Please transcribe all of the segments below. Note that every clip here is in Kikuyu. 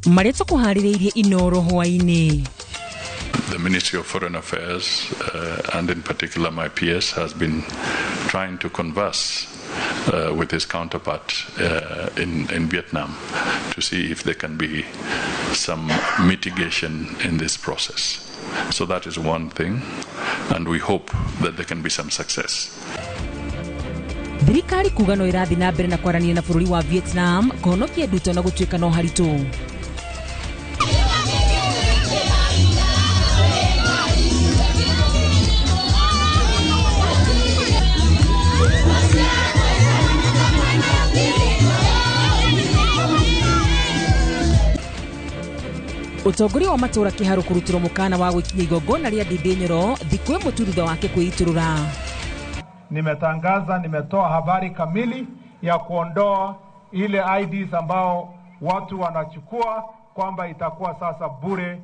Marĩa tũkũharĩrĩirie Inoro hwaĩ-inĩ. The Ministry of Foreign Affairs, and in particular my PS, has been trying to converse with his counterpart in Vietnam to see if there can be some mitigation in this process. So that is one thing, and we hope that there can be some success. Thirikari kuga no ĩrathiĩ na mbere na kwaranĩria na bũrũri wa Vietnam kũhonokia Nduta na gũtuĩka no haritũ. Ũtongoria wa matũra Kĩharũ kũrutĩrwo mũkana wa gwĩkinya igongona rĩa Ndindi Nyoro thikũ ĩmwe tu thutha wake kwĩitũrũra. Nimetangaza, nimetoa habari kamili ya kuondoa ile IDs ambao watu wanachukua kwamba itakuwa sasa bure.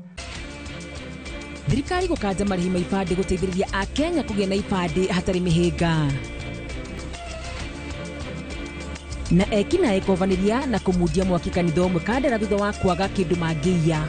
Thirikari gũkanja marĩhi ma ibandĩ gũteithĩrĩria Akenya kũgĩa na ibandĩ hatarĩ mĩhĩnga. Na ekinaĩ kũhovanĩria na kũmundia mwaki kanitha ũmwe Kandara thutha wa kwaga kĩndũ mangĩiya.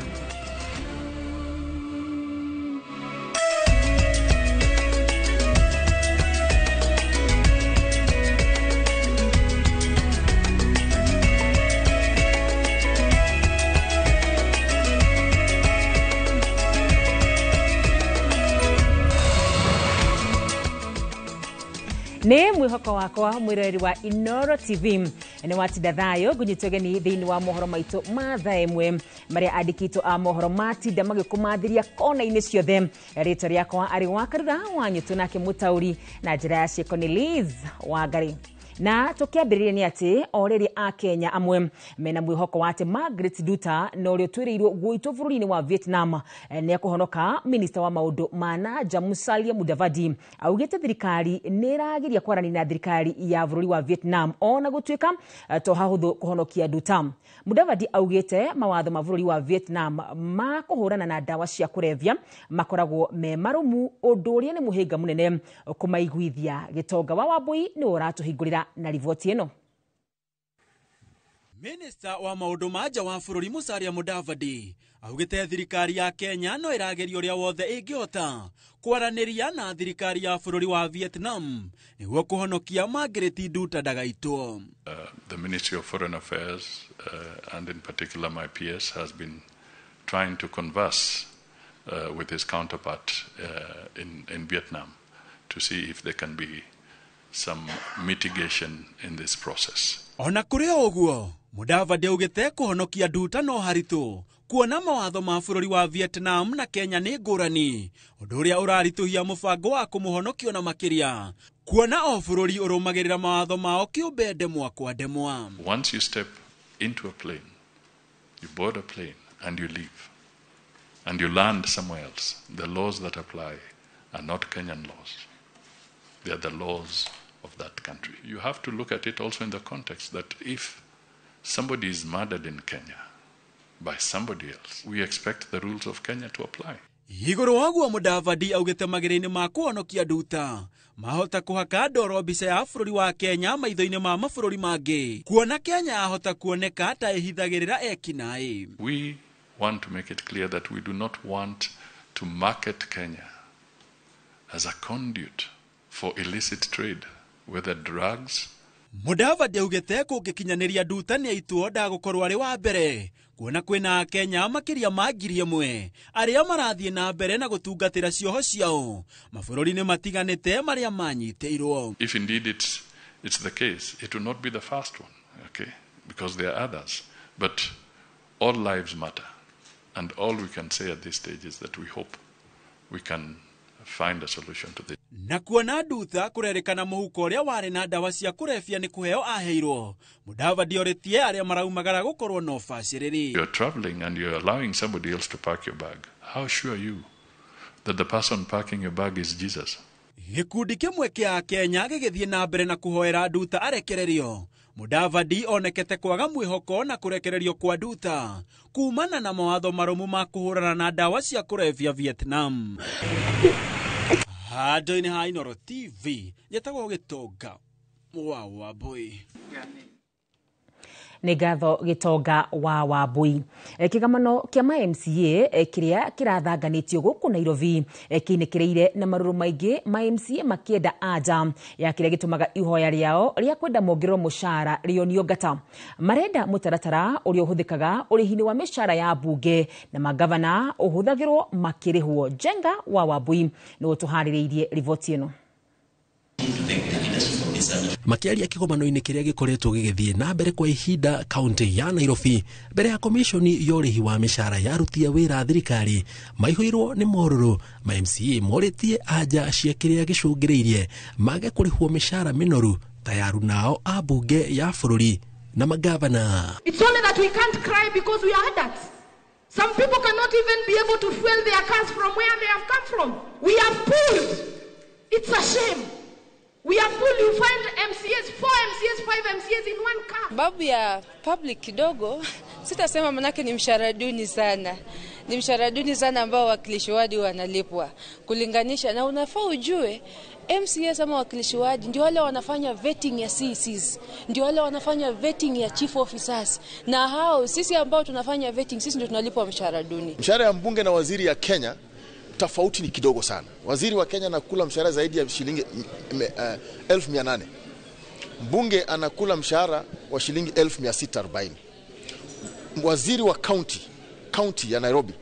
Nĩ mwĩhoko wakwa mwĩroreri wa Inoro TV nĩ watinda thayũ ngũnyitwo ũgeni thĩinĩ wa mohoro maitũ ma thaa ĩmwe marĩa andĩkĩtwo a mohoro matinda magĩkũmathĩria kona-inĩ ciothe. Rĩtwa rĩakwa arĩ wa Karura wa Nyũtũ nake mũtaũri na njĩra ya ciĩko nĩ Liz Wangari. Na tũkĩambĩrĩria nĩ atĩ o rĩrĩ Akenya amwe mena mwĩhoko wa atĩ Margaret Nduta na ũrĩa ũtwĩrĩirwo gũitwo bũrũri-inĩ wa Vietnam nĩ ekũhonoka. Minista wa maũndũ ma na nja Musalia Mudavadi augĩte thirikari nĩ ĩrageria kwaranĩria na thirikari ya bũrũri wa Vietnam ona gũtuĩka to hahũthũ kũhonokia Nduta. Mudavadi augĩte mawatho ma bũrũri wa Vietnam ma kũhũrana na ndawa cia kũrebia makoragwo me marũmu, ũndũ ũrĩa nĩ mũhĩnga mũnene kũmaiguithia. Gĩtonga wa Wambui nĩwe ũratũhingũrĩra na riboti ĩno. Minista wa maũndũ ma nja wa bũrũri Musalia Mudavadi augĩte thirikari ya Kenya no ĩrageria ũrĩa wothe ĩngĩhota kwaranĩria na thirikari ya bũrũri wa Vietnam nĩguo kũhonokia Margaret Nduta ndagaitwo. The Ministry of Foreign Affairs, and in particular my PS, has been trying to converse with his counterpart in Vietnam to see if there can be some mitigation in this process. Ona kũrĩ o ũguo, Mudavadi augĩte kũhonokia Nduta no haritũ kuona mawatho ma bũrũri wa Vietnam na Kenya nĩ ngũrani, ũndũ ũrĩa ũraritũhia mũbango wa kũmũhonokia na makĩria kuona o bũrũri ũrũmagĩrĩra mawatho mao kĩũmbe ndemwa kwa ndemwa. Once you step into a plane, you board a plane and you leave and you land somewhere else, the laws that apply are not Kenyan laws. They are the laws of that country. You have to look at it also in the context that if somebody is murdered in Kenya by somebody else, we expect the rules of Kenya to apply. Igũrũ waguo Mudavadi augĩte mageria-inĩ ma kũhonokia Nduta mahota kũhaka ndoro mbica ya bũrũri wa Kenya maitho-inĩ ma mabũrũri mangĩ kuona Kenya yahota kuoneka ta ĩhithagĩrĩra ekinaĩ. We want to make it clear that we do not want to market Kenya as a conduit for illicit trade, whether drugs. Mudavadi augĩte kũngĩkinyanĩria Nduta nĩ aitwo ndagũkorwo arĩ wa mbere kuona kwĩna Akenya makĩria ma 1,000 arĩa marathiĩ na mbere na gũtungatĩra cioho ciao mabũrũri-inĩ matiganĩte marĩa manyitĩirwo. If indeed it's the case, it will not be the first one, okay? Because there are others. But all lives matter. And all we can say at this stage is that we hope we can find a solution to this. Na kuona Nduta kũrerĩkana mũhuko ũrĩa warĩ na ndawa cia kũrebia nĩ kũheo aheirwo, Mudavadi orĩtie arĩa maraumagara gũkorwo na ũbacĩrĩri. You're traveling and you're allowing somebody else to pack your bag. How sure are you that the person packing your bag is Jesus? Gĩkundi kĩmwe kĩa Kenya gĩgĩthiĩ na mbere na kũhoera Nduta arekererio. Mudavadi onekete kwaga mwĩhoko na kũrekererio kwa Nduta kumana na mawatho marũmu ma kũhũrana na ndawa cia kũrebia Vietnam. Handũ-inĩ ha Inoro TV, njetagwo Gĩtonga wa Wambui. Nĩ ngatho Gĩtonga wa Wambui. Kĩgomano kĩa ma MCA kĩrĩa kĩrathanganĩtio gũkũ Nairobi kĩinĩkĩrĩire na marũrũ maingĩ, ma MCA makĩenda anja ya kĩrĩa gĩtũmaga ihoya rĩao rĩa kwenda mongererwo mũcara rĩonio ngata. Marenda mũtaratara ũrĩa ũhũthĩkaga ũrĩhi-inĩ wa mĩcara ya mbunge na magavana ũhũthagĩrwo makĩrĩhwo. Njenga wa Wambui nĩwe ũtũharĩrĩirie riboti ĩno. Makiaria kĩgomano-inĩ kĩrĩa gĩkoretwo gĩgĩthiĩ na mbere kwa ihinda kaunti ya Nairobi mbere ya komishoni ya ũrĩhi wa mĩcara ya aruti a wĩra a thirikari, maihũirwo nĩ morũrũ. Ma MCA morĩtie anja cia kĩrĩa gĩcũngĩrĩirie mage kũrĩhwo mĩcara mĩnoru ta ya arunao a mbunge ya bũrũri na magavana. It's only that we can't cry because we are adults. Some people cannot even be able to fuel their cars from where they have come from. We are pulled. It's a shame. We are full. You find MCAs, 4 MCAs, 5 MCAs in one car. Babu ya public kidogo, sitasema, manake ni mshahara duni sana. Ni mshahara duni sana ambao wakilishi wadi wanalipwa kulinganisha na, unafaa ujue, MCAs ama wakilishi wadi ndio wale wanafanya vetting ya CECs, ndio wale wanafanya vetting ya chief officers, na hao sisi ambao tunafanya vetting, sisi ndio tunalipwa mshahara duni. Mshahara ya mbunge na waziri ya Kenya tofauti ni kidogo sana. Waziri wa Kenya anakula mshahara zaidi ya shilingi 1800. Mbunge anakula mshahara wa shilingi 1640. Waziri wa county ya Nairobi,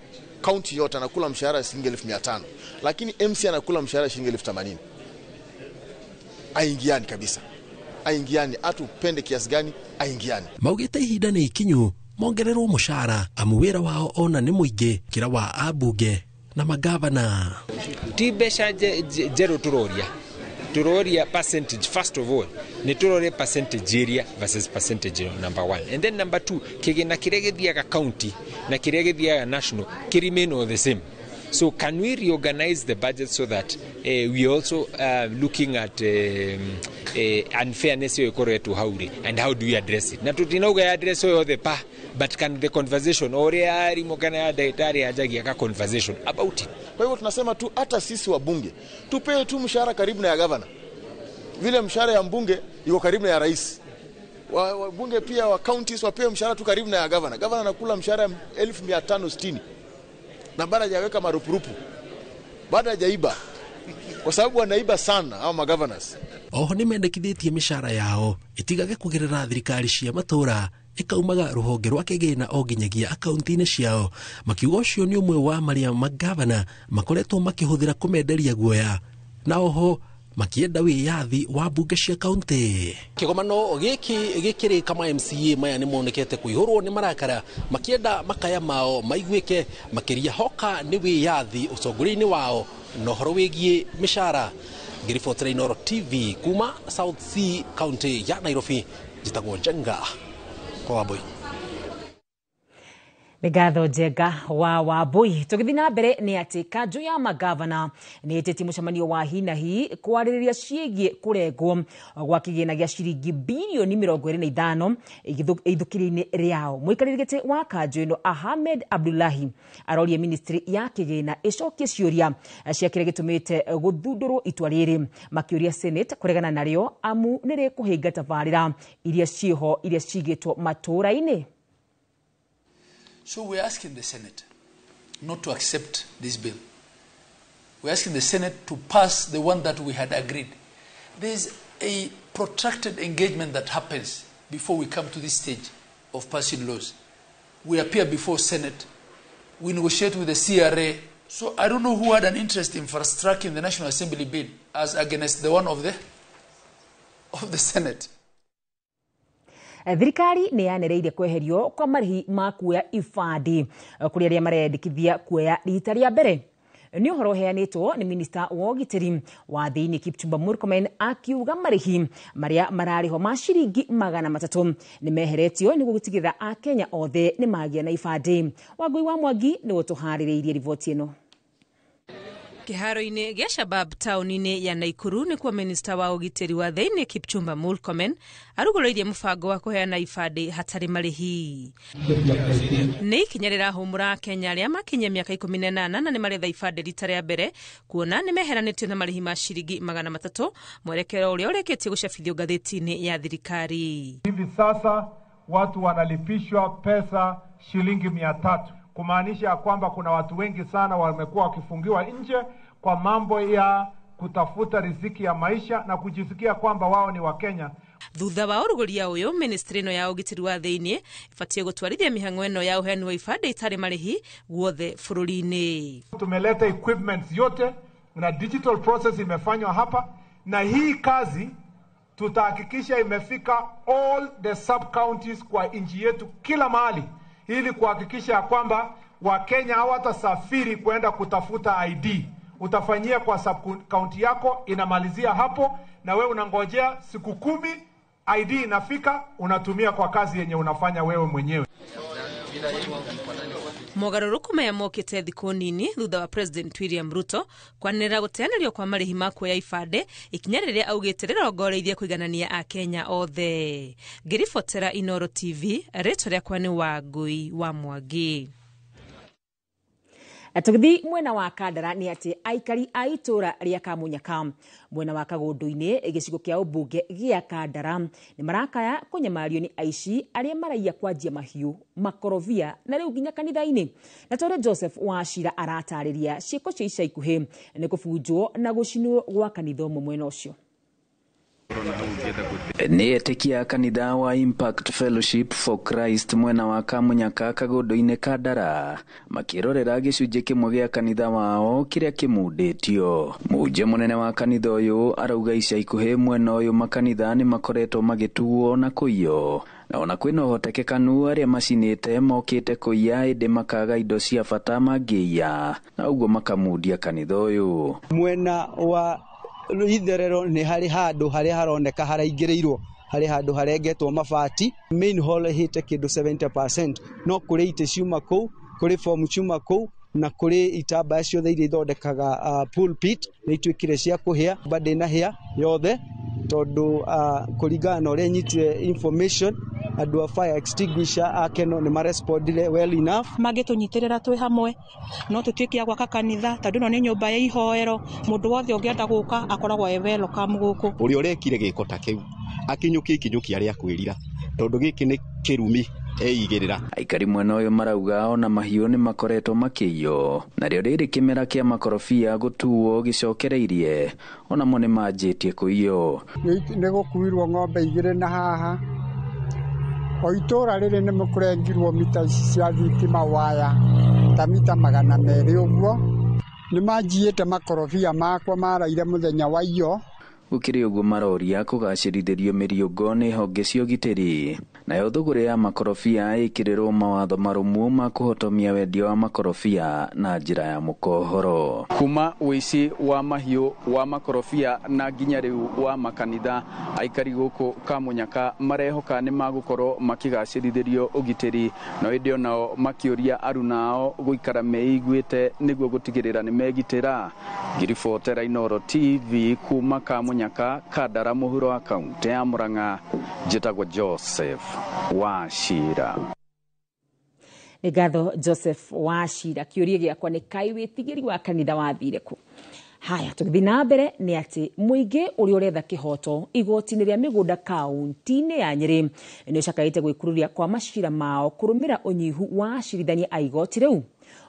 county yote anakula mshahara shilingi 1500. Lakini MC anakula mshahara shilingi 1080. Aingiani kabisa. Aingiani, hata upende kiasi gani, aingiani. Maugĩte ihinda nĩ ikinyu mongererwo mũcara amu wĩra wao ona nĩ mũingĩ kĩra wa ambunge na magavana. Ti mbeca njerũ tũroria, tũroria percentage. First of all, nĩ tũrore percentage area versus percentage, number one, and then number two, kĩgĩna kĩrĩa gĩthiaga county na kĩrĩa gĩthiaga national kĩ remain all the same. So can we reorganize the budget so that we also looking at unfairness ĩyo ĩkoretwo hau rĩ, and how do we address it? Na tutinauga ya address yothe pa, but can the conversation, ũrĩa arimũ kana ya ndagĩtarĩ anjagia ka conversation about it. Kwa hivyo tunasema tu hata sisi wabunge tupewe tu mshahara karibu na ya gavana, vile mshahara ya mbunge iko karibu na ya rais. Wabunge pia wa counties wapewe mshahara tu karibu na ya gavana. Gavana anakula mshahara 1560 na bado hajaweka marupurupu, bado hajaiba, kwa sababu wanaiba sana hao magovernors. Oho nĩ mendekithĩtie mĩcara yao ĩtigage kũgerera thirikari cia matũra, ĩkaumaga rũhonge rwa kĩgĩna o nginyagia akaunti-inĩ ciao, makiuga ũcio nĩ ũmwe wa marĩa magavana makoretwo makĩhũthĩra kũmenderia guoya, na oho makienda wĩyathi wa mbunge cia kaunti. Kĩgomano gĩkĩ gĩkĩrĩ kama MCA maya nĩ monekete kũihũrwo nĩ marakara, makĩenda makaya mao maiguĩke makĩria hoka nĩ wĩyathi ũtongoria-inĩ wao na ũhoro wĩgiĩ mĩcara. Ngĩribotera Inooro TV kuma South C, kaunti ya Nairobi, njĩtagwo Njenga kwa Wambui. Nĩ ngatho Njenga wa Wambui. Tũgĩthiĩ na mbere nĩ atĩ kanjũ ya magavana nĩ ĩtĩtie mũcemanio wa hi na hi kwarĩrĩria ciĩgiĩ kũrengwo gwa kĩgĩna gĩa ciringi birioni 25 ithũkĩrio-inĩ rĩao. Mũikarĩri gĩtĩ wa kanjũ ĩno Ahmed Abdullahi arorie ministry ya kĩgĩna ĩcokie ciũria cia kĩrĩa gĩtũmĩte gũthundũrwo itua rĩrĩ, makĩũria Senate kũregana narĩo amu nĩ rĩkũhĩnga tabarĩra iria ciĩho iria cigĩtwo matũũra-inĩ. So we're asking the Senate not to accept this bill. We're asking the Senate to pass the one that we had agreed. There's a protracted engagement that happens before we come to this stage of passing laws. We appear before Senate, we negotiate with the CRA. So I don't know who had an interest in fast-tracking the National Assembly bill as against the one of the Senate. Thirikari nĩ yanereire kweherio kwa marĩhi ma kuoya ibandĩ kũrĩ arĩa mareyandĩkithia kuoya rita rĩa mbere. Nĩ ũhoro ũheanĩtwo nĩ minista wa ũgitĩri wa thĩinĩ Kipchumba Murkomen, akiuga marĩhi marĩa mararĩhwo ma ciringi 300 nĩ meheretio nĩguo gũtigĩrĩra akenya othe nĩ magĩa na ibandĩ. Wangui wa Mwangi nĩwe ũtũharĩrĩirie riboti ĩno. Kĩharo-inĩ gĩa Shabab taũni-inĩ ya Naikuru nĩkuo minista wa ũgitĩri wa thĩinĩ Kipchumba Murkomen arugũrĩirie mũbango wa kũheana ibandĩ hatarĩ marĩhi. Nĩ ikinya rĩrahũmũra Akenya arĩa makinyia mĩaka 18 na nĩ maretha ibandĩ rita rĩa mbere, kuona nĩ meheranĩtio na marĩhi ma ciringi 300, mwerekero ũrĩa ũrĩkĩtie gũcabithio ngathĩti-inĩ ya thirikari. Hivi sasa watu wanalipishwa pesa shilingi 300, kumaanisha kwamba kuna watu wengi sana wamekuwa wakifungiwa nje kwa mambo ya kutafuta riziki ya maisha na kujisikia kwamba wao ni Wakenya. Thutha wa ũrugũria ũyũ, ministry ĩno ya ũgitĩri wa thĩinĩ ĩbatiĩ gũtwarithia mĩhang'o ĩno ya ũheani wa ibandĩ itarĩ marĩhi guothe bũrũri-inĩ. Tumeleta equipment yote na digital process imefanywa hapa, na hii kazi tutahakikisha imefika all the sub counties kwa nchi yetu kila mahali, ili kuhakikisha ya kwamba Wakenya hawatasafiri kwenda kutafuta ID. Utafanyia kwa sub county yako, inamalizia hapo, na wewe unangojea siku 10, ID inafika, unatumia kwa kazi yenye unafanya wewe mwenyewe. Mogarũrũku maya mokĩte thikũ nini thutha wa President William Ruto kwanĩrĩra gũteanĩrio kwa marĩhi ma kuoya ibandĩ, ikinya rĩrĩa augĩte rĩrongoreirie kũiganania Akenya othe. Ngĩribotera Inooro TV, rĩtwa rĩakwa nĩ Wangũi wa Mwangi. Tũgĩthiĩ mwena wa Kandara nĩ atĩ aikari a itũra rĩa Kamunyaka mwena wa Kagũndũ-inĩ gĩcigo kĩa ũmbunge gĩa Kandara nĩ marakaya kũnyamario nĩ aici arĩa maraiya kwanjia mahiũ, makorobia na rĩu nginya kanitha-inĩ. Na tondũ Joseph Wachira aratarĩria ciĩko cia ica ikuhĩ nĩ kũbunjwo na gũcinwo gwa kanitha ũmwe mwena ũcio. Nĩ etĩkia kanitha wa Impact Fellowship for Christ mwena wa Kamunyaka Kagũndũ-inĩ Kandara makĩrorera gĩcunjĩ kĩmwe gĩa kanitha wao kĩrĩa kĩmundĩtio. Mũhunjia mũnene wa kanitha ũyũ arauga ica ikuhĩ mwena ũyũ makanitha nĩ makoretwo magĩtuo na kũiywo, na ona kwĩna ũhotekekanu arĩa macinĩte mokĩte kũiya ĩndĩ makaga indo cia bata mangĩiya, na ũguo makamundia kanitha ũyũ. Mwena wa itherero nĩ harĩ handũ harĩa haroneka haraingĩrĩirwo, harĩ handũ harengetwo mabati. Main hall ĩhĩte kĩndũ 70%, no kũrĩ itĩ ciuma kũu, kũrĩ fomu ciuma kũu, na kũrĩ itambaya ciothe iria ithondekaga pulpit nĩ ituĩkire cia kũhĩa, mba ndĩnahĩa yothe tondũ kũringana na ũrĩa nyitire information andũ a fire extinguisher akeno nĩ marespondire well enough. Mangĩtũnyitĩrĩra twĩ hamwe no tũtuĩke a gwaka kanitha, tondũ ĩno nĩ nyũmba ya ihoero, mũndũ wothe ũngĩenda gũka akoragwo e welcome gũkũ. Ũrĩa ũrekire gĩko ta kĩu akinyũkie ikinyũkia rĩa kwĩrira, tondũ gĩkĩ nĩ kĩrumi eigĩrĩra. Aikari mwena ũyũ marauga ona mahiũ nĩ makoretwo makĩiywo, narĩo rĩrĩ kĩmera kĩa makorobia gũtuo gĩcokereirie onamo nĩ manjĩtie kũiywo. Nĩ gũkuirwo ng'ombe 2 na haha o itũra rĩrĩ nĩ kũrengirwo mita ici cia thitima waya ta mita 200 ũguo. Nĩ manjiyĩte makorobia makwa maraire mũthenya wa iyo. Gũkĩrĩ ũguo maroria kũgacĩrithĩrio mĩriũngo nĩ honge cia ũgitĩri, nayo thũgũrĩ ya makorobia ĩkĩrĩrwo mawatho marũmu ma kũhotomia wendia wa makorobia na njĩra ya mũkohoro. Kuma ũici wa mahiũ wa makorobia na nginya rĩu wa makanitha, aikari gũkũ Kamunyaka marehoka nĩ magũkorwo makĩgacĩrithĩrio ũgitĩri, no ĩndĩ onao makĩũria aruna ao gũikara meiguĩte nĩguo gũtigĩrĩra nĩ megitĩra. Ngĩribotera Inooro TV kuma Kamunyaka Kandara mũhuro wa kaunti ya Murang'a, njĩtagwo Joseph Wachira. Nĩ ngatho Joseph Wachira. Kĩũria gĩakwa nĩ kaĩ wĩtigĩri wa kanitha wathire kũ? Haya, tũgĩthiĩ na mbere nĩ atĩ mũingĩ ũrĩa ũretha kĩhoto igoti-inĩ rĩa mĩgũnda kaunti-inĩ ya Nyĩrĩ nĩ ũcakaĩte gwĩkururia kwa macira mao kũrũmĩra ũnyihu wa acirithania a igoti rĩu.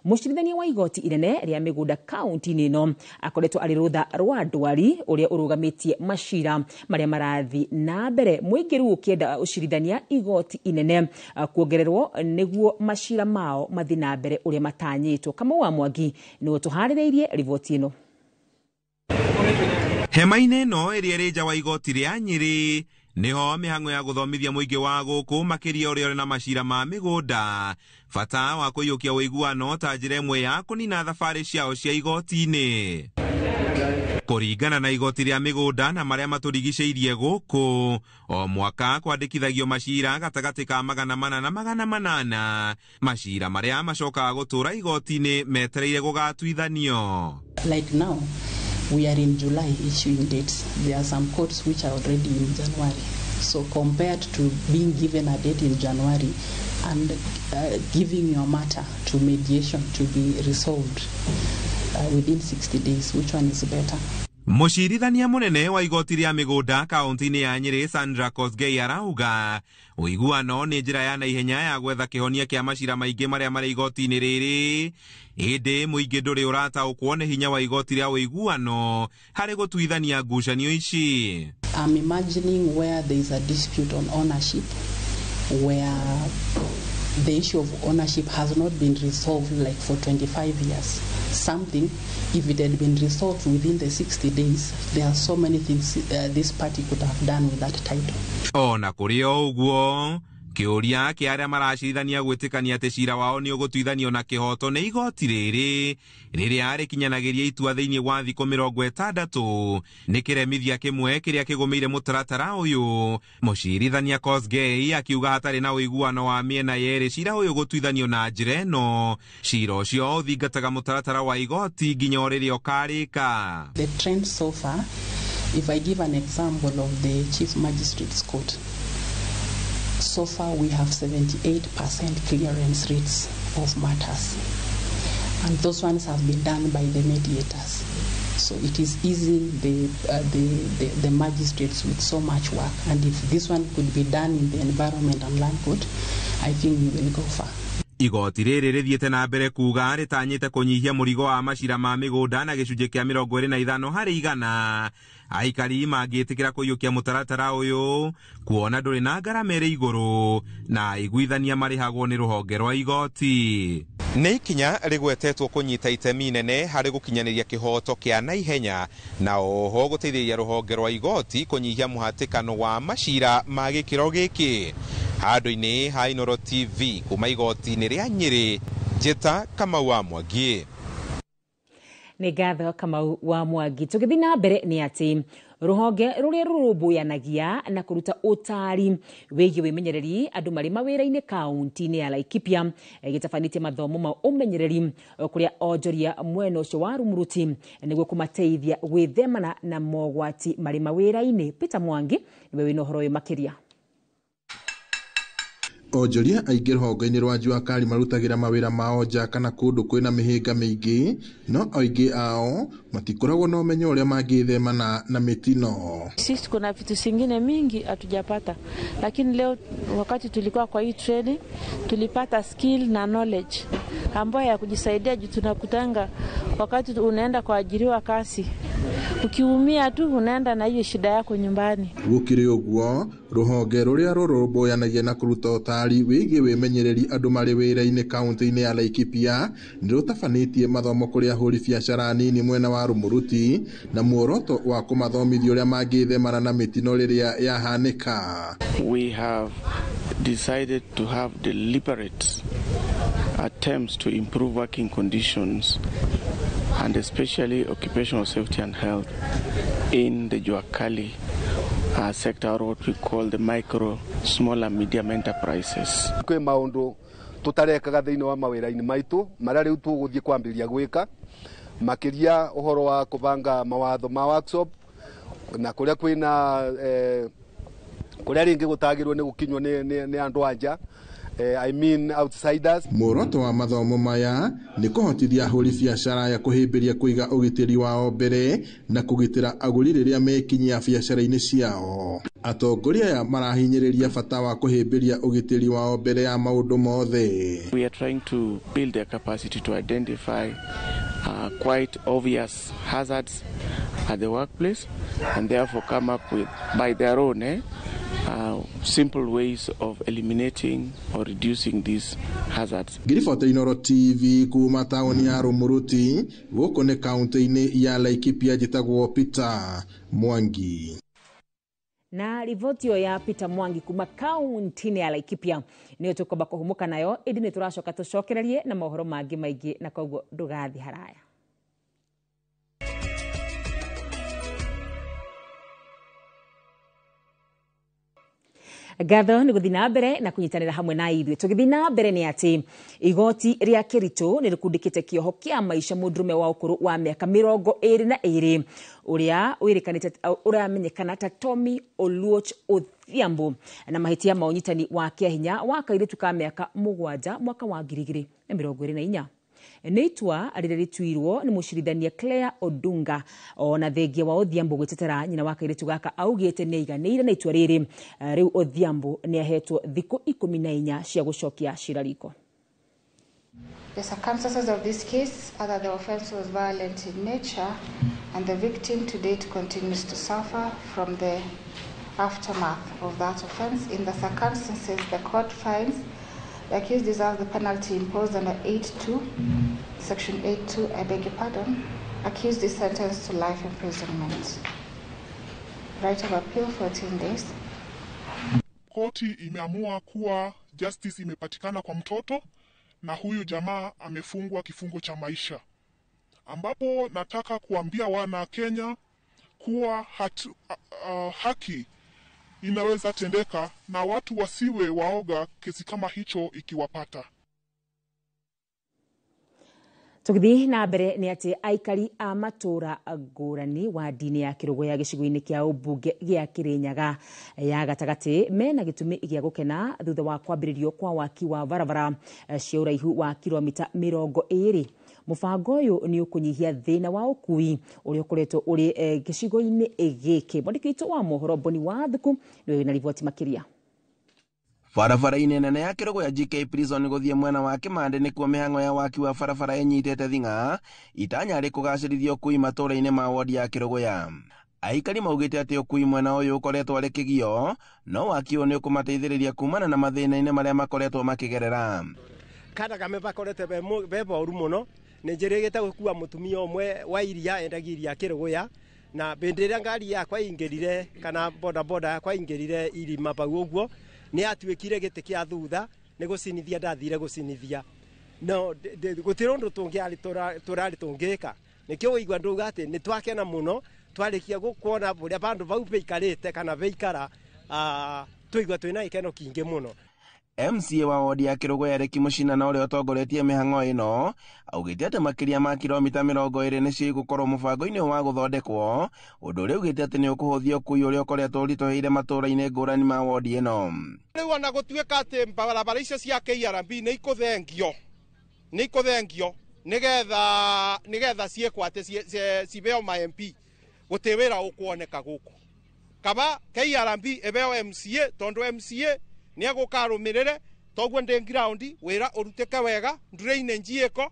Mũcirithania wa igoti inene rĩa mĩgũnda kaunti-inĩ ĩno akoretwo arĩ rũtha rwa ndwari ũrĩa ũrũgamĩtie macira marĩa marathiĩ na mbere. Mũingĩ rĩu ũkĩenda ũcirithania igoti inene kuongererwo nĩguo macira mao mathiĩ na mbere ũrĩa matanyĩtwo. Kamau wa Mwangi nĩwe tũharĩrĩirie riboti ĩno. Hema-inĩ ĩno ĩrĩa ĩrĩ nja wa igoti rĩa Nyĩrĩ nĩho mĩhang'o ya gũthomithia mũingĩ wa gũkũ makĩria ũrĩa ũrĩ na macira ma mĩgũnda, bata wa kũiyũkia ũiguano ta njĩra ĩmwe ya kũnina thabarĩ ciao cia igoti-inĩ. Kũringana na igoti rĩa mĩgũnda na marĩa matũrigicĩirie gũkũ, o mwaka kwandĩkithagio macira gatagatĩ ka 400 na 800, macira marĩa macokaga gũtũra igoti-inĩ metereire gũgatuithanio. Like now, we are in July issuing dates. There are some courts which are already in January. So compared to being given a date in January and giving your matter to mediation to be resolved within 60 days, which one is better? Mũcirithania mũnene wa igoti rĩa mĩgũnda kaunti-inĩ ya Nyĩrĩ Sandra Kosgei arauga ũiguano nĩ njĩra ya naihenya ya gwetha kĩhonia kĩa macira maingĩ marĩa marĩ igoti-inĩ rĩrĩ, ĩndĩ mũingĩ ndũrĩ ũrataũkwo nĩ hinya wa igoti rĩa ũiguano harĩ gũtuithania ngucanio ici. I'm imagining where there is a dispute on ownership, where the issue of ownership has not been resolved like for 25 years. Something, if it had been resolved within the 60 days, there are so many things this party could have done with that title. Ona kũrĩ o ũguo, kĩũria kĩa arĩa maracirithania gwĩtĩkania atĩ cira wao nĩ ũgũtuithanio na kĩhoto nĩ igoti rĩrĩ rĩrĩa rĩkinyanagĩria itua thĩinĩ wa thikũ 60 nĩ kĩremithia kĩmwe kĩrĩa kĩgũmĩire mũtaratara ũyũ. Mũcirithania Kosgei akiuga hatarĩ na ũiguano wa mĩena yerĩ cira ũyũ gũtuithanio na njĩra ĩno, cira ũcio ũthingataga mũtaratara wa igoti nginya o rĩrĩa ũkarĩka. The trend so far, if I give an example of the Chief Magistrate's Court, so far we have 78% clearance rates of matters, and those ones have been done by the mediators. So it is easing the magistrates with so much work, and if this one could be done in the Environment and Land Court, I think we will go far. Igoti rĩrĩ rĩthiĩte na mbere kuga rĩtanyĩte kũnyihia mũrigo wa macira ma mĩgũnda na gĩcunjĩ kĩa 25 harĩ igana. Aikari mangĩtĩkĩra kũiyũkia mũtaratara ũyũ kuona ndũrĩ na ngarama ĩrĩ igũrũ na aiguithania marĩhagwo nĩ rũhonge rwa igoti. Nĩ ikinya rĩgwetetwo kũnyita itemi inene harĩ gũkinyanĩria kĩhoto kĩa naihenya na oho gũteithĩrĩria rũhonge rwa igoti kũnyihia mũhatĩkano wa macira ma gĩkĩro gĩkĩ. Handũ-inĩ ha Inooro TV kuma igoti-inĩ rĩa Nyĩrĩ, Njĩta Kamau wa Mwangi. Nĩ ngatho Kamau wa Mwangi. Tũgĩthiĩ na mbere nĩ atĩ rũhonge rũrĩa rũrũmbũyanagia na kũruta ũtaari wĩgiĩ wĩmenyereri andũ marĩ mawĩra-inĩ kaunti-inĩ ya Laikipia gĩtabanĩtie mathomo ma ũmenyereri kũrĩa onjoria mwena ũcio wa Rumuruti nĩguo kũmateithia gwĩthemana na mogwati marĩ mawĩra-inĩ. Peter Mwangi nĩwe wĩna ũhoro ũyũ makĩria. Onjoria aingĩ rũhonge-inĩ rwa Jua Kali marutagĩra mawĩra mao nja kana kũndũ kwĩna mĩhĩnga mĩingĩ, no aingĩ ao matikoragwo na ũmenyo ũrĩa mangĩthemana na mĩtino. Sisi kuna vitu zingine mingi hatujapata, lakini leo wakati tulikuwa kwa hii training tulipata skill na knowledge ambayo ya kujisaidia juu tunakutanga wakati unaenda kuajiriwa kazi, ukiumia tu unaenda na hiyo shida yako nyumbani. Gũkĩrĩ ũguo, rũhonge rũrĩa rũrũmbũyanagia na kũruta ũtaari wĩgiĩ wĩmenyereri andũ marĩ wĩra-inĩ kaunti-inĩ ya Laikipia nĩ rũtabanĩtie mathomo kũrĩ ahũri biacara nini mwena wa Rumuruti na muoroto wa kũmathomithia ũrĩa mangĩthemana na mĩtino rĩrĩa yahanĩka. We have decided to have deliberate attempts to improve working conditions and especially occupational safety and health in the Jua Kali sector, or what we call the micro, small and medium enterprises. Kwĩ maũndũ tũtarekaga thĩinĩ wa mawĩra-inĩ maitũ marĩa rĩu tũgũthiĩ kwambĩrĩria gwĩka, makĩria ũhoro wa kũbanga mawatho ma workshop na kũrĩa kwĩna kũrĩa rĩngĩ gũtagĩrwo nĩ gũkinywo nĩ andũ a nja, I mean outsiders. Muoroto wa mathomo maya nĩ kũhotithia ahũri biacara ya kũhĩmbĩria kũiga ũgitĩri wao mbere na kũgitĩra agũri rĩrĩa mekinyia biacara-inĩ ciao. Atongoria aya marahinyĩrĩria bata wa kũhĩmbĩria ũgitĩri wao mbere ya maũndũ mothe. We are trying to build their capacity to identify quite obvious hazards at the workplace and therefore come up with by their own simple ways of eliminating or reducing these hazards. Ngiribota Inooro TV kuma taũni ya Rumuruti gũkũ nĩ kaunti-inĩ ya Laikipia, njĩtagwo Peter Mwangi. Na riboti ĩyo ya Peter Mwangi kuma kaunti-inĩ ya Laikipia nĩyo tũkwamba kũhũmũka nayo, ĩndĩ nĩ tũracoka tũcokererie na mohoro mangĩ maingĩ, na koguo ndũgathiĩ haraya. Ngatho nĩ gũthiĩ na mbere na kũnyitanĩra hamwe na ithuĩ. Tũgĩthiĩ na mbere nĩ atĩ igoti rĩa Kericho nĩ rĩkundĩkĩte kĩoho kĩa maica mũndũrũme wa ũkũrũ wa mĩaka 22 ũrĩa wĩrĩkanĩte ũramenyekana ta Tommy Oluoch Odhiambo na mahĩtia ma ũnyitani wa kĩahinya wa kairĩtu ka mĩaka 7 mwaka wa 2024. Nĩ itua rĩrĩa rĩtuirwo nĩ mũcirithania Claire Odunga. Ona thengia wa Odhiambo gwĩtetera, nyina wa kairĩtu gaka augĩte nĩ aiganĩire na itua rĩrĩ. Rĩu Odhiambo nĩ ahetwo thikũ 14 cia gũcokia cira riko. The circumstances of this case are that the offense was violent in nature and the victim to date continues to suffer from the aftermath of that offense. In the circumstances, the court finds the accused deserves the penalty imposed under 8.2, section 8.2, I beg your pardon. Accused is sentenced to life imprisonment. Right of appeal 14 days. Koti imeamua kuwa justice imepatikana kwa mtoto na huyu jamaa amefungwa kifungo cha maisha, ambapo nataka kuambia wana Kenya kuwa haki inaweza tendeka na watu wasiwe waoga kesi kama hicho ikiwapata. Tũgĩthiĩ na mbere nĩ atĩ aikari a matũra ngũrani wandi-inĩ ya Kĩrũgũya gĩcigo-inĩ kĩa ũmbunge gĩa Kĩrĩnyaga ya gatagatĩ mena gĩtũmi gĩa gũkena thutha wa kwambĩrĩrio kwa waki wa barabara cia ũraihu wa kilomita 20. Mũbango ũyũ nĩ ũkũnyihia thĩna wa ũkui ũrĩa ũkoretwo ũrĩ gĩcigo-inĩ gĩkĩ. Mwandĩki witũ wa mohoro Boni Wathuku nĩwe wĩna riboti makĩria. Barabara-inĩ nene ya Kĩrũgũya GK Prison gũthiĩ mwena wa Kĩmandĩ nĩkuo mĩhang'o ya waki wa barabara ĩnyitĩte thing'a itanya rĩ kũgacĩrithia ũkui matũũra-inĩ ma wodi ya Kĩrũgũya. Aikari maugĩte atĩ ũkui mwena ũyũ ũkoretwo arĩ kĩgio, no waki ũyũ nĩ ũkũmateithĩrĩria kumana na mathĩna-inĩ marĩa makoretwo makĩgerera. Kandagame bakorete be boru mũno, nĩ njĩrĩgĩte gũkua mũtumia ũmwe wa iria endagia iria Kĩrũgũya, na hĩndĩ ĩrĩa ngari yakwa ingĩrire kana bodaboda yakwa ingĩrire irima pau ũguo nĩ atuĩkire gĩtĩ kĩa thutha nĩ gũcinithia ndathire gũcinithia, no gũtirĩ ũndũ tũngĩarĩ tũrarĩ tũngĩka. Nĩkĩo ũigua ndauga atĩ nĩ twakena mũno twarĩkia gũkuona ũrĩa bandũ bau baikarĩte kana baikara, twaigua twĩna gĩkeno kĩingĩ mũno. MCA wa wodi ya Kĩrũgũya Eric Mũcina na ũrĩa ũtongoretie mĩhang'o ĩno augĩte atĩ makĩria ma kilomita 20 nĩcio igũkorwo mũbango-inĩ wa gũthondekwo, ũndũ ũrĩa augĩte atĩ nĩ ũkũhũthia ũkui ũrĩa ũkoretwo ũritũhĩire matũũra-inĩ ngũrani ma wodi ĩno. Rĩu ona gũtuĩka atĩ barabara icio cia KRB nĩ ikũthengio nĩgetha ciĩkwo atĩ cibeo ma MP, gũtirĩ wĩra ũkuoneka gũkũ. Kaba KRB ĩbeo MCA, tondũ MCA nĩ egũkarũmĩrĩre toguo ndĩ ground wĩra ũrutĩke wega, drainage ĩko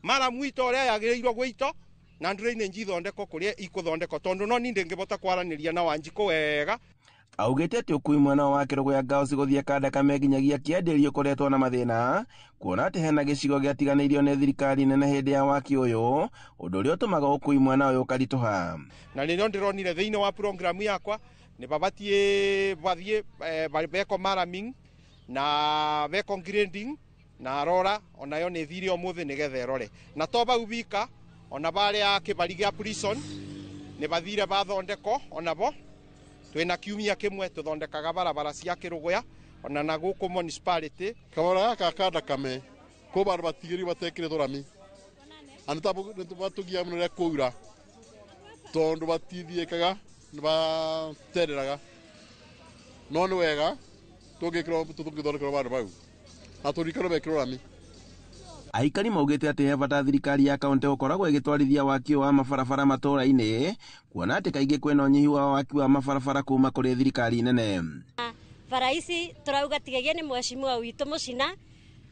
mara mwito ũrĩa yagĩrĩirwo gwĩito na drainage ithondekwo kũrĩa ikũthondekwo, tondũ no niĩ ndĩngĩbota kwaranĩria na Wanjikũ wega. Augĩte atĩ ũkui mwena wa Kĩrũgũya Girls gũthiĩ Kandakame nginyagia Kĩandĩri ũkoretwo na mathĩna, kuona atĩ hena gĩcigo gĩatiganĩirio nĩ thirikari nene hĩndĩ ya waki ũyũ, ũndũ ũrĩa ũtũmaga ũkui mwena ũyũ ũkaritũha. Na rĩrĩa ndĩronire thĩinĩ wa programu yakwa nĩ babatiĩ bathiĩ beko maraming na beko grading na rora onayo nĩ thire ũmũthĩ nĩgetha ĩrore, na to bau bika ona barĩa kĩbari gĩa prison nĩ bathire bathondeko onabo. Twĩna kiumia kĩmwe tũthondekaga barabara cia Kĩrũgũya ona na gũkũ municipality. Kabara gaka Kandakame kũ bandũ batigĩrĩirwo batekĩrĩtwo rami, na nĩbatũgia mũno rĩrĩa kwaura tondũ batithiĩkaga nĩ batereraga, no nĩ wega tũngĩthondekerwo bandũ bau na tũririkano mekĩrwo rami. Aikari maugĩte atĩ he bata thirikari ya kaũntĩ gũkoragwo ĩgĩtwarithia waki wa mabarabara matũũra-inĩ, kuona atĩ kaingĩ kwĩna ũnyihu wa waki wa mabarabara kuma kũrĩ thirikari nene. Bara ici tũrauga tigagia nĩ mheshimiwa witũ Mũcina,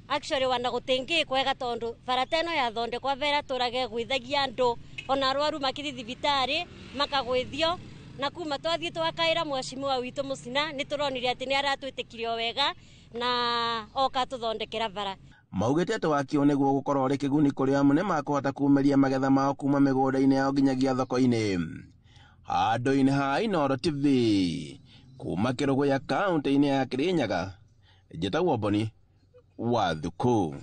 actually wana gũtingĩ kwega tondũ bara ta ĩno yathondekwa vera tũrage gwithagia andũ ona arwaru makĩthi thibitarĩ makagwithio, na kuma twathiĩ twakaĩra mheshimiwa witũ Mũcina nĩ tũronire atĩ nĩ aratwĩtĩkirie o wega na oka tũthondekera bara. Maugĩte atĩ waki ũyũ nĩguo ũgũkorwo ũrĩ kĩguni kũrĩ amu nĩ makũhota kumĩria magetha mao kuma mĩgũnda-inĩ yao nginyagia thoko-inĩ. Handũ-inĩ ha Inooro TV kuma Kĩrũgũya kaũntĩ-inĩ ya Kĩrĩnyaga, njĩtagwo Boni Wathuku.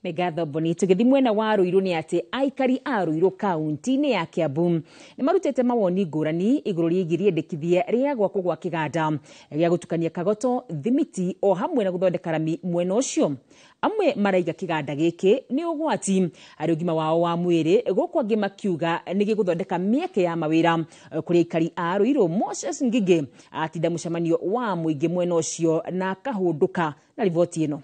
Nĩ ngatho Boni. Tũgĩthiĩ mwena wa Ruiru nĩ atĩ aikari a Ruiru kaunti-inĩ ya Kiambu nĩ marutĩte mawoni ngũrani igũrũ rĩgiĩ rĩendekithia rĩa gwakwo gwa kĩganda gĩa gũtukania kagoto, thimiti o hamwe na gũthondeka rami mwena ũcio. Amwe maraiga kĩganda gĩkĩ nĩ ũgwati harĩ ũgima wao wa mwĩrĩ, gũkũ angĩ makiuga nĩ gĩgũthondeka mĩeke ya mawĩra kũrĩ aikari a Ruiru. Moses Ngigĩ atinda mũcemanio wa mũingĩ mwena ũcio na akahũndũka na riboti ĩno.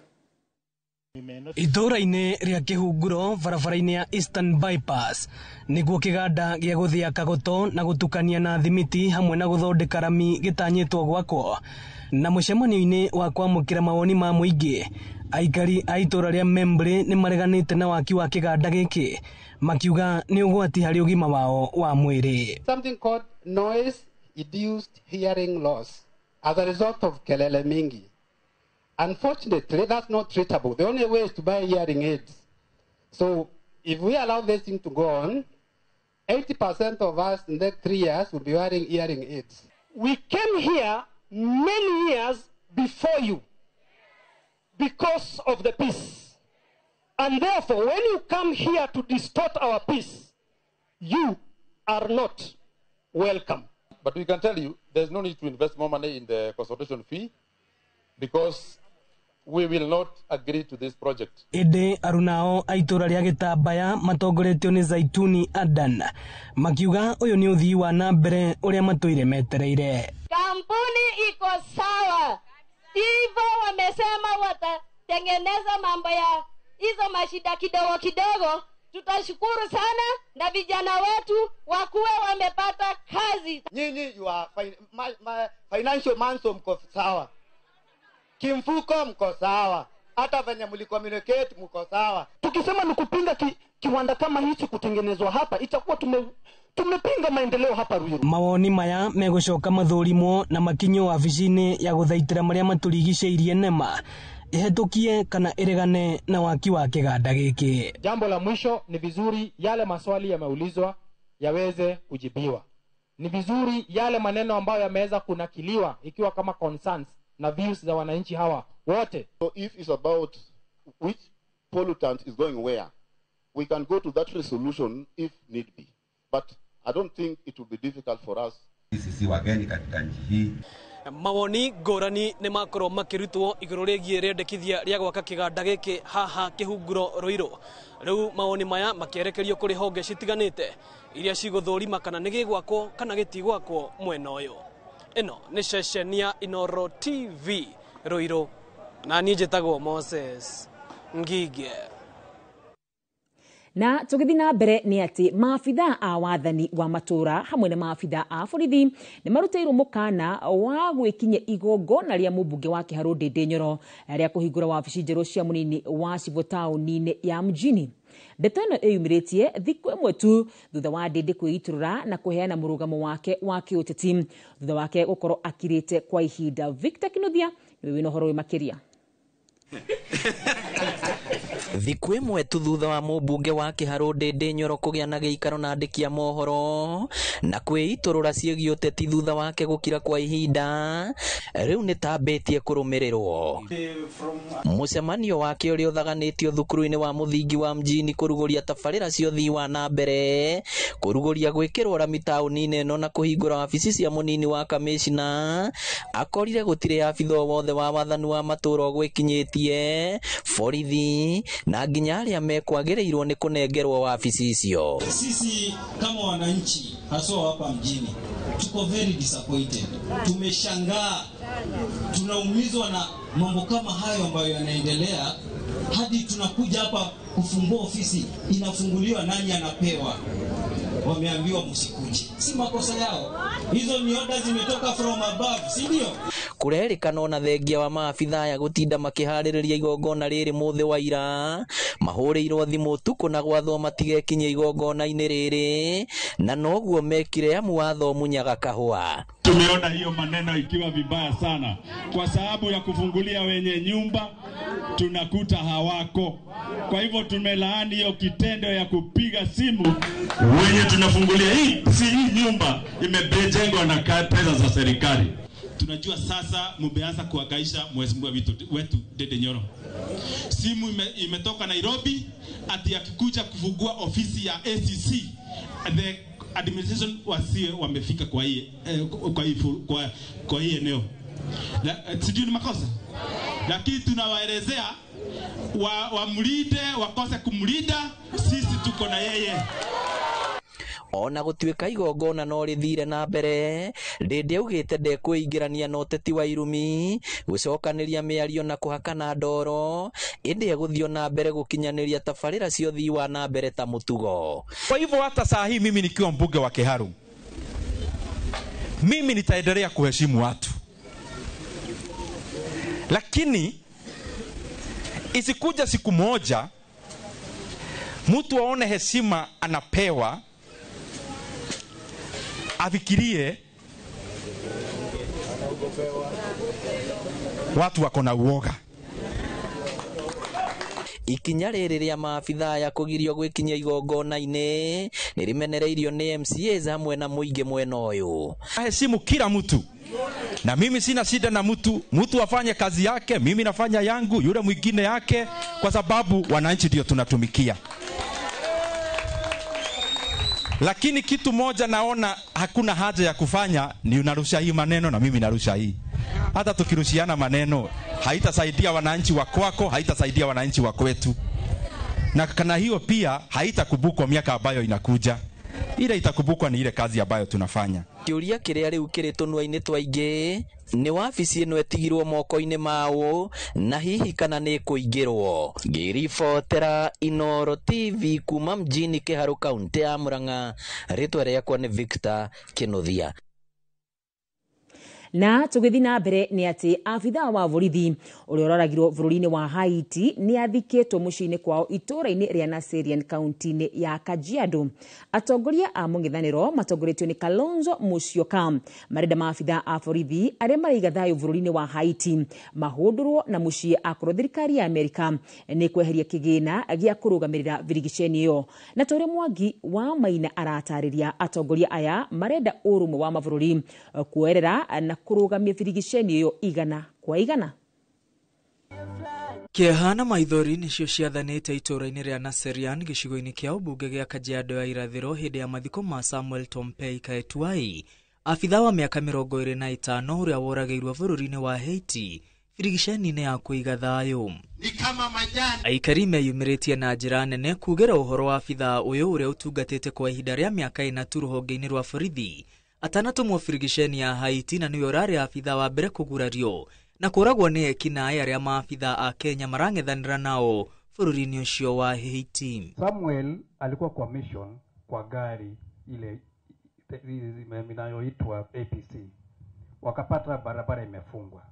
Itũũra-inĩ rĩa Kĩhunguro barabara-inĩ ya Eastern Bypass nĩguo kĩganda gĩa gũthĩa kagoto na gũtukania na thimiti hamwe na gũthondeka rami gĩtanyĩtwo gwakwo. Na mũcemanio-inĩ wa kwamũkĩra mawoni ma mũingĩ, aikari a itũũra rĩa Membley nĩ mareganĩte na waki wa kĩganda gĩkĩ makiuga nĩ ũgwati harĩ ũgima wao wa mwĩrĩ. Something called noise induced hearing loss as a result of kelele mingi. Unfortunately, that's not treatable. The only way is to buy hearing aids. So if we allow this thing to go on, 80% of us in the next 3 years will be wearing hearing aids. We came here many years before you because of the peace. And therefore, when you come here to distort our peace, you are not welcome. But we can tell you, there's no need to invest more money in the consultation fee because we will not agree to this project. Ĩndĩ arunao a itũũra rĩa Gĩtambaya matongoretio nĩ Zaituni Adan makiuga ũyũ nĩ ũthii wa na mbere ũrĩa matũire metereire. Kampuni iko sawa, hivyo wamesema watatengeneza mambo ya hizo mashida kidogo kidogo. Tutashukuru sana na vijana wetu wakuwe wamepata kazi. Nyinyi you are financial manso mko sawa. Kimfuko mko sawa. Hata venye mlicommunicate mko sawa. Tukisema ni kupinga kiwanda kama hichi kutengenezwa hapa, itakuwa tumepinga maendeleo hapa Ruiru. Mawoni maya megũcoka mathũrimwo na makinyo wabici-inĩ ya gũthaitĩra marĩa matũrigicĩirie NEMA ihetũkie kana ĩregane na waki wa kĩganda gĩkĩ. Jambo la mwisho, ni vizuri yale maswali yameulizwa yaweze kujibiwa. Ni vizuri yale maneno ambayo yameweza kunakiliwa ikiwa kama concerns na views za wananchi hawa wote. So if it's about which pollutant is going where, we can go to that resolution if need be. But I don't think it will be difficult for us. Sisi wageni katika nchi hii. Mawoni ngũrani nĩ makorwo makĩrutwo igũrũ rĩgiĩ rĩendekithia rĩa gwaka kĩganda gĩkĩ haha Kĩhunguro Ruiru. Rĩu mawoni maya makĩerekerio kũrĩ honge citiganĩte iria cigũthũrima kana nĩ gĩgwakwo kana gĩtigwakwo mwena ũyũ. Ĩno nĩ ceceni ya Inooro TV Ruiru, na niĩ njĩtagwo Moses Ngige. Na tũgĩthiĩ na mbere nĩ atĩ maabithaa a wathani wa matũũra hamwe na maabithaa a borithi nĩ marutĩirwo mũkana wa gwĩkinyia igongona rĩa mũmbunge wa Kĩharũ Ndĩndĩ Nyoro rĩa kũhingũra wabici njerũ cia mũnini wa cibũ taũni-inĩ ya Mjini. Ndeto ĩno ĩyumĩrĩtie thikũ ĩmwe tu thutha wa Ndĩndĩ kwĩitũrũra na kũheana mũrũgamo wake wa kĩũteti thutha wake gũkorwo akirĩte kwa ihinda. Victor Kinuthia nĩwe wĩna ũhoro wĩ makĩria. Thikũ ĩmwe tu thutha wa mũmbunge wa Kĩharũ Ndĩndĩ Nyoro kũgĩa na gĩikaro na andĩki a mohoro na kwĩitũrũra ciĩgiĩ ũteti thutha wake gũkira kwa ihinda, rĩu nĩ tambĩtie kũrũmĩrĩrwo. Mũcemanio wake ũrĩa ũthaganĩtio thukuru-inĩ wa mũthingi wa Mjini kũrugũria tabarĩra cia ũthii wa na mbere, kũrugũria gwĩkĩrwo rami taũni-inĩ ĩno na kũhingũra wabici cia mũnini wa kamĩcina, akorire gũtirĩ abitha o wothe wa wathani wa matũũra ũgwĩkinyĩtie, borithi na nginya arĩa mekwagĩrĩirwo nĩ kũnengerwo wabici icio. Sisi kama wananchi haswa hapa mjini tuko very disappointed. Tumeshangaa, tunaumizwa na mambo kama hayo ambayo yanaendelea, hadi tunakuja hapa kufungua ofisi, inafunguliwa, nani anapewa? Wameambiwa msikuje. Si makosa yao. Hizo ni orders zimetoka from above, si ndio? Kurerikana ona thengia wa maabithaa ya gũtinda makĩharĩrĩria igongona rĩrĩ mũthĩ wa ira, mahũrĩirwo thimũ ũtukũ na gwathwo matigekinye igongona-inĩ rĩrĩ, na noguo mekire amu watho munyaga kahũa. Tumeona hiyo maneno ikiwa vibaya sana kwa sababu ya kufungulia wenye nyumba tunakuta hawako. Kwa hivyo tumelaani hiyo kitendo ya kupiga simu wenye tunafungulia. Hii si hii nyumba imejengwa na pesa za serikali. Tunajua sasa mmeanza kuhangaisha mheshimiwa wetu Ndindi Nyoro. Simu imetoka Nairobi ati akikuja kufungua ofisi ya ACC the administration wasiwe wamefika kwa hii kwa hii eneo. Sijui ni makosa. Lakini tunawaelezea wamlinde, wakose kumlinda, sisi tuko na yeye. Ona gũtuĩka igongona no rĩthire na mbere, Ndĩndĩ augĩte ndekwĩingĩrania na ũteti wa irumi, gũcokanĩria mĩario na kũhakana ndoro, ĩndĩ egũthiĩ na mbere gũkinyanĩria tabarĩra cia ũthii wa na mbere ta mũtugo. Kwa hivyo hata saa hii mimi nikiwa mbunge wa Kiharu, mimi nitaendelea kuheshimu watu, lakini isikuja siku moja mtu aone heshima anapewa afikirie watu wako na uoga. Ikinya rĩrĩ rĩa maabithaa ya kũgirio gwĩkinyia igongona-inĩ nĩ rĩmenereirio nĩ MCAs hamwe na mũingĩ mwena ũyũ. Heshimu kila mtu, na mimi sina shida na mtu. Mtu afanye kazi yake, mimi nafanya yangu, yule mwingine yake, kwa sababu wananchi ndio tunatumikia. Lakini kitu moja naona hakuna haja ya kufanya ni unarusha hii maneno na mimi narusha hii. Hata tukirushiana maneno haitasaidia wananchi wa kwako, haitasaidia wananchi wa kwetu. Na kana hiyo pia haitakumbukwa miaka ambayo inakuja. Ile itakumbukwa ni ile kazi ambayo tunafanya. Kĩũria kĩrĩa rĩu kĩrĩ tũnua-inĩ twa aingĩ nĩ wabici ĩno ĩtigirwo moko-inĩ maũ na hihi kana nĩ ĩkũingĩrwo. Ngĩribotera Inooro TV kuma mjini Kiharu, kaunti ya Murang'a, rĩtwa rĩakwa nĩ Victor Kinuthia. Na tũgĩthiĩ na mbere nĩ atĩ abithaa wa borithi ũrĩa ũroragirwo bũrũri-inĩ wa Haiti nĩ athikĩtwo mũciĩ-inĩ kwao itũũra-inĩ rĩa Naserian kaunti-inĩ ya Kajiado. Atongoria a mũng'ethanĩro matongoretio nĩ Kalonzo Musyoka marenda maabithaa a borithi arĩa maraiga thayũ bũrũri-inĩ wa Haiti mahũndũrwo na mũciĩ akorwo thirikari ya Amerika nĩ kweheria kĩgĩna gĩa kũrũgamĩrĩra birigiceni ĩyo. Na ta ũrĩa Mwangi wa Maina aratarĩria, atongoria aya marenda ũrũmwe wa mabũrũri kuoerera na kũrũgamia birigiceni ĩyo igana kwa igana. Kĩeha na maithori nĩcio ciathanĩte itũũra-inĩ rĩa Naserian gĩcigo-inĩ kĩa ũmbunge gĩa Kajiado ya Irathĩro hĩndĩ ya mathiko ma Samuel Tompei Kaetuai, abithaa wa mĩaka 25 ũrĩa woragĩirwo bũrũri-inĩ wa Haiti birigiceni-inĩ ya kũiga thayũ. Aikari meyumĩrĩtie na njĩra nene kugĩra ũhoro wa abithaa ũyũ ũrĩa ũtungatĩte kwa ihinda rĩa mĩaka 4 tu rũhonge-inĩ rwa borithi atanatũmwo birigiceni ya Haiti, na nĩwe ũrarĩ abithaa wa mbere kũgurario na kũragwo nĩ ekinaĩ arĩa maabithaa a Kenya marang'ethanĩra nao bũrũri-inĩ ũcio wa Haiti. Samuel alikuwa kwa mission kwa gari ile inayoitwa APC, wakapata barabara imefungwa.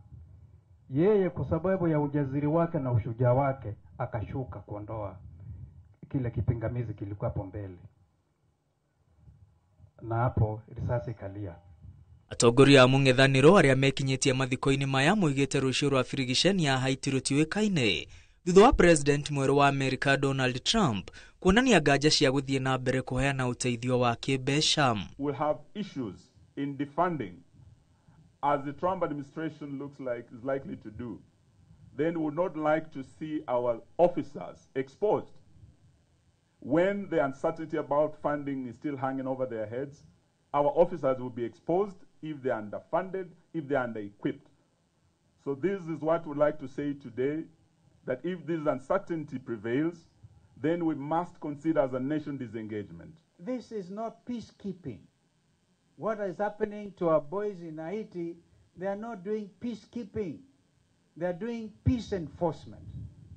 Yeye kwa sababu ya ujasiri wake na ushujaa wake akashuka kuondoa kile kipingamizi kilikuwa hapo mbele, na hapo risasi ikalia. Atongoria a mũng'ethanĩro arĩa mekinyĩtie mathiko-inĩ maya moigĩte rũciũ rwa birigiceni ya Haiti rũtiũĩkaine thutha wa President mwerũ wa Amerika Donald Trump kuonania nganja cia gũthiĩ na mbere kũheana ũteithio wa kĩmbeca. We'll have issues in defunding as the Trump administration looks like is likely to do. Then we would not like to see our officers exposed when the uncertainty about funding is still hanging over their heads. Our officers will be exposed if they are underfunded, if they are under-equipped. So this is what we'd like to say today, that if this uncertainty prevails, then we must consider as a nation disengagement. This is not peacekeeping. What is happening to our boys in Haiti, they are not doing peacekeeping. They are doing peace enforcement.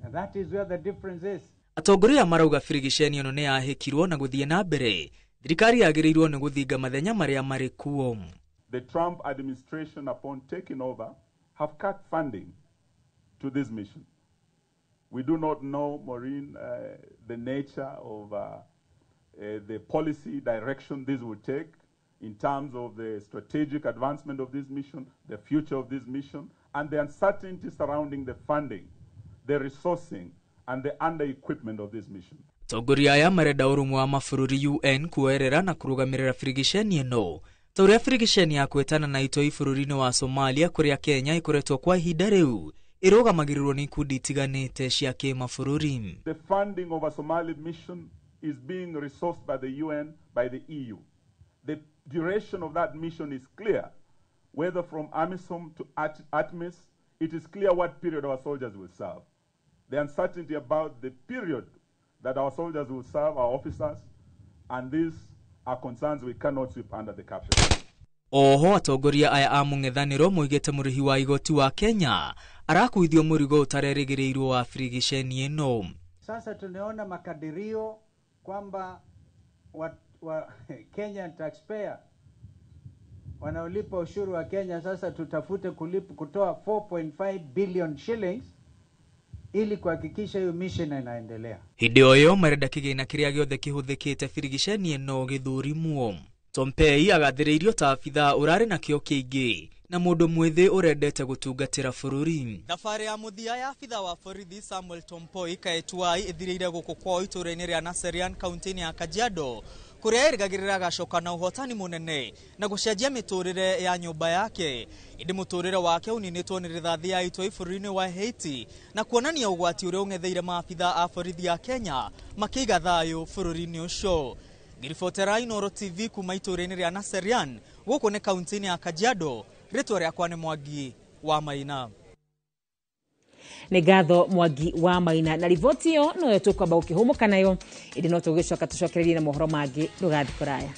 And that is where the difference is. Atongoria marauga birigiceni ĩno nĩ yahĩkirwo na gũthiĩ na mbere thirikari yagĩrĩirwo nĩ gũthinga mathenya marĩa marĩ kuo. The Trump administration, upon taking over, have cut funding to this mission. We do not know, Maureen, the nature of the policy direction this will take in terms of the strategic advancement of this mission, the future of this mission, and the uncertainty surrounding the funding, the resourcing, and the under-equipment of this mission. Atongoria aya marenda ũrũmwe wa mabũrũri UN kuoerera na kũrũgamĩrĩra birigiceni ĩno ta ũrĩa birigiceni ya kwĩtana na itoi bũrũri-inĩ wa Somalia kũrĩa Kenya ĩkoretwo kwa ihinda rĩu ĩrũgamagĩrĩrwo nĩ ikundi itiganĩte cia kĩmabũrũri. The funding of a Somali mission is being resourced by the UN, by the EU. The duration of that mission is clear. Whether from AMISOM to ATMIS, it is clear what period our soldiers will serve. The uncertainty about the period that our soldiers will serve, our officers, and this are concerns we cannot sweep under the carpet. Oho atongoria aya a mũng'ethanĩro moigĩte mũrĩhi wa igoti wa Kenya arakuithio mũrigo ũtarerĩgĩrĩirwo wa birigiceni ĩno. Sasa tunaona makadirio kwamba wa Kenyan taxpayer wanaolipa ushuru wa Kenya sasa tutafute kutoa 4.5 billion shillings ili kuhakikisha hiyo mission inaendelea. Hĩndĩ o ĩyo marenda kĩgĩna kĩrĩa gĩothe kĩhũthĩkĩte birigiceni ĩno gĩthũrimwo. Tompei agathĩrĩirio ta abithaa ũrarĩ na kĩo kĩingĩ na mũndũ mwĩthĩ ũrendete gũtungatĩra bũrũri. Thabarĩ ya mũthia ya abithaa wa borithi Samuel Tompoi Kaetuai ĩthirĩire gũkũ kwao itũũra-inĩ rĩa Naserian kaunti-inĩ ya Kajiado kũrĩa erĩgagĩrĩra agacoka na ũhotani mũnene na gũcenjia mĩtũrĩre ya nyũmba yake. Ĩndĩ mũtũrĩre wake ũninĩtwo nĩ rithathi ya itoi bũrũri-inĩ wa Haiti na kuonania ũgwati ũrĩa ũng'etheire maabithaa a borithi a Kenya makĩiga thayũ bũrũri-inĩ ũcio. Ngĩribotera Inooro TV kuma itũũra-inĩ rĩa Naserian gũkũ nĩ kaunti-inĩ ya Kajiado. Rĩtwa rĩakwa nĩ Mwangi wa Maina. Nĩ ngatho Mwangi wa Maina na riboti ĩyo noyo tũkwamba gũkĩhũmũka nayo, ĩndĩ no tũgĩcoka tũcokererie na mohoro mangĩ. Ndũgathiĩ kũraya.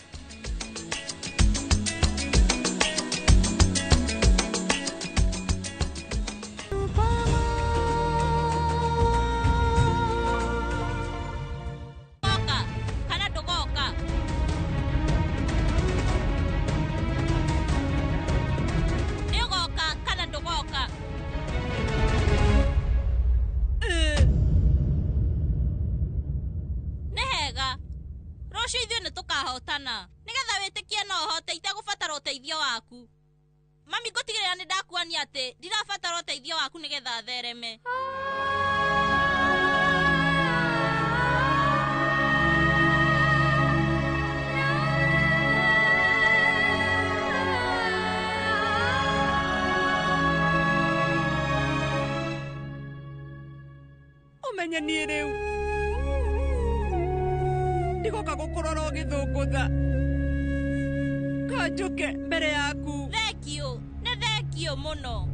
Mami ngũtigĩrĩra nĩ ndakuonia atĩ ndirabatara ũteithio waku nĩgetha thereme. Ũmenye niĩ rĩu ndigoka gũkũrora ũgĩthũngũtha kanjũke mbere yaku. Thengio, nĩ thengio mũno.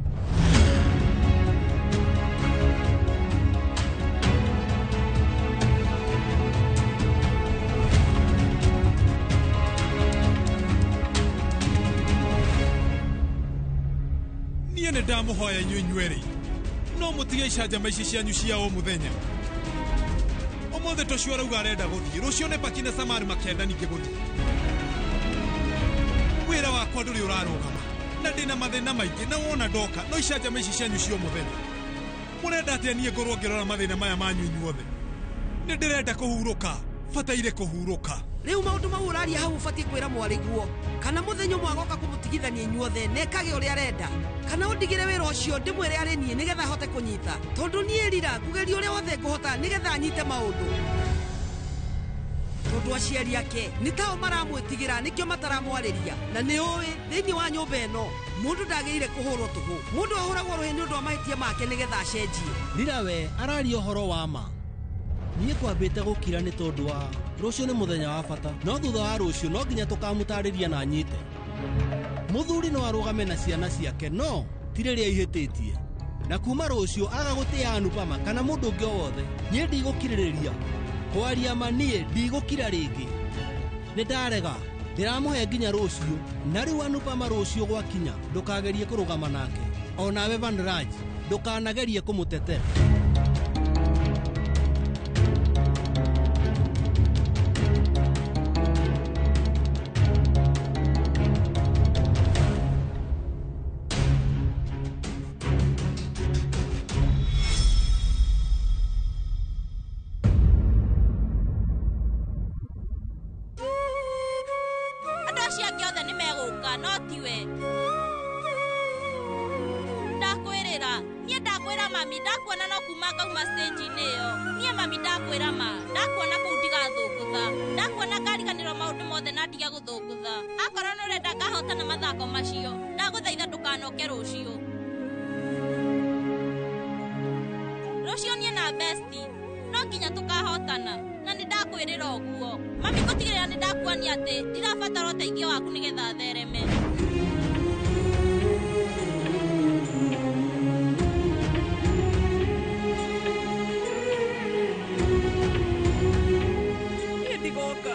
Niĩ nĩ ndamũhoya inyuĩ inyuerĩ no mũtige icanjama ici cianyu cia o mũthenya. Ũmũthĩ tũcio arauga arenda gũthiĩ, rũciũ nĩ Paki na Samari makĩenda ningĩ gũthiĩ. Wĩra wakwa ndũrĩ ũrarũgama na ndĩna mathĩna maingĩ na wona ndoka no icanjama ici cianyu cia mũthenya. Mũrenda atĩa niĩ ngorwo ngĩrora mathĩna maya manyu inyuothe? Nĩ ndĩrenda kũhurũka, bataire kũhurũka. Rĩu maũndũ mau ũraria hau ũbatiĩ kwĩra mwarĩguo kana mũthenya ũmwe agoka kũmũtigithania inyuothe nekage ũrĩa arenda, kana ũndigĩre wĩra ũcio ndĩmwĩre arĩ niĩ nĩgetha ahote kũnyita, tondũ niĩ rira ngũgeria ũrĩa wothe ngũhota nĩgetha anyite maũndũ. Tondũ aciari ake nĩ tao maramwĩtigĩra nĩkĩo mataramwarĩria, na nĩ ũĩ thĩinĩ wa nyũmba ĩno mũndũ ndagĩrĩire kũhũrwo tũhũ. Mũndũ ahũragwo rũhĩ nĩ ũndũ wa mahĩtia make nĩgetha acenjie. Rira we araria ũhoro wa ma. Niĩ kwambĩte gũkira nĩ tondũ wa rũciũ nĩ mũthenya wa bata, no thutha wa rũciũ no nginya tũkamũtarĩria na anyite. Mũthuri no arũgame na ciana ciake no ti rĩrĩa ihĩtĩtie, na kuma rũciũ aga gũtĩa Anupama kana mũndũ ũngĩ o wothe, niĩ ndigũkirĩrĩria. Kwaria ma niĩ ndigũkira rĩngĩ. Nĩ ndarega, ndĩramũhe nginya rũciũ, na rĩu Anupama rũciũ gwakinya ndũkagerie kũrũgama nake. O nawe Vanraj ndũkanagerie kũmũtetera. Ndigoka.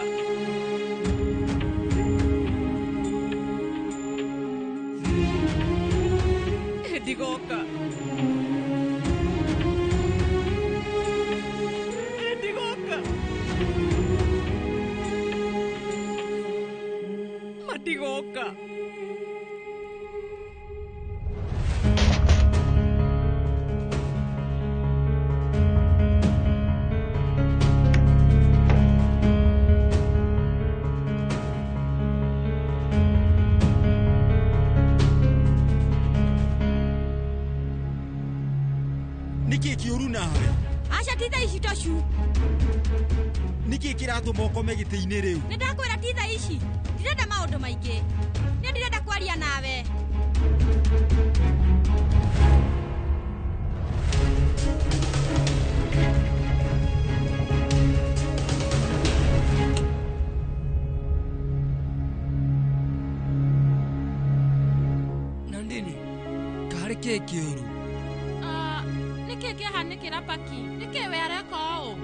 Nĩkĩ kĩũru nawe? Aca ti thaa ici Tocu. Nĩkĩ kĩratũma ũkome gĩtĩ-inĩ rĩu? Nĩ ndakwĩra ti thaa ici. Ndirenda maũndũ maingĩ. Nĩ ndirenda kwaria nawe. Nandini, karĩ kĩ kĩũru? Nĩkĩ kĩahanĩkĩra Paki? Nĩkĩ we areka ũũ?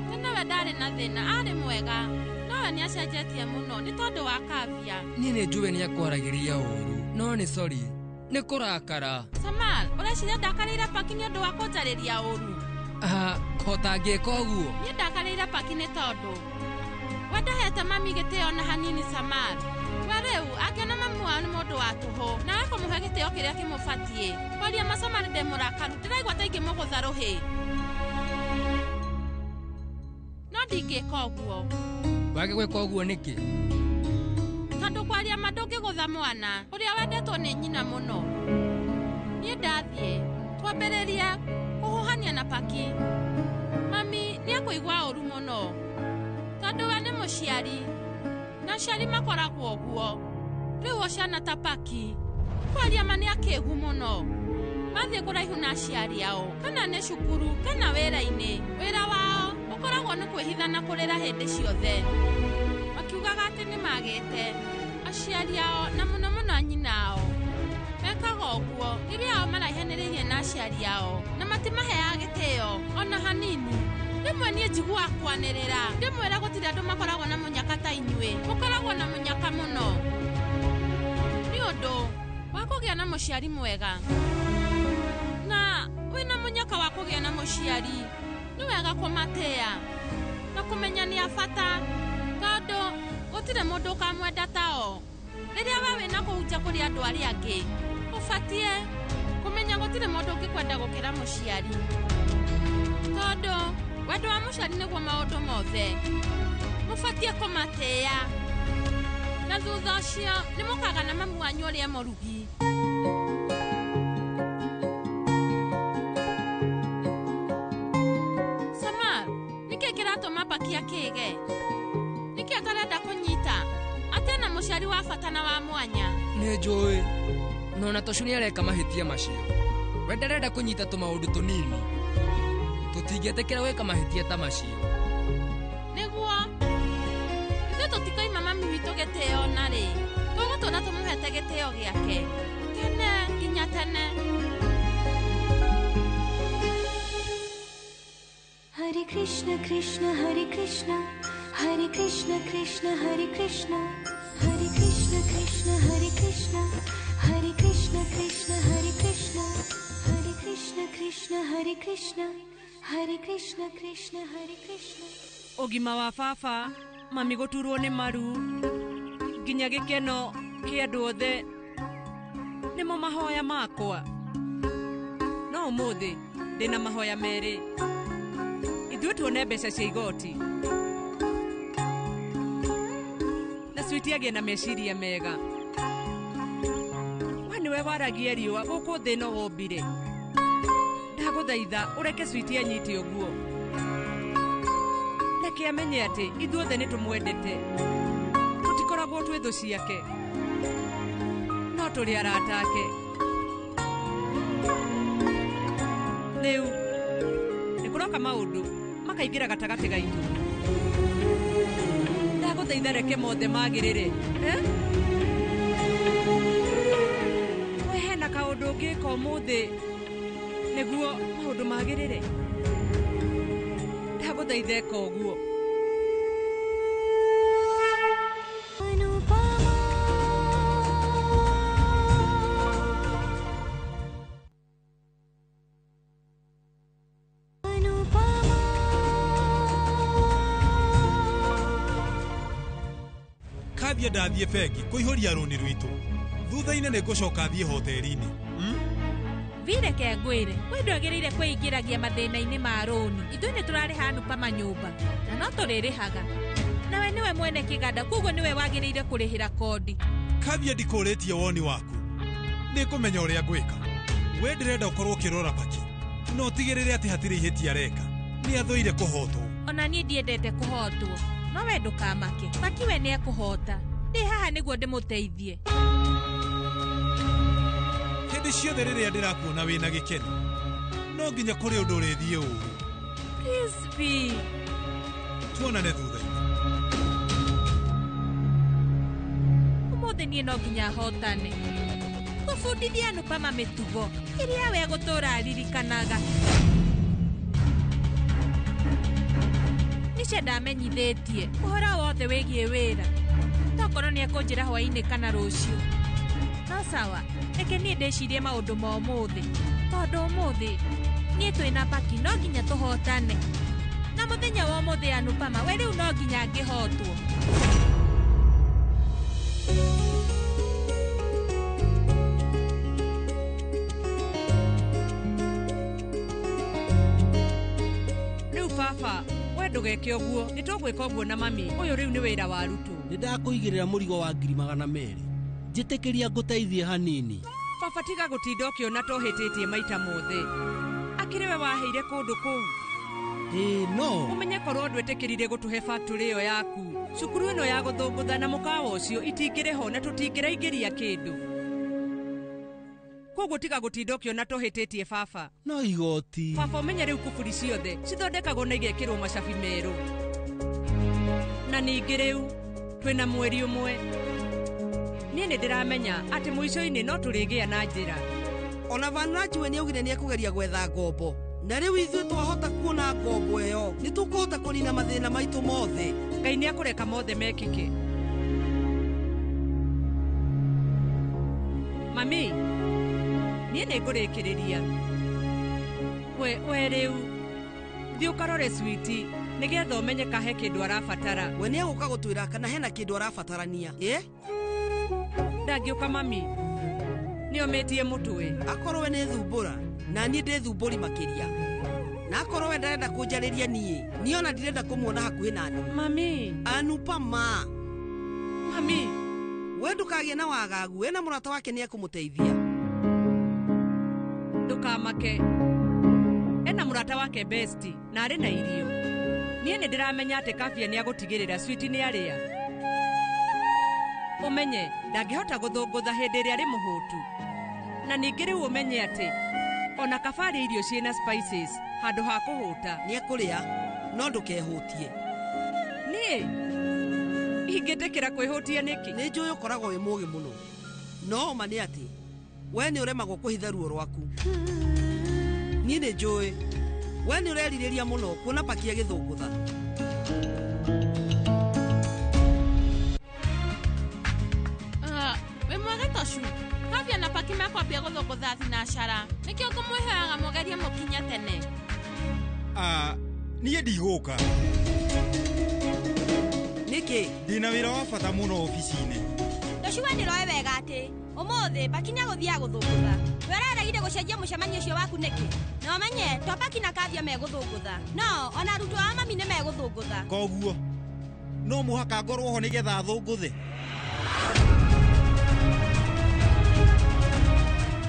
Tene we ndarĩ na thĩna, arĩ mwega. No we nĩacenjetie mũno nĩ tondũ wa Kavya. Niĩ nĩ njũĩ nĩakwaragĩria ũũru, no nĩ sorry, nĩ kũrakara. Samal, ũreciria ndakarĩire Paki nĩ ũndũ wa kũnjarĩria ũũru? Ah, kotangĩka ũguo. Niĩ ndakarĩire Paki nĩ tondũ we ndahete mami gĩtĩo na hanini Samal. We rĩu angĩona mami wao nĩ mũndũ wa tũhũ na akũmũhe gĩtĩo kĩrĩa kĩmũbatiĩ. Kwaria ma Samal ndĩ mũrakaru, ndĩraigua ta ingĩmũgũtha rũhĩ. No ndingĩka ũguo. Wage gwĩka ũguo nĩkĩ? Tondũ kwaria ma ndũngĩgũtha mwana ũrĩa wendetwo nĩ nyina mũno. Niĩ ndathiĩ twambĩrĩrie kũhuhania na Paki. Mami nĩekũigua ũru mũno tondũ we nĩ mũciari na aciari makoragwo ũguo. Rĩu o ciana ta Paki kwaria ma nĩ akĩgu mũno. Mathiĩ kũraihu na aciari ao, kana nĩ cukuru kana wĩra-inĩ. Wĩra wao ũkoragwo nĩ kwĩhitha na kũrĩra hĩndĩ ciothe, makiugaga atĩ nĩ magĩte aciari ao na mũno mũno nyina ao. Mekaga ũguo rĩrĩa ao maraihanĩrĩirie na aciari ao na matimaheaga gĩtĩo ona hanini. Rĩmwe niĩ njiguaga kwanĩrĩra ndĩmwĩra gũtirĩ andũ makoragwo na mũnyaka ta inyuĩ, mũkoragwo na mũnyaka mũno nĩ ũndũ wa kũgĩa na mũciari mwega. Na wĩna mũnyaka wa kũgĩa na mũciari nĩ wega kũmatĩa na kũmenya nĩ a bata, tondũ gũtirĩ mũndũ ũkamwenda tao. Rĩrĩa we wĩna kũhunjia kũrĩ andũ arĩa angĩ, ũbatiĩ kũmenya gũtirĩ mũndũ ũngĩkwenda gũkĩra mũciari, tondũ wendo wa mũciari nĩguo maũndũ mothe. Mũbatiĩ kũmatĩa, na thutha ũcio nĩ mũkagana mami wanyu ũrĩa mũrugi. Samal, nĩkĩ kĩratũma Paki akĩge? Nĩkĩ atarenda kũnyita atĩ na mũciari wa bata na wa mwanya? Nĩ njũĩ, no na Tocu nĩareka mahĩtia macio. We ndarenda kũnyita tũmaũndũ tũnini. Tũtingĩtĩkĩra gwĩka mahĩtia ta macio. Nĩguo ithuĩ tũtikoima mami witũ gĩtĩo narĩ, tũgũtũra tũmũhete gĩtĩo gĩake tene nginya tene. Hare Krishna Krishna Hare Krishna Hare Krishna Krishna Hare Krishna Hare Krishna Krishna Hare Krishna Hare Krishna Krishna Hare Krishna Hare Krishna Krishna Hare Krishna Hare Krishna Krishna Hare Krishna. Ũgima wa baba, mami gũturwo nĩ maru nginya gĩkeno kĩa andũ othe nĩmo mahoya makwa. No ũmũthĩ ndĩna mahoya merĩ. Ithuĩ tuone mbeca cia igoti na Switi agĩe na meciria mega. We nĩwe waragia riũa gũkũ thĩ no wombire. Ndagũthaitha ũreke Switi anyite ũguo. Reke amenye atĩ ithuothe nĩ tũmwendete. Tũtikoragwo twĩ thũ ciake, no tũrĩ arata ake. Rĩu nĩ kũroka maũndũ makaingĩra gatagatĩ gaitũ. Ndagũthaitha reke mothe magĩrĩre. We hena kaũndũ ũngĩka ũmũthĩ nĩguo maũndũ magĩrĩre? Ndagũthaitha ĩka ũguo. Kavya ndathiĩ bengi kũihũria rũni rwitũ. Thutha-inĩ nĩ ngũcoka thiĩ hoteri-inĩ. Vireke ngwĩre, we ndwagĩrĩire kwĩingĩragia mathĩna-inĩ ma rũni. Ithuĩ nĩ tũrarĩha Anupa manyũmba na no tũrĩrĩhaga. Nawe nĩwe mwene kĩganda, koguo nĩwe wagĩrĩire kũrĩhĩra kodi. Kavya ndikũrĩtie woni waku. Nĩ ngũmenya ũrĩa ngwĩka. We ndĩrenda ũkorwo ũkĩrora Paki. Na ũtigĩrĩre atĩ hatirĩ ihĩtia areka. Nĩ athũire kũhotwo. Ona niĩ ndiendete kũhotwo. No we ndũkamake. Paki we nĩekũhota. Ndĩ haha nĩguo ndĩmũteithie. Hĩndĩ ciothe rĩrĩa ndĩrakuona wĩna gĩkeno, no nginya kũrĩ ũndũ ũrĩthiĩ ũũru. Please be. Tuonane thutha-inĩ. Ũmũthĩ niĩ no nginya hotane. Gũbundithia Anupama mĩtugo ĩrĩa we gũtũra aririkanaga. Nisha ndamenyithĩtie ũhoro wothe wĩgiĩ wĩra. Tokorwo nĩekũnjĩra hwaĩ-inĩ kana rũciũ. No sawa, reke niĩ ndĩcirie maũndũ ma ũmũthĩ. Tondũ ũmũthĩ niĩ twĩna Paki no nginya tũhotane. Na mũthenya wa ũmũthĩ Anupama we rĩu no nginya angĩhotwo. Rĩu baba, we ndũgeke ũguo, nĩ tũgwĩka ũguo na mami. Ũyũ rĩu nĩ wĩra wa arutwo. Nĩ ndakũigĩrĩra mũrigo wa 200,000. Njĩtĩkĩria ngũteithie hanini. Baba tiga gũtinda ũkĩona tohĩtĩtie maita mothe. Akĩrĩ we waheire kũndũ kũu. Ĩĩ no. Ũmenye korwo ndwĩtĩkĩrire gũtũhe factory ĩyo yaku. Cukuru ĩno ya gũthũngũtha na mũkawa ũcio itingĩrĩ ho na tũtingĩraingĩria kĩndũ. Koguo tiga gũtinda ũkĩona tohĩtĩtie baba. No igoti. Baba ũmenye rĩu kuburi ciothe cithondekagwo na igekĩrwo macabi merũ. Na ningĩ rĩu twĩna mweri ũmwe. Niĩ nĩ ndĩramenya atĩ mũico-inĩ no tũrĩgĩa na njĩra. Ona Vanraj we nĩaugire nĩekũgeria gwetha ngombo. Na rĩu ithuĩ twahota kuona ngombo ĩyo, nĩ tũkũhota kũnina mathĩna maitũ mothe. Ngai nĩekũreka mothe mekĩke. Mami, niĩ nĩngũrĩkĩrĩria. We rĩu thiĩ ũkarore switi nĩgetha ũmenye ka he kĩndũ arabatara. We nĩegũka gũtwĩra kana hena kĩndũ arabatarania. Ĩ? Ndangĩũka mami. Nĩomĩtie mũtwe. Akorwo we nĩ thumbũra, na niĩ ndĩ thumbũri makĩria. Na akorwo we ndarenda kũnjarĩria niĩ, niĩ ona ndirenda kũmuona hakuhĩ na niĩ. Mami. Anupama. Mami. We ndũkagĩe na wagagu, we na mũrata wake nĩekũmũteithia. Ndũkamake. Ena mũrata wake besti na arĩ na irio. Niĩ nĩ ndĩramenya atĩ Kavya nĩagũtigĩrĩra switi nĩ arĩa. Ũmenye ndangĩhota gũthũngũtha hĩndĩ ĩrĩa arĩ mũhũtu. Na ningĩ rĩu ũmenye atĩ ona kaba arĩe irio ciĩna spices handũ ha kũhũta. Nĩekũrĩa no ndũkehũtie. Niĩ ingĩtĩkĩra kwĩhũtia nĩkĩ? Nĩ njũĩ ũkoragwo wĩ mũũgĩ mũno. No ma nĩ atĩ we nĩ ũremagwo kũhitha ruo rwaku. Niĩ nĩ njũĩ we nĩ ũrerirĩria mũno kuona Paki agĩthũngũtha. Wĩ mwega Toshu. Kavya na Paki mekwambia gũthũngũtha thinacara. Nĩkĩo ngũmwĩhoyaga mũgerie mũkinye tene. Niĩ ndigũka. Nĩkĩ? Ndĩna wĩra wa bata mũno obici-inĩ. Toshu we nĩroĩ wega atĩ ũmũthĩ Paki nĩegũthiaga gũthũngũtha. We ũraregire gũcenjia mũcemanio ũcio waku nĩkĩ? Na ũmenye to Paki na Kavya megũthũngũtha. No ona arutwo a mami nĩ megũthũngũtha. Koguo no mũhaka ngorwo ho nĩgetha thũngũthe.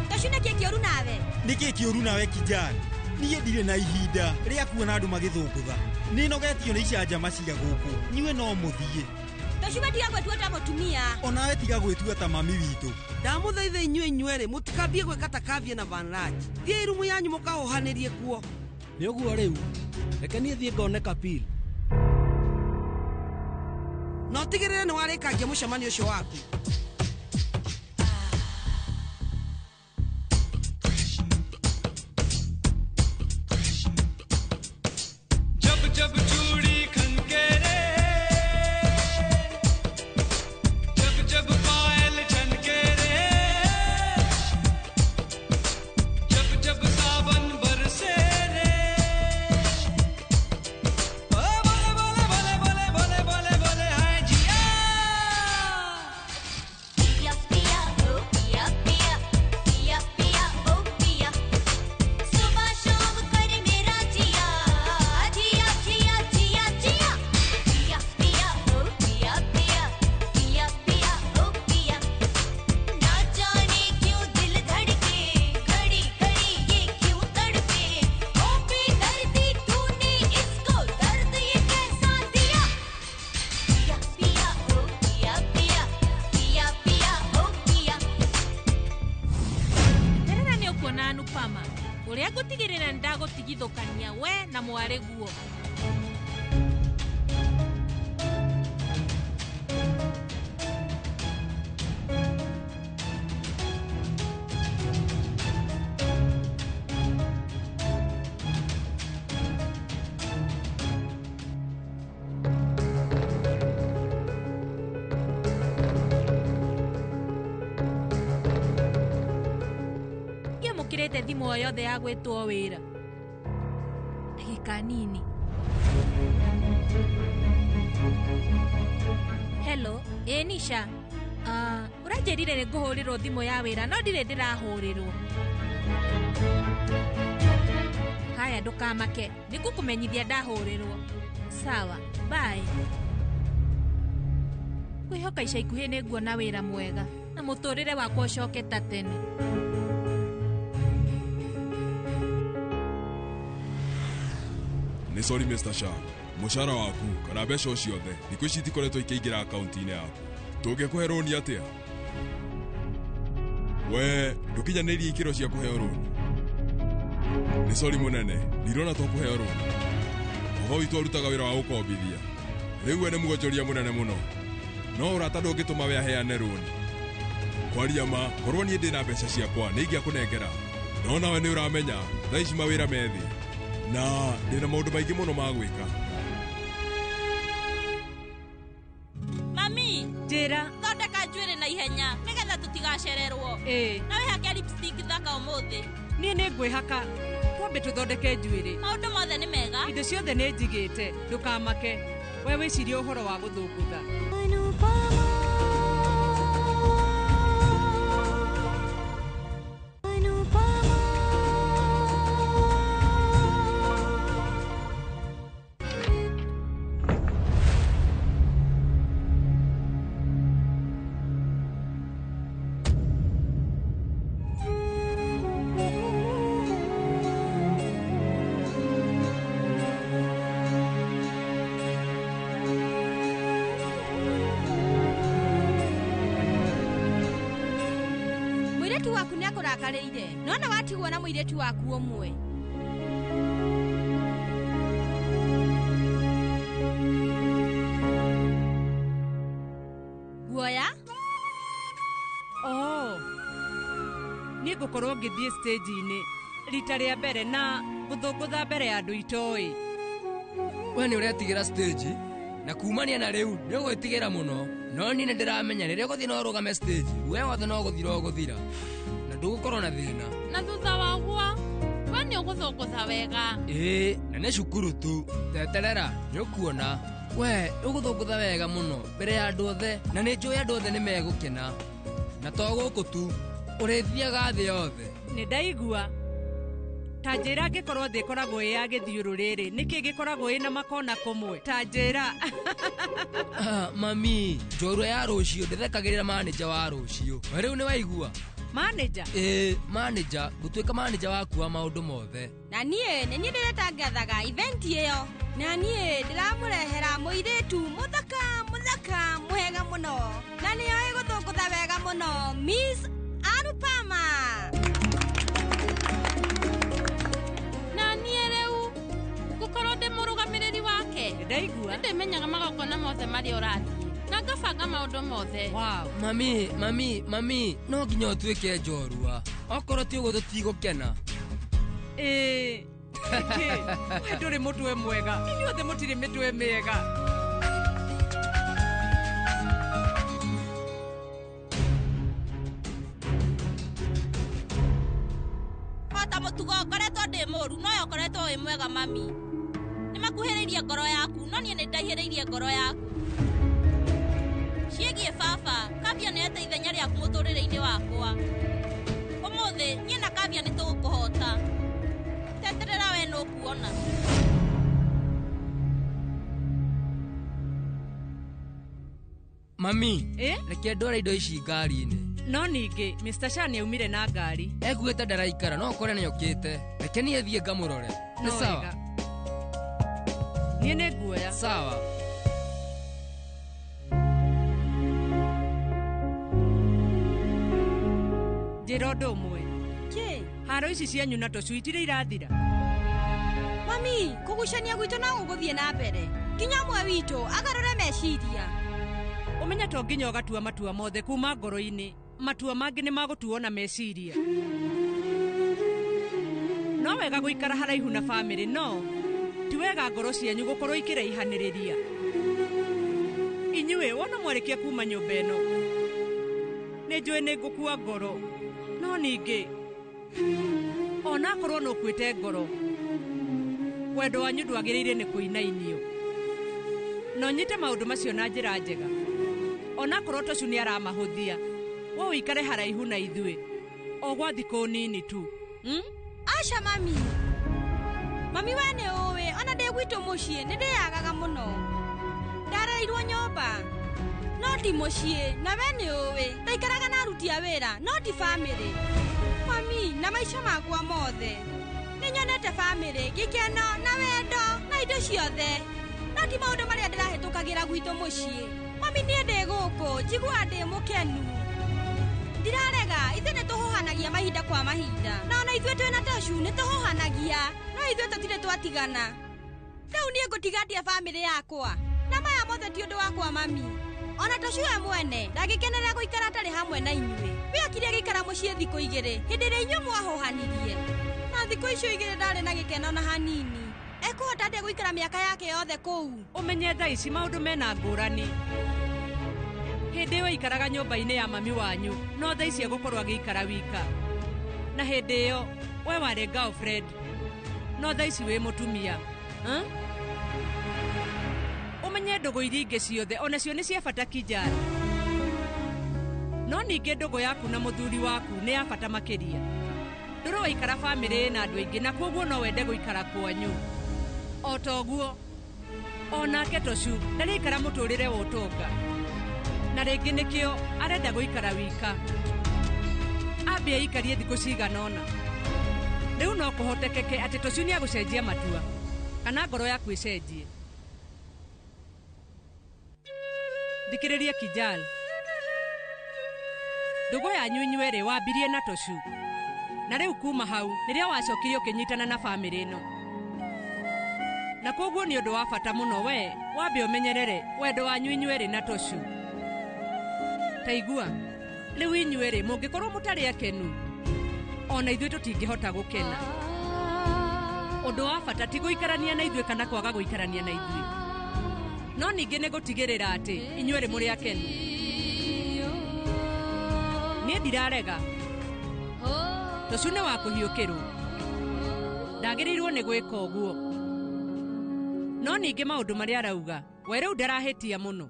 Toshu nĩkĩ kĩũru nawe? Nĩkĩ kĩũru nawe kijana? Niĩ ndirĩ na ihinda rĩa kuona andũ magĩthũngũtha. Nĩnogetio nĩ icanjama cia gũkũ. Inyuĩ no mũthiĩ. Toshu we tiga gwĩtua ta mũtumia. Onawe tiga gwĩtua ta mami witũ. Ndamũthaitha inyuĩ inyuerĩ mũtikambie gwĩka ta Kavya na Vanraj. Thiĩi rumu yanyu mũkahohanĩrie kuo. Nĩ ũguo rĩu. Reke niĩ thiĩ ngone Kapil. Na ũtigĩrĩre nĩ warĩkangia mũcemanio ũcio waku. जब चूड़ी खनके रे, जब जब पायल छनके रे, जब जब सावन बरसे रे, ओ बोले बोले बोले बोले बोले बोले बोले हाय जिया। Nĩngũkũhikania we na mwarĩguo. Ndiamũkĩrĩte thimũ o yothe ya gwĩtwo wĩra. Ndagĩka nini. Hello, ĩ Nisha. Ũranjĩrire nĩ ngũhũrĩrwo thimũ ya wĩra no ndirĩ ndĩrahũrĩrwo. Haya, ndũkamake, nĩngũkũmenyithia ndahũrĩrwo. Sawa, bye. Ngwĩhoka ica ikuhĩ nĩ nguona wĩra mwega na mũtũrĩre wakwa ũcoke ta tene. Nĩ sorry Mr. Shah, mũcara waku kana mbeca o ciothe thikũ ici itikoretwo ikĩingĩra akaunti-inĩ yaku. Tũngĩkũhe rũni atĩa? We ndũkinyanĩirie ikĩro cia kũheo rũni. Nĩ sorry mũnene, ndirona tũkũheo rũni. Baba witũ arutaga wĩra wa gũkombithia. Rĩu we nĩ mũgonjoria mũnene mũno. No ũrata ndũngĩtũma we aheane rũni. Kwaria ma, korwo niĩ ndĩna mbeca ciakwa nĩ ingĩakũnengera. No nawe nĩ ũramenya, thaa ici mawĩra me thĩ. Na ndĩna maũndũ maingĩ mũno ma gwĩka. Mami, njĩra. Thondeka njuĩrĩ na ihenya nĩgetha tũtigacererwo. Na wĩhake lipstick thaka ũmũthĩ. Niĩ nĩ ngwĩhaka. Twambe tũthondeke njuĩrĩ. Maũndũ mothe nĩ mega. Indo ciothe nĩ njigĩte, ndũkamake. We wĩcirie ũhoro wa gũthũngũtha. Mũirĩtu waku nĩ akũrakarĩire, no nĩ watigwo na mũirĩtu waku ũmwe. Guoya? Oh. Niĩ ngũkorwo ngĩthiĩ stage-inĩ rita rĩa mbere na gũthũngũtha mbere ya andũ itoĩ. We nĩ ũretigĩra stage na kumania na rĩu nĩ ũgwĩtigĩra mũno. No niĩ nĩ ndĩramenya rĩrĩa ũgũthiĩ no ũrũgame stage, we wothe no gũthira ũgũthira na ndũgũkorwo na thĩna. Na thutha wa ũguo, we nĩ ũgũthũngũtha wega. Ĩĩ, na nĩ cukuru tu. Teterera, nĩ ũkuona. We ũgũthũngũtha wega mũno mbere ya andũ othe, na nĩ njũĩ andũ othe nĩ megũkena. Na to gũkũ tu, ũrĩthiaga thĩ yothe. Nĩ ndaigua. Ta njĩra angĩkorwo thĩ ĩkoragwo ĩ ya gĩthiũrũrĩ rĩ, nĩkĩ gĩkoragwo ĩna makona kũmwe? Ta njĩra. Mami, njorua ya rũciũ ndĩthekagĩrĩra manager wa rũciũ. We rĩu nĩ waigua? Manager? Ĩĩ, manager, ngũtuĩka manager waku wa maũndũ mothe. Na niĩ nĩ niĩ ndĩrĩtangathaga event ĩyo. Na niĩ ndĩramũrehera mũirĩtu mũthaka mũthaka mwega mũno. Na nĩoĩ gũthũngũtha wega mũno, Miss Anupama. Na niĩ rĩu ngũkorwo ndĩ mũrũgamĩrĩri wake. Ndaigua. Nĩ ndĩmenyaga magongona mothe marĩa ũrathiĩ na ngabanga maũndũ mothe. Wow. Mami, mami, mami, no nginya ũtuĩke njorua. Okorwo ti ũguo tũtigũkena. Ĩĩ. Nĩkĩ? We ndũrĩ mũtwe mwega. Inyuothe mũtirĩ mĩtwe mĩega. Ota mũtugo ngoretwo ndĩ mũru, no ũkoretwo wĩ mwega mami. Nĩ makuhĩrĩirie ngoro yaku, no niĩ nĩ ndaihĩrĩirie ngoro yaku. Ciĩgiĩ baba, Kavya nĩ ete ithenya rĩaku mũtũrĩre-inĩ wakwa. Ũmũthĩ, niĩ na Kavya nĩ tũgũkũhota. Teterera we nũkuona. Mami, reke ndware indo ici ngari-inĩ. No ningĩ, Mr. Shah nĩ aumire na ngari. Ekuĩte ndaraikara, no ũkore nĩokĩte. Reke niĩ thiĩ ngamũrore. Nĩ sawa? Niĩ nĩ nguoya. Sawa. Njĩra ũndũ ũmwe. Kĩ? Haro ici cianyu na tũcui itirĩ irathira. Mami, kũgucania gwitũ no gũgũthiĩ na mbere nginya ũmwe witũ agarũre meciria. Ũmenye to nginya ũgatua matua mothe kuma ngoro-inĩ, matua mangĩ nĩ magũtuo na meciria. No wega gũikara haraihu na bamĩrĩ, no ti wega ngoro cianyu gũkorwo ikĩraihanĩrĩria. Inyuĩ wona mwarĩkia kuma nyũmba ĩno, nĩ njũĩ nĩ ngũkua ngoro, no ningĩ ona akorwo nĩ ũkuĩte ngoro, wendo wanyu ndwagĩrĩire nĩ kũinainio. Na ũnyite maũndũ macio na njĩra njega. Ona akorwo Tocu nĩ aramahũthia, we ũikare haraihu na ithuĩ o gwa thikũ nini tu. Aca mami. Mami we nĩ ũĩ ona ndĩ gwitũ mũciĩ nĩ ndĩyagaga mũno. Ndarereirwo nyũmba no ti mũciĩ, na we nĩ ũĩ ndaikaraga na aruti a wĩra no ti bamĩrĩ. Mami, na maica makwa mothe nĩ nyonete bamĩrĩ, gĩkeno na wendo na indo ciothe, no ti maũndũ marĩa ndĩrahĩtũkagĩra gwitũ mũciĩ. Mami, niĩ ndĩ gũkũ njiguaga ndĩ mũkenu. Ndirarega, ithuĩ nĩ tũhũhanagia mahinda kwa mahinda, na ona ithuĩ twĩna Tocu nĩ tũhũhanagia, no ithuĩ tũtirĩ twatigana. Rĩu niĩ ngũtiga atĩa bamĩrĩ yakwa? Na maya mothe ti ũndũ wakwa mami. Ona Tocu we mwene ndangĩkenera gũikara atarĩ hamwe na inyuĩ. We akire agĩikara mũciĩ thikũ igĩrĩ hĩndĩ ĩrĩa inyuĩ mwahũhanirie, na thikũ icio igĩrĩ ndarĩ na gĩkeno na hanini. Ekũhota atĩa gũikara mĩaka yake yothe kũu? Ũmenye thaa ici maũndũ mena ngũrani. Hĩndĩ ĩyo aikaraga nyũmba-inĩ ya mami wanyu, no thaa ici egũkorwo agĩikara wika. Na hĩndĩ ĩyo we warĩ girlfriend, no thaa ici wĩ mũtumia. Ũmenye ndũgũ iria ingĩ ciothe onacio nĩ cia bata Kijana. No ningĩ ndũgũ yaku na mũthuri waku nĩ ya bata makĩria. Ndũrĩ waikara bamĩrĩ ĩna andũ aingĩ na kwoguo no wende gũikara kwanyu. O ta ũguo onake Tocu ndarĩikara mũtũrĩre wa ũtonga, na rĩngĩ nĩkĩo arenda gũikara wika. Ambe aikarie thikũ cigana ũna. Rĩu no kũhotekeke atĩ Tocu nĩ agũcenjia matua kana ngoro yaku ĩcenjie. Thikĩrĩria Kijal, ndũgũ yanyu inyuerĩ wambirie na Tocu, na rĩu kuma hau nĩrĩo wacokire ũkĩnyitana na bamĩrĩ ĩno. Na kwoguo nĩ ũndũ wa bata mũno we wambe ũmenyerere wendo wanyu inyuerĩ na Tocu. Ta igua, rĩu inyuerĩ mũngĩkorwo mũtarĩ akenu, ona ithuĩ tũtingĩhota gũkena. Ũndũ wa bata ti gũikarania na ithuĩ kana kwaga gũikarania na ithuĩ, no ningĩ nĩ gũtigĩrĩra atĩ inyuerĩ mũrĩ akenu. Niĩ ndirarega, Tocu nĩ wa kũhiũkĩrwo, ndagĩrĩirwo nĩ gwĩka ũguo. No ningĩ maũndũ marĩa arauga, we rĩu ndarahĩtia mũno.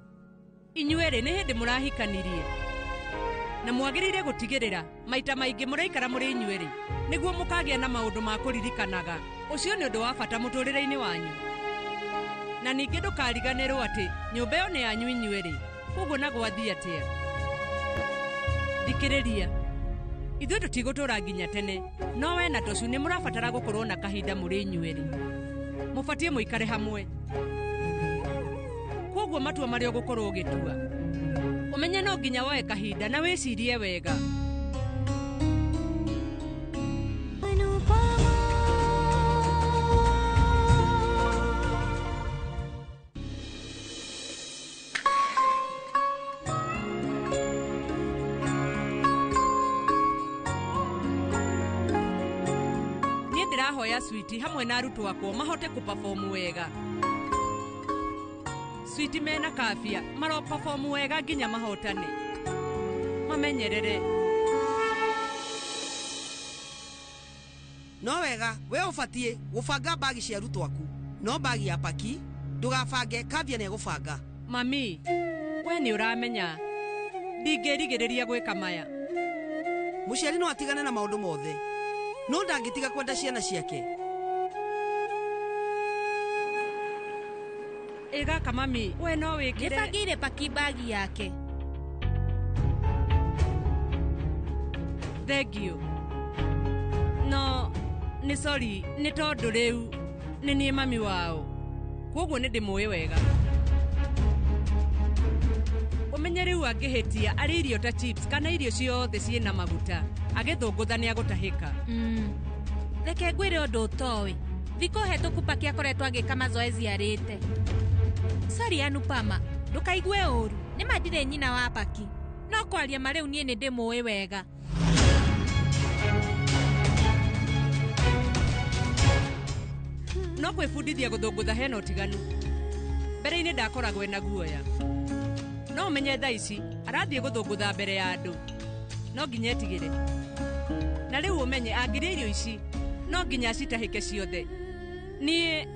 Inyuerĩ nĩ hĩndĩ mũrahikanirie, na mwagĩrĩire gũtigĩrĩra maita maingĩ mũraikara mũrĩ inyuerĩ nĩguo mũkagĩa na maũndũ ma kũririkanaga. Ũcio nĩ ũndũ wa bata mũtũrĩre-inĩ wanyu. Na ningĩ ndũkariganĩrwo atĩ nyũmba ĩyo nĩ yanyu inyuerĩ, koguo na gwathiĩ atĩa. Thikĩrĩria, ithuĩ tũtigũtũra nginya tene, no we na Tocu nĩ mũrabatara gũkorwo na kahinda mũrĩ inyuerĩ. Mũbatiĩ mũikare hamwe. Koguo matua marĩa ũgũkorwo ũgĩtua, ũmenye no nginya woe kahinda na wĩcirie wega. Niĩ ndĩrahoya Switi hamwe na arutwo akwa mahote kũperform wega. Switi mena kabia maro perform wega nginya mahotane. Mamenyerere. No wega we ũbatiĩ gũbanga bagi cia arutwo aku, no bagi ya Paki ndũgabange, Kavia nĩ egũbanga. Mami, we nĩ ũramenya ndingĩrigĩrĩria gwĩka maya. Mũciari no atigane na maũndũ mothe, no ndangĩtiga kwenda ciana ciake. Ĩgaka mami, we no wĩkĩre. Nĩbangĩire Paki bagi yake. Thengiũ. No nĩ sorry, nĩ tondũ rĩu nĩ niĩ mami wao, kwoguo nĩ ndĩmũĩ wega. Ũmenye rĩu angĩhĩtia arĩ irio ta chips kana irio ciothe ciĩna maguta, agĩthũngũtha nĩ agũtahĩka. Reke ngwĩre ũndũ ũtoĩ. Thikũ hetũku Paki akoretwo agĩka mazoezi arĩte. Sorry Anupama, ndũkaigue ũru. Nĩ ma ndirĩ nyina wa Paki. No kwaria ma rĩu niĩ nĩ ndĩmũĩ wega. No kwĩbundithia gũthũngũtha hena ũtiganu. Mbere-inĩ ndakoragwo na guoya. No ũmenye thaa ici arathiĩ gũthũngũtha mbere ya andũ. No nginya etigĩre. Na rĩu ũmenye angĩrĩa irio ici no nginya acitahĩke ciothe. Niĩ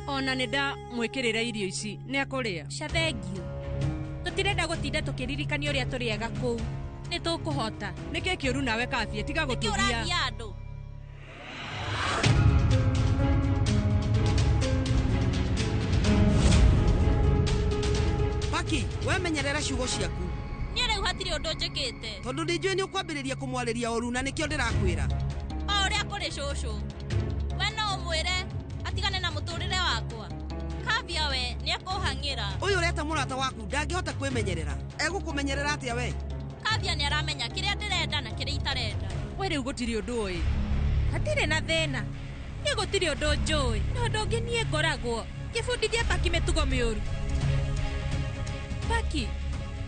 ona nĩ ndamwĩkĩrĩra irio ici nĩ akũrĩa. Thengiũ. Tũtirenda gũtinda tũkĩririkania ũrĩa tũrĩaga kũu. Nĩ tũkũhota. Nĩkĩ kĩũru nawe Kabie tiga Nĩkĩ gũtũgia. ũragia andũ? Paki, we menyerera ciugo ciaku. Niĩ rĩu hatirĩ ũndũ njĩkĩte. Tondũ ndĩnjũĩ nĩ ũkwambĩrĩria kũmwarĩria ũru na nĩkĩo ndĩrakwĩra. O ũrĩa kũrĩ cũcũ. We no ũmwĩre atigane na mũtũrĩre wakwa. Kavya we nĩ ekũhang'ĩra. Ũyũ ũreta mũrata waku ndangĩhota kwĩmenyerera. Egũkũmenyerera atĩa we? Kavya nĩ aramenya kĩrĩa ndĩrenda na kĩrĩa itarenda. We rĩu gũtirĩ ũndũ ũĩ. Hatirĩ na thĩna. Niĩ gũtirĩ ũndũ njũĩ. Na ũndũ ũngĩ niĩ ngoragwo ngĩbundithia Paki mĩtugo mĩũru. Paki,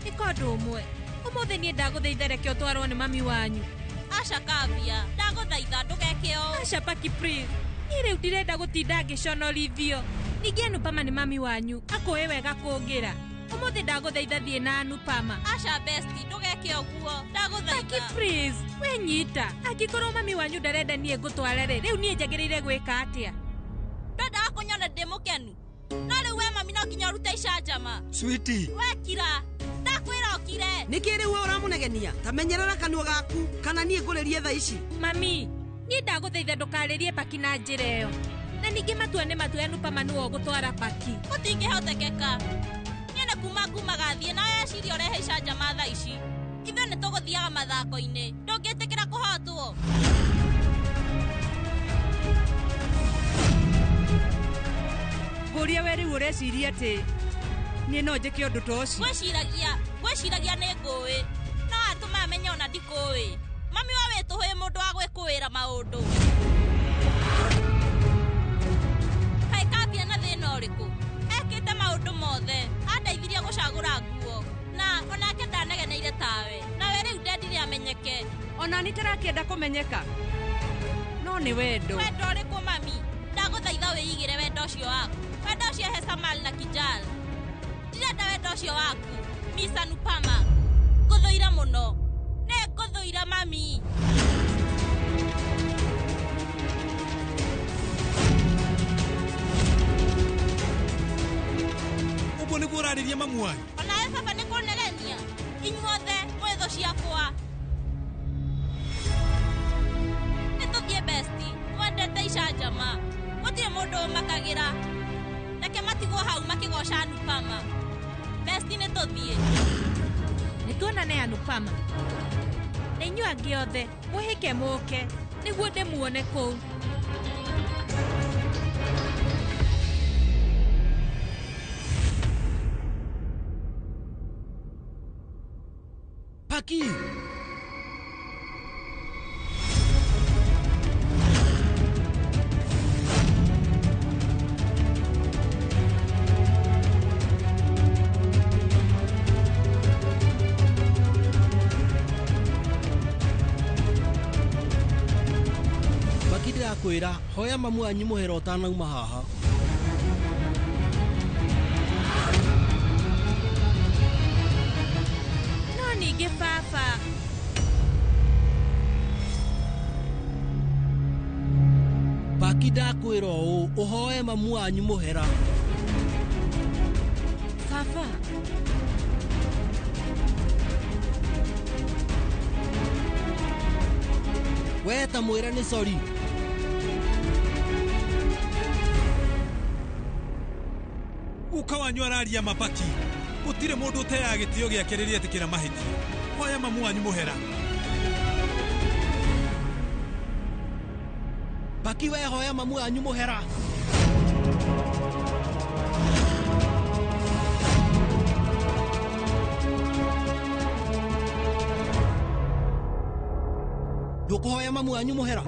ĩka ũndũ ũmwe. Ũmũthĩ niĩ ndagũthaitha reke ũtwarwo nĩ mami wanyu. Aca Kavya, ndagũthaitha ndũgeke ũũ. Aca Paki please. Niĩ rĩu ndirenda gũtinda ngĩconorithio. Ningĩ Anupama nĩ mami wanyu, akũĩ wega kũngĩra. Ũmũthĩ ndagũthaitha thiĩ na Anupama. Aca besti, ndũgeke ũguo. Ndagũthaitha. Paki please, we nyita. Angĩkorwo mami wanyu ndarenda niĩ ngũtware rĩ, rĩu niĩ njagĩrĩire gwĩka atĩa? Ndwendaga kũnyona ndĩ mũkenu. No rĩu we mami no nginya ũrute icanjama. Sweetie. We kira, ndakwĩra ũkire. Nĩkĩ rĩu we ũramũnegenia? Ta menyerera kanua gaku kana niĩ ngũrĩrie thaa ici. Mami, niĩ ndagũthaitha ndũkarĩrie Paki na njĩra ĩyo. Na ningĩ matua nĩ matua Anupama nĩwe ũgũtwara Paki. Gũtingĩhotekeka. Niĩ nĩ kuma ngumaga thiĩ nawe eciria ũrehe icanjama thaa ici. Ithuĩ nĩ tũgũthiaga mathako-inĩ. Ndũngĩtĩkĩra kũhotwo. Ngũria we rĩu ũreciria atĩ niĩ no njĩke ũndũ ta ũcio. Ngwĩciragia nĩ ngũĩ. No atũma amenye ona ndikũĩ. Mami wa wĩtũhũĩ mũndũ wa gwĩkũĩra maũndũ. Kaĩ Kavya na thĩna ũrĩkũ? Ekĩte maũndũ mothe. Andeithirie gũcagũra nguo. Na onake ndanegeneire tawe. Nawe rĩu ndendire amenyeke. Ona niĩ tarakĩenda kũmenyeka. No nĩ wendo. Wendo ũrĩkũ mami? Ndagũthaitha wĩigĩre wendo ũcio waku. Wendo ũcio he Samal na Kijal. Ndirenda wendo ũcio waku. Miss Anupama. Ngũthũire mũno. Nĩ ngũthũire mami. Ũguo nĩguo ũrarĩria mamu wanyu? Onawe baba nĩ kũnegenia. Inyuothe mwĩ thũ ciakwa. Nĩ tũthiĩ besti, twendete icanjama. Gũtirĩ mũndũ ũmakagĩra. Reke matigwo hau makĩgoca Anupama. Besti nĩ tũthiĩ. Nĩ tuonane Anupama. Na inyuĩ angĩ othe, mwĩhĩke mũke, nĩguo ndĩmuone kũu. Paki! Paki ndĩrakwĩra, hoya mamu wanyu mũhera ũtanauma haha. No ningĩ baba. Paki ndakwĩra ũũ, ũhoe mamu wanyu mũhera. Baba. We ta mwĩre nĩ sorry. Guka wanyu araria mapaki. Gũtirĩ mũndũ ũteaga gĩtĩo gĩake rĩrĩa etĩkĩra mahĩtia. Hoya mamu wanyu mũhera. Paki we hoya mamu wanyu mũhera. Ndũkũhoya mamu wanyu mũhera?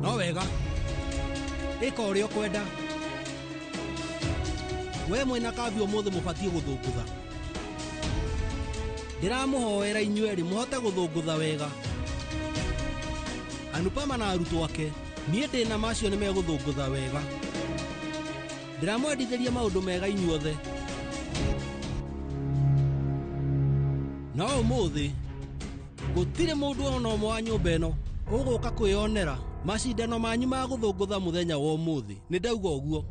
No wega. Ĩka ũrĩa ũkwenda. We mwĩna Kavya ũmũthĩ mũbatiĩ gũthũngũtha. Ndĩramũhoera inyuerĩ mũhote gũthũngũtha wega. Anupama na arutwo ake, niĩ ndĩna macio nĩ megũthũngũtha wega. Ndĩramwendithĩria maũndũ mega inyuothe. No ũmũthĩ gũtirĩ mũndũ ona ũmwe wa nyũmba ĩno ũgũka kwĩyonera macindano manyu ma gũthũngũtha mũthenya wa ũmũthĩ. Nĩ ndauga ũguo.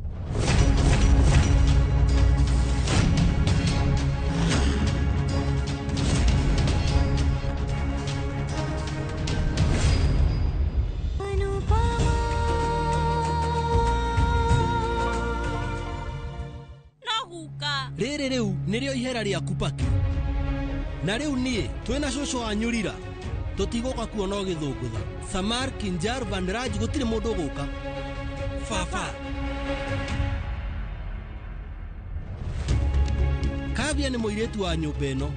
No guka. Rĩrĩ rĩu nĩrĩo ihera rĩaku Paki. Na rĩu niĩ twĩna cũcũ wanyu Rira tũtigũka kuona ũgĩthũngũtha. Samar Kinjar Vanraj gũtirĩ mũndũ ũgũka. Baba. Kavya nĩ mũirĩtu wa nyũmba ĩno.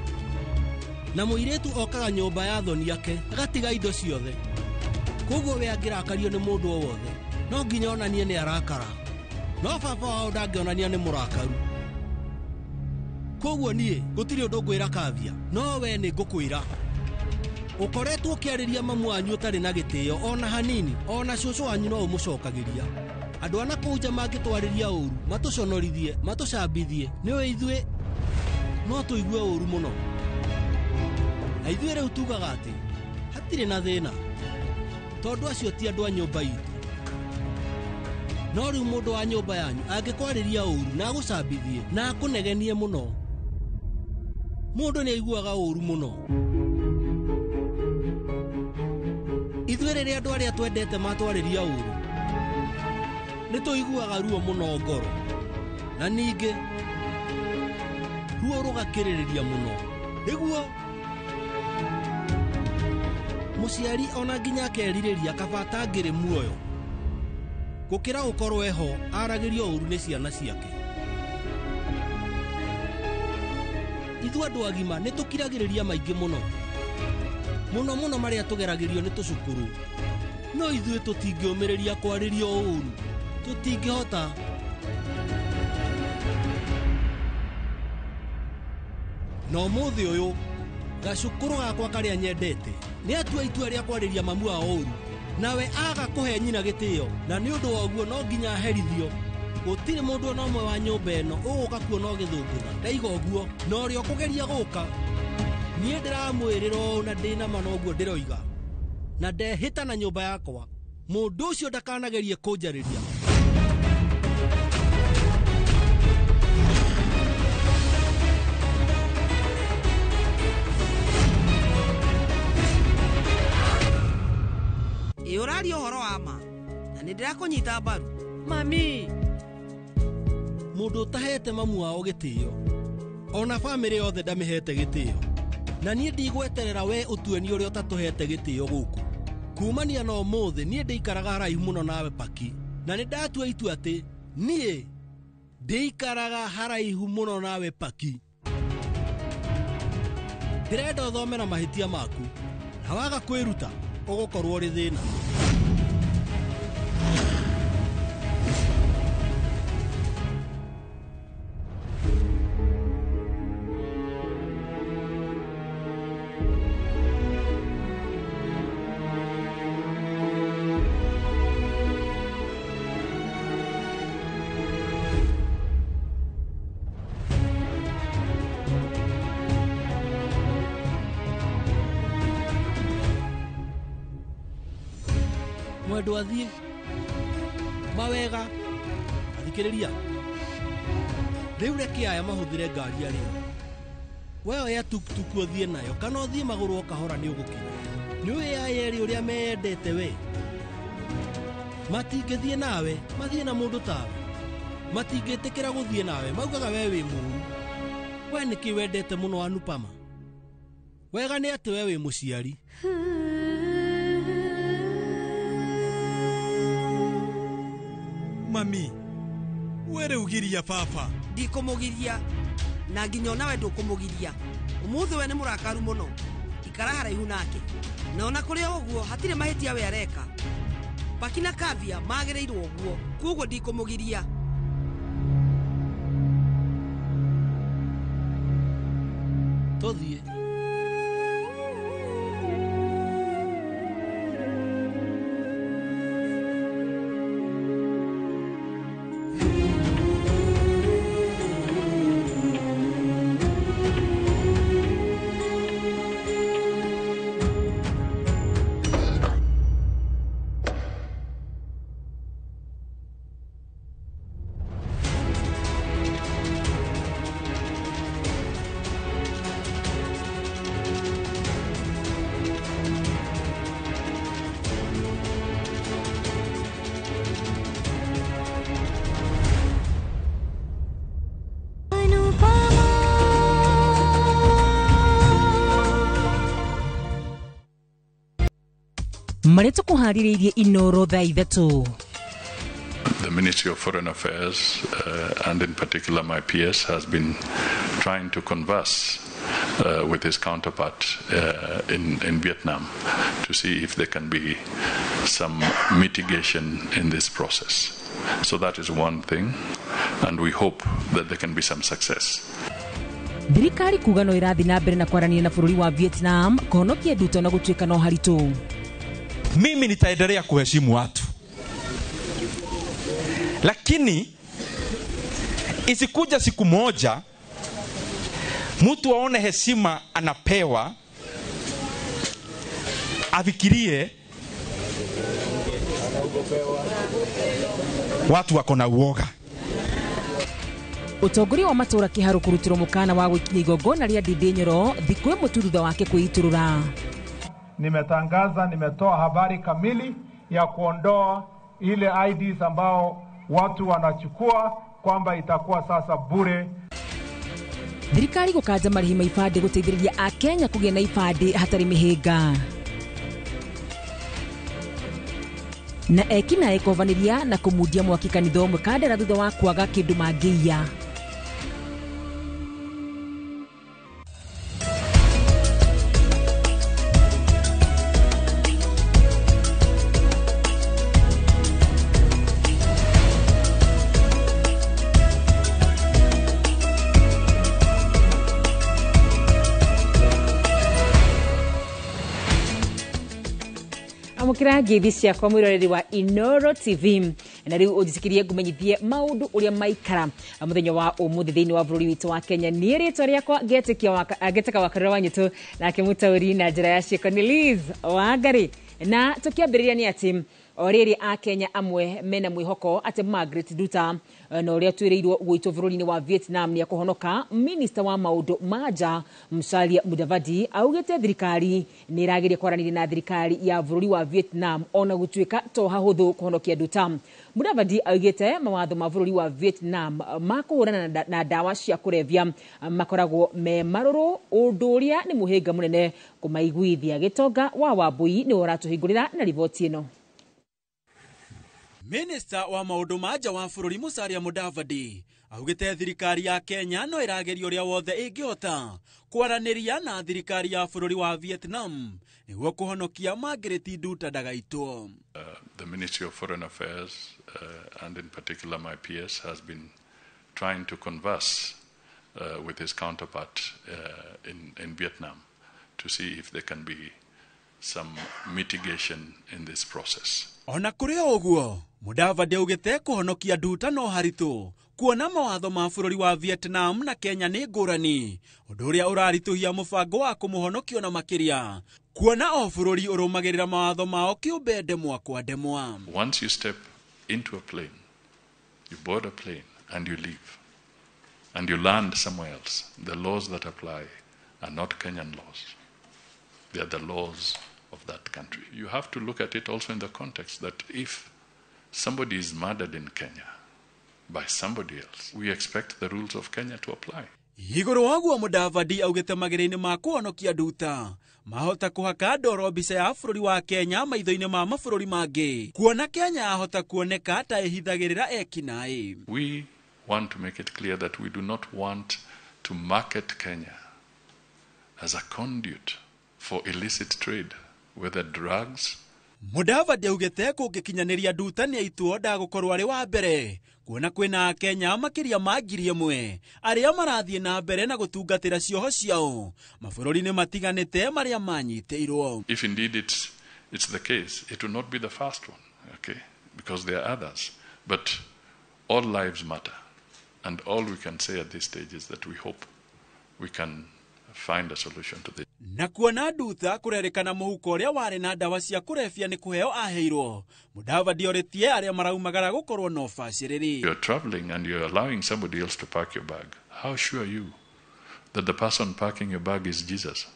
Na mũirĩtu okaga nyũmba ya thoni ake agatiga indo ciothe. Koguo we angĩrakario nĩ mũndũ o wothe no nginya onanie nĩ arakara. No baba wao ndangĩonania nĩ mũrakaru. Koguo niĩ gũtirĩ ũndũ ngwĩra Kavya, no we nĩ ngũkwĩra. Ũkoretwo ũkĩarĩria mamu wanyu ũtarĩ na gĩtĩo ona hanini, ona cũcũ wanyu no ũmũcokagĩria. Andũ a nakũu nja mangĩtwarĩria ũru, matũconorithie, matũcambithie, nĩũĩ ithuĩ no tũigue ũru mũno. Na ithuĩ rĩu tugaga atĩ hatirĩ na thĩna, tondũ acio ti andũ a nyũmba itũ. No rĩu mũndũ wa nyũmba yanyu angĩkwarĩria ũru na agũcambithie na akũnegenie mũno, mũndũ nĩ aiguaga ũru mũno. Ithuĩ rĩrĩa andũ arĩa twendete matwarĩria ũru, nĩ tũiguaga ruo mũno ngoro, na ningĩ ruo rũgakĩrĩrĩria mũno. Nĩguo mũciari ona nginya akerirĩria kaba atangĩrĩ muoyo gũkĩra gũkorwo eho aragĩrio ũru nĩ ciana ciake. Ithuĩ andũ agima nĩ tũkiragĩrĩria maingĩ mũno, mũno mũno marĩa tũgeragĩrio nĩ tũcukuru. No ithuĩ tũtingĩũmĩrĩria kwarĩrio ũru, tũtingĩhota. Na ũmũthĩ ũyũ gacukuru gakwa karĩa nyendete nĩ atua itua rĩa kwarĩria mamu wao ũru, nawe aga kũhe nyina gĩtĩo, na nĩ ũndũ wa ũguo no nginya aherithio. Gũtirĩ mũndũ ona ũmwe wa nyũmba ĩno ũgũka kuona ũgĩthũngũtha. Ndaiga ũguo, na ũrĩa ũkũgeria gũka, niĩ ndĩramwĩrĩra ũũ na ndĩna ma noguo ndĩroiga, na ndehĩta na nyũmba yakwa, mũndũ ũcio ndakanagerie kũnjarĩria. Ĩ ũraria ũhoro wa ma, na nĩ ndĩrakũnyita mbaru. Mami. Mũndũ ũtahete mamu wao gĩtĩo, ona bamĩrĩ yothe ndamĩhete gĩtĩo. Na niĩ ndigweterera we ũtue nĩ ũrĩa ũtatũhete gĩtĩo gũkũ. Kumania na ũmũthĩ niĩ ndĩikaraga haraihu mũno nawe Paki, na nĩ ndatua itua atĩ niĩ ndĩikaraga haraihu mũno nawe Paki. Ndĩrenda ũthome na mahĩtia maku, na waga kwĩruta ũgũkorwo ũrĩ thĩna. Mwendwa athiĩ mawega, athikĩrĩria rĩu reke aya mahũthĩre ngari arĩo. We oya tuktuk ũthiĩ nayo kana ũthiĩ magũrũ o kahora nĩ ũgũkinya. Nĩũĩ aya erĩ ũrĩa meyendete we, matingĩthiĩ nawe, mathiĩ na mũndũ tawe. Matingĩtĩkĩra gũthiĩ nawe, maugaga we wĩ mũũru. We nĩkĩ wendete mũno Anupama? Wega nĩ atĩ we wĩ mũciari. Mami, we rĩu giria baba. Ndikũmũgiria, na nginya onawe ndũkũmũgiria. Ũmũthĩ we nĩ mũrakaru mũno, ikara haraihu nake. Na ona kũrĩ o ũguo hatirĩ mahĩtia we areka. Paki na Kavia magĩrĩirwo ũguo, koguo ndikũmũgiria. Tũthiĩ. Marĩa tũkũharĩrĩirie Inoro thaa 3. The Ministry of Foreign Affairs, and in particular my PS, has been trying to converse with his counterpart in Vietnam to see if there can be some mitigation in this process. So that is one thing, and we hope that there can be some success. Thirikari kuga no ĩrathiĩ na mbere na kwaranĩria na bũrũri wa Vietnam kũhonokia Nduta na gũtuĩka no haritũ. Mimi nitaendelea kuheshimu watu, lakini isikuja siku moja mtu aone heshima anapewa afikirie watu wako na uoga. Ũtongoria wa matũra Kĩharũ kũrutĩrwo mũkana wa gwĩkinya igongona rĩa Ndindi Nyoro thikũ ĩmwe tu thutha wake kwĩitũrũra. Nimetangaza, nimetoa habari kamili ya kuondoa ile IDs ambao watu wanachukua kwamba itakuwa sasa bure. Thirikari gũkanja marĩhi ma ibandĩ gũteithĩrĩria Akenya kũgĩa na ibandĩ hatarĩ mĩhĩnga. Na ekinaĩ kũhovanĩria na kũmundia mwaki kanitha ũmwe Kandara thutha wa kwaga kĩndũ mangĩiya. Amũkĩra ngeithi ciakwa mwĩroreri wa Inoro TV, na rĩu ũnjĩtĩkĩrie ngũmenyithie maũndũ ũrĩa maikara mũthenya wa ũmũthĩ thĩinĩ wa bũrũri witũ wa Kenya. Niĩ rĩtwa rĩakwa ngetĩka Wakarura wa Nyũtũ, nake mũtaũri na njĩra ya ciĩko nĩ Liz Wangari. Na tũkĩambĩrĩria nĩ atĩ o rĩrĩ Akenya amwe mena mwĩhoko atĩ Margaret Nduta na ũrĩa twĩrĩirwo gwĩtwo bũrũri-inĩ wa Vietnam nĩ ekũhonoka, minista wa maũndũ ma nja Musalia Mudavadi augĩte thirikari nĩ ĩrageria kwaranĩria na thirikari ya bũrũri wa Vietnam ona gũtuĩka to hahũthũ kũhonokia Nduta. Mudavadi augĩte mawatho ma bũrũri wa Vietnam ma kũhũrana na ndawa cia kũrebia makoragwo me marũrũ, ũndũ ũrĩa nĩ mũhĩnga mũnene kũmaiguithia. Gĩtonga wa Wambui nĩwe ũratũhingũrĩra na riboti ĩno. Minista wa maũndũ ma nja wa bũrũri Musalia Mudavadi augĩte thirikari ya Kenya no ĩrageria ũrĩa wothe ĩngĩhota kwaranĩria na thirikari ya bũrũri wa Vietnam nĩguo kũhonokia Margaret Nduta ndagaitwo. The Ministry of Foreign Affairs, and in particular my PS, has been trying to converse with his counterpart in Vietnam to see if there can be some mitigation in this process. Ona kũrĩ o ũguo, Mudavadi augĩte kũhonokia Nduta no haritũ kuona mawatho ma bũrũri wa Vietnam na Kenya nĩ ngũrani, ũndũ ũrĩa ũraritũhia mũbango wa kũmũhonokia na makĩria kuona o bũrũri ũrũmagĩrĩra mawatho mao kĩũmbe ndemwa kwa ndemwa. Once you step into a plane, you board a plane and you leave and you land somewhere else, the laws that apply are not Kenyan laws. They are the laws of that country. You have to look at it also in the context that if somebody is murdered in Kenya by somebody else, we expect the rules of Kenya to apply. Igũrũ wa ũguo Mudavadi augĩte mageria-inĩ ma kũhonokia Nduta mahota kũhaka ndoro mbica ya bũrũri wa Kenya maitho-inĩ ma mabũrũri mangĩ, kuona Kenya yahota kuoneka ta ĩhithagĩrĩra ekinaĩ. We want to make it clear that we do not want to market Kenya as a conduit for illicit trade, whether drugs Mudavadi augĩte kũngĩkinyanĩria Nduta nĩaitwo ndagũkorwo arĩ wa mbere kuona kwĩna Akenya makĩria ma 1,000 arĩa marathiĩ na mbere na gũtungatĩra cioho ciao mabũrũri-inĩ matiganĩte marĩa manyitĩirwo. If indeed it's the case, it will not be the first one, okay? Because there are others. But all lives matter. And all we can say at this stage is that we hope we can find a solution to this. Na kuona Nduta kũrerĩkana mũhuko ũrĩa warĩ na ndawa cia kũrebia nĩ kũheo aheirwo, Mudavadi orĩtie arĩa maraumagara gũkorwo na ũbacĩrĩri. You're traveling and you're allowing somebody else to pack your bag. How sure are you that the person packing your bag is Jesus?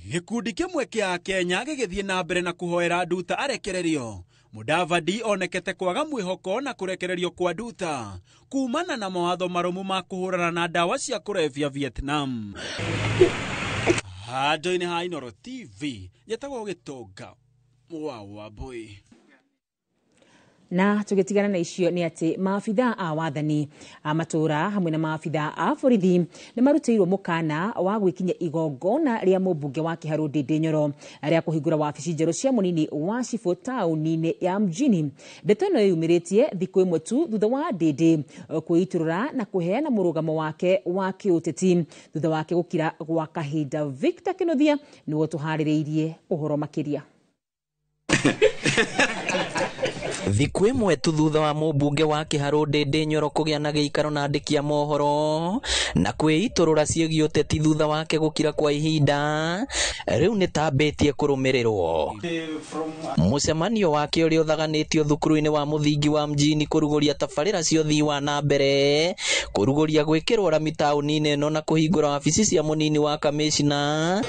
Gĩkundi kĩmwe kĩa Akenya gĩgĩthiĩ na mbere na kũhoera Nduta arekererio. Mudavadi onekete kwaga mwĩhoko na kũrekererio kwa Nduta kumana na mawatho marũmu ma kũhũrana na ndawa cia kũrebia Vietnam. Handũ-inĩ ha Inooro TV njetagwo Gĩtonga wa Wambui. Na tũgĩtigana na icio nĩ atĩ maabithaa a wathani a matũra hamwe na maabithaa a borithi nĩ marutĩirwo mũkana wa gwĩkinyia igongona rĩa mũmbunge wa Kĩharũ Ndĩndĩ Nyoro rĩa kũhingũra wabici njerũ cia mũnini wa cibũ taũni-inĩ ya mjini. Ndeto ĩno yumĩrĩtie thikũ ĩmwe tu thutha wa Ndĩndĩ kwĩitũrũra na kũheana mũrũgamo wake wa kĩũteti thutha wake gũkira gwa kahinda. Victor Kĩnuthia nĩwe ũtũharĩrĩirie ũhoro makĩria. Thikũ ĩmwe tu thutha wa mũmbunge wa Kĩharũ Ndĩndĩ Nyoro kũgĩa na gĩikaro na andĩki a mohoro na kwĩitũrũra ciĩgiĩ ũteti thutha wake gũkira kwa ihinda, rĩu nĩ tambĩtie kũrũmĩrĩrwo. Mũcemanio wake ũrĩa ũthaganĩtio thukuru-inĩ wa mũthingi wa mjini kũrugũria tabarĩra cia ũthii wa na mbere, kũrugũria gwĩkĩrwo rami taũni-inĩ ĩno na kũhingũra wabici cia mũnini wa kamĩcina,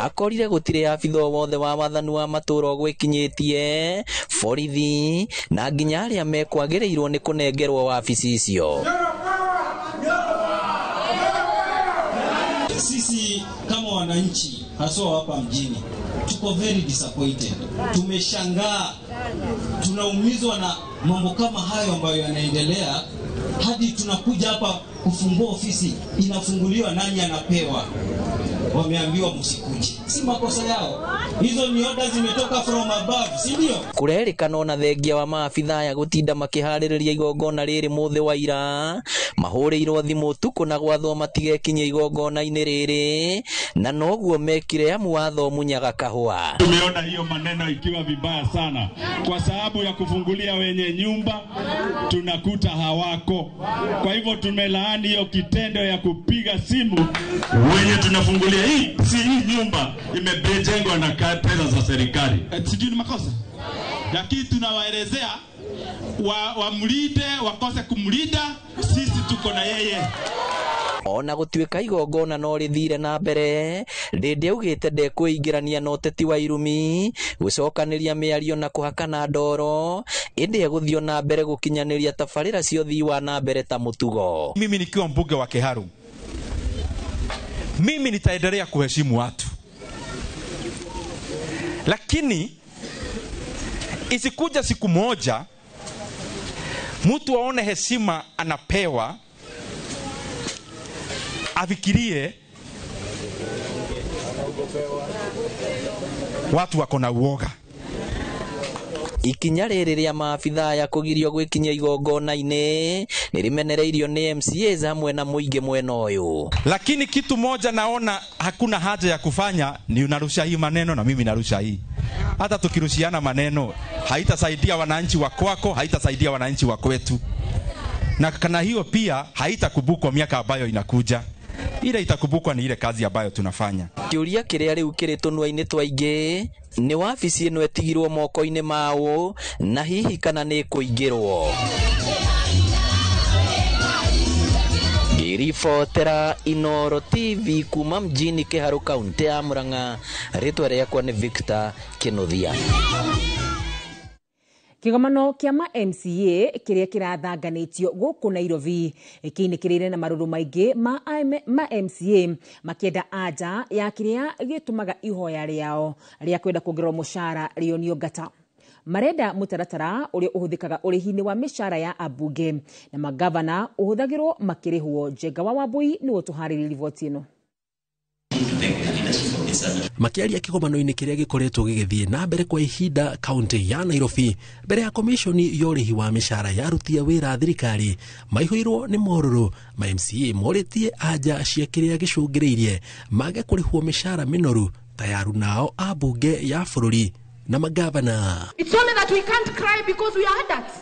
akorire gũtirĩ abitha wothe wa wathani wa matũra ũgwĩkinyĩtie, borithi na nginya arĩa mekwagĩrĩirwo nĩ kũnengerwo wabici icio. Sisi kama wananchi haswa hapa mjini tuko very disappointed. Tumeshangaa, tunaumizwa na mambo kama hayo ambayo yanaendelea, hadi tunakuja hapa kufungua ofisi, inafunguliwa, nani anapewa? Wameambiwa msikuje. Si makosa yao. Hizo ni orders zimetoka from above, si ndio? Kurerĩkana ona thengia wa maabithaa aya gũtinda makĩharĩrĩria igongona rĩrĩ mũthĩ wa ira, mahũrĩirwo thimũ ũtukũ na gwathwo matigekinye igongona-inĩ rĩrĩ, na noguo mekire amu watho munyaga kahũa. Tumeona hiyo maneno ikiwa vibaya sana kwa sababu ya kufungulia wenye nyumba tunakuta hawako. Kwa hivyo tumelaani hiyo kitendo ya kupiga simu wenye tunafungulia. Hii si hii nyumba imejengwa na pesa za serikali. Sijui ni makosa. Lakini tunawaelezea wamlinde, wakose kumlinda, sisi tuko na yeye. Ona gũtuĩka igongona no rĩthire na mbere, Ndĩndĩ augĩte ndekwĩingĩrania na ũteti wa irumi, gũcokanĩria mĩario na kũhakana ndoro, ĩndĩ egũthiĩ na mbere gũkinyanĩria tabarĩra cia ũthii wa na mbere ta mũtugo. Mimi nikiwa mbunge wa Kiharu, mimi nitaendelea kuheshimu watu, lakini isikuja siku moja mtu aone heshima anapewa afikirie watu wako na uoga. Ikinya rĩrĩ rĩa maabithaa ya kũgirio gwĩkinyia igongona-inĩ nĩrĩmenereirio nĩ MCAs hamwe na mũingĩ mwena ũyũ. Lakini kitu moja naona hakuna haja ya kufanya ni unarusha hii maneno na mimi narusha hii. Hata tukirushiana maneno haitasaidia wananchi wa kwako, haitasaidia wananchi wa kwetu. Na kana hiyo pia haitakumbukwa miaka ambayo inakuja. Ile itakumbukwa ni ile kazi ambayo tunafanya. Kĩũria kĩrĩa rĩu kĩrĩ tũnua-inĩ twaingĩ nĩ wabici ĩno ĩtigirwo moko-inĩ mao na hihi kana nĩ ĩkũingĩrwo. Ngĩribotera Inooro TV kuma mjini Kiharu kaunti ya Murang'a, rĩtwa rĩakwa nĩ Victor Kĩnuthia. Kĩgomano kĩa ma MCA kĩrĩa kĩrathanganĩtio gũkũ Nairobi kĩinĩkĩrĩire na marũrũ maingĩ ma MCA makĩenda anja ya kĩrĩa gĩtũmaga ihoya rĩao rĩa kwenda kuongererwo mũcara rĩonio ngata. Marenda mũtaratara ũrĩa ũhũthĩkaga ũrĩhi-inĩ wa mĩcara ya ambunge na magavana ũhũthagĩrwo makĩrĩhwo. Njenga wa Wambui nĩwe ũtũharĩrĩirie riboti ĩno. 2027. Makiaria kigomano-inĩ kĩrĩa gĩkoretwo gĩgĩthiĩ na mbere kwa ihinda kaunti ya Nairobi mbere ya komishoni ya ũrĩhi wa mĩcara ya aruti a wĩra a thirikari maihũirwo nĩ morũrũ ma MCA morĩtie anja cia kĩrĩa gĩcũngĩrĩirie mage kũrĩhwo mĩcara mĩnoru ta ya arunao a mbunge ya bũrũri na magavana. It's only that we can't cry because we are adults.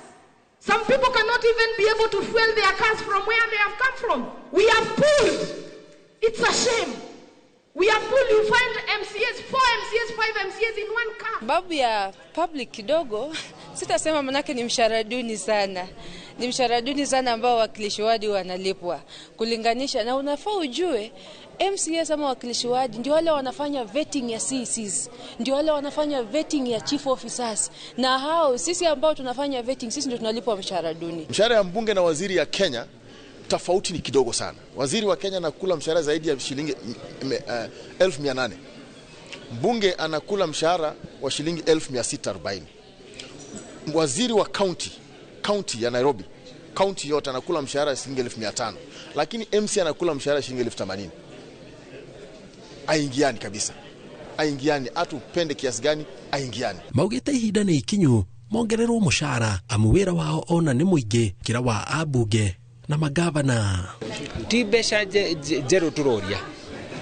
Some people cannot even be able to fuel their cars from where they have come from. We have pulled. It's a shame. We have pulled. You find MCAs, 4 MCAs, 5 MCAs in one car. Babu ya public kidogo, sitasema manake ni mshahara duni sana. Ni mshahara duni sana ambao wakilishi wadi wanalipwa. Kulinganisha na unafaa ujue MCAs ama wakilishi wadi ndio wale wanafanya vetting ya CECs, ndio wale wanafanya vetting ya chief officers, na hao sisi ambao tunafanya vetting sisi ndio tunalipwa mshahara duni. Mshahara ya mbunge na waziri ya Kenya tofauti ni kidogo sana. Waziri wa Kenya anakula mshahara zaidi ya shilingi 1800. Mbunge anakula mshahara wa shilingi 1640. Waziri wa county ya Nairobi, county yote anakula mshahara shilingi 1500. Lakini MC anakula mshahara shilingi 1080. Aingiani kabisa. Aingiani, hata upende kiasi gani, aingiani. Maugite ihinda nĩ ikinyu mongererwo mũcara amu wĩra wao ona nĩ mũingĩ kĩra wa abunge na magavana. Ti mbeca njerũ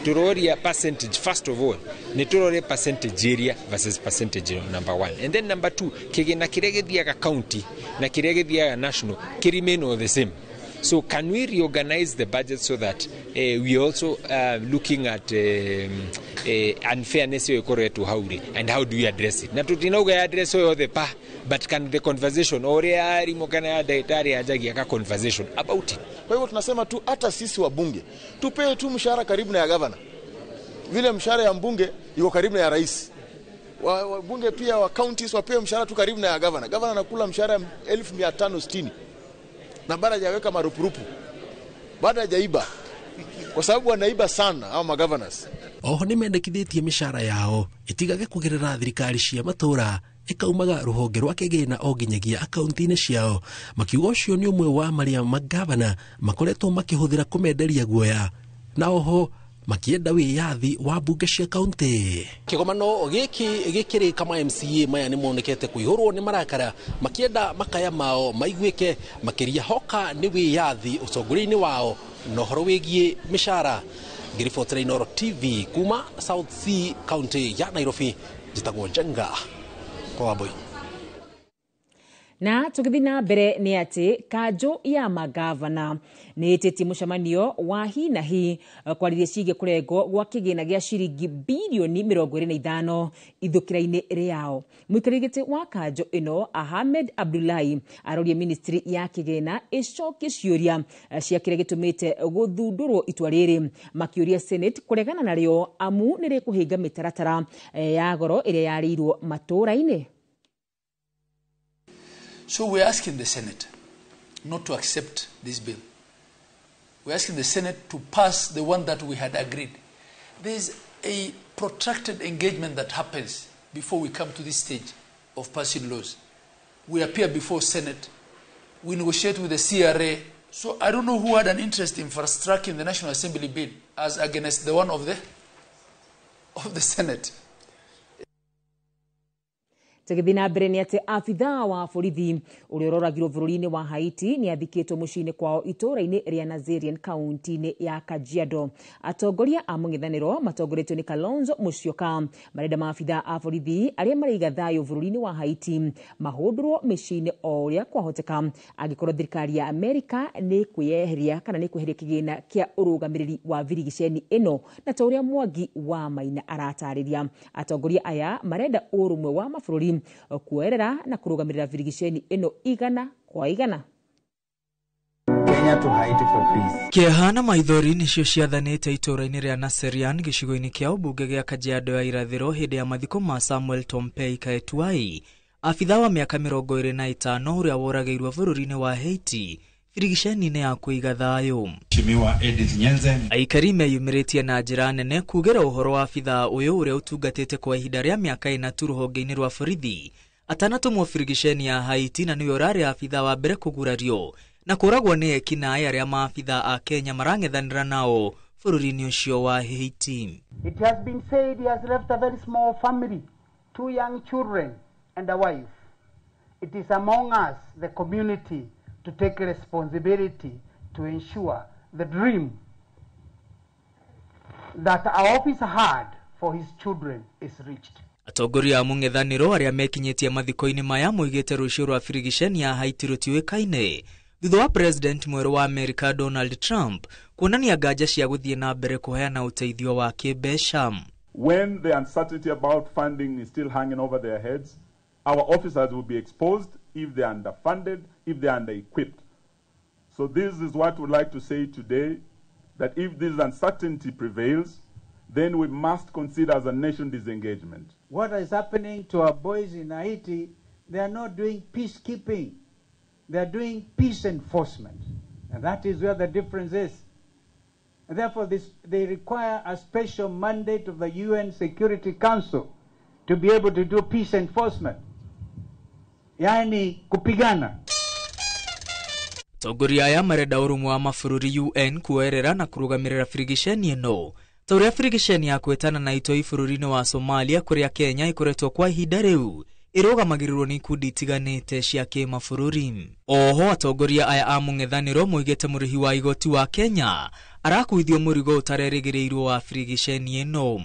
tũroria percentage. First of all nĩ tũroria percentage area versus percentage number 1, and then number 2 kĩgĩna kĩrĩa gĩthiaga county na kĩrĩa gĩthiaga national kĩ remain all the same. So can we reorganize the budget so that we also looking at unfairness ĩyo ĩkoretwo hau rĩ, and how do we address it? Na tũtinauga address yothe pa, but can the conversation ũrĩa arimũ kana ya ndagĩtarĩ anjagia ka conversation about it. Kwa hivyo tunasema tu hata sisi wabunge tupewe tu mshahara karibu na ya governor. Vile mshahara ya mbunge iko karibu na ya rais. Wabunge pia wa counties wapewe mshahara tu karibu na ya governor. Governor anakula mshahara 1560. Na baada hajaweka marupurupu, baada hajaiba, kwa sababu wanaiba sana hao magovernors. Oho nĩ mendekithĩtie mĩcara yao itigage kũgerera thirikari cia matũra ĩkaumaga rũhonge rwa kĩgĩna o nginyagia akaunti-inĩ ciao, makiuga ũcio nĩ ũmwe wa marĩa magavana makoretwo makĩhũthĩra kũmenderia guoya na oho makienda wĩyathi wa mbunge cia kaunti. Kĩgomano gĩkĩ gĩkĩrĩ kama MCA maya nĩ monekete kũihũrwo nĩ marakara makienda makaya mao maiguĩke makĩria hoka nĩ wĩyathi ũtongoria-inĩ wao na ũhoro wĩgiĩ mĩcara. Ngĩribotera Inooro TV kuma South C kaunti ya Nairobi, njĩtagwo Njenga kwa Wambui. Na tũgĩthiĩ na mbere nĩ atĩ kanjũ ya magavana nĩ ĩtĩtie mũcemanio wa hi na hi kwarĩria ciĩgiĩ kũrengwo gwa kĩgĩna gĩa ciringi birioni 25 ithũkĩra-inĩ rĩao. Mũikarĩri gĩtĩ wa kanjũ ĩno Ahmed Abdullahi arorie ministry ya kĩgĩna ĩcokie ciũria cia kĩrĩa gĩtũmĩte gũthundũrwo itua rĩrĩ, makĩũria Senate kũregana narĩo amu nĩ rĩkũhinga mĩtaratara ya goro ĩrĩa yarĩirwo matũũra-inĩ. So we're asking the Senate not to accept this bill. We're asking the Senate to pass the one that we had agreed. There's a protracted engagement that happens before we come to this stage of passing laws. We appear before Senate, we negotiate with the CRA. So I don't know who had an interest in fast-tracking the National Assembly bill as against the one of the Senate. Tũgĩthiĩ na mbere nĩ atĩ abithaa wa borithi ũrĩa ũroragirwo bũrũri-inĩ wa Haiti nĩ athikĩtwo mũciĩ-inĩ kwao itũũra-inĩ rĩa Nazarian kaunti-inĩ ya Kajiado. Atongoria a mũng'ethanĩro matongoretio nĩ Kalonzo Musyoka marenda maabithaa a borithi arĩa maraiga thayũ bũrũri-inĩ wa Haiti mahũndũrwo mĩciĩ-inĩ o ũrĩa kwahoteka angĩkorwo thirikari ya Amerika nĩ kwĩyeheria kana nĩ kweheria kĩgĩna kĩa ũrũgamĩrĩri wa birigiceni ĩno, na ta ũrĩa Mwangi wa Maina aratarĩria. Atongoria aya marenda ũrũmwe wa mabũrũri kuoerera na kũrũgamĩrĩra birigiceni ĩno igana kwa igana. Kenya to Haiti for peace. Kĩeha na maithori nĩcio ciathanĩte itũũra-inĩ rĩa Naserian gĩcigo-inĩ kĩa ũmbunge gĩa Kajiado ya Irathĩro hĩndĩ ya mathiko ma Samuel Tompei Kaetuai, abithaa wa mĩaka 25 ũrĩa woragĩirwo bũrũri-inĩ wa Haiti birigiceni-inĩ ya kũiga thayũ. Mheshimiwa Edith Nyenze. Aikari meyumĩrĩtie na njĩra nene kugera ũhoro wa abithaa ũyũ ũrĩa ũtungatĩte kwa ihinda rĩa mĩaka 4 tu rũhonge-inĩ rwa borithi atanatũmwo birigiceni ya Haiti, na nĩwe ũrarĩ abithaa wa mbere kũgurario na kũragwo nĩ ekinaĩ arĩa maabithaa a Kenya marang'ethanĩra nao bũrũri-inĩ ũcio wa Haiti. It has been said he has left a very small family, 2 young children and a wife. It is among us, the community, to take responsibility to ensure the dream that our office had for his children is reached. Atongoria a mũng'ethanĩro arĩa mekinyĩtie mathiko-inĩ maya moigĩte rũciũ rwa birigiceni ya Haiti rũtiũĩkaine thutha wa president mwerũ wa Amerika Donald Trump kuonania nganja cia gũthiĩ na mbere kũheana ũteithio wa kĩmbeca. When the uncertainty about funding is still hanging over their heads, our officers will be exposed if they are underfunded, if they are under-equipped. So this is what we'd like to say today, that if this uncertainty prevails, then we must consider as a nation disengagement. What is happening to our boys in Haiti, they are not doing peacekeeping. They are doing peace enforcement. And that is where the difference is. And therefore, they require a special mandate of the UN Security Council to be able to do peace enforcement. Yani kupigana. Atongoria aya marenda ũrũmwe wa mabũrũri UN kuoerera na kũrũgamĩrĩra birigiceni ĩno ta ũrĩa birigiceni ya kwĩtana na itoi bũrũri-inĩ wa Somalia kũrĩa Kenya ĩkoretwo kwa ihinda rĩu ĩrũgamagĩrĩrwo nĩ ikundi itiganĩte cia kĩmabũrũri. Oho atongoria aya a mũng'ethanĩro moigĩte mũrĩhi wa igoti wa Kenya arakuithio mũrigo ũtarerĩgĩrĩirwo wa birigiceni ĩno.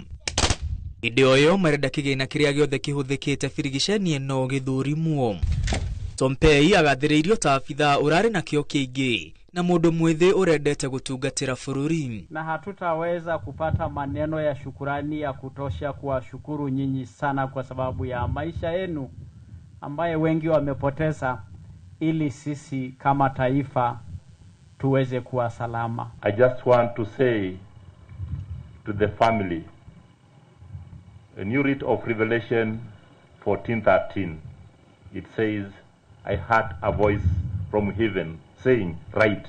Hĩndĩ o ĩyo marenda kĩgĩna kĩrĩa gĩothe kĩhũthĩkĩte birigiceni ĩno gĩthũrimwo. Tompei agathĩrĩirio ta abithaa ũrarĩ na kĩo kĩingĩ na mũndũ mwĩthĩ ũrendete gũtungatĩra bũrũri. Na hatutaweza kupata maneno ya shukurani ya kutosha kuwashukuru nyinyi sana kwa sababu ya maisha yenu ambaye wengi wamepoteza ili sisi kama taifa tuweze kuwa salama. I just want to say to the family, a new read of Revelation 14:13. It says, I heard a voice from heaven saying, write,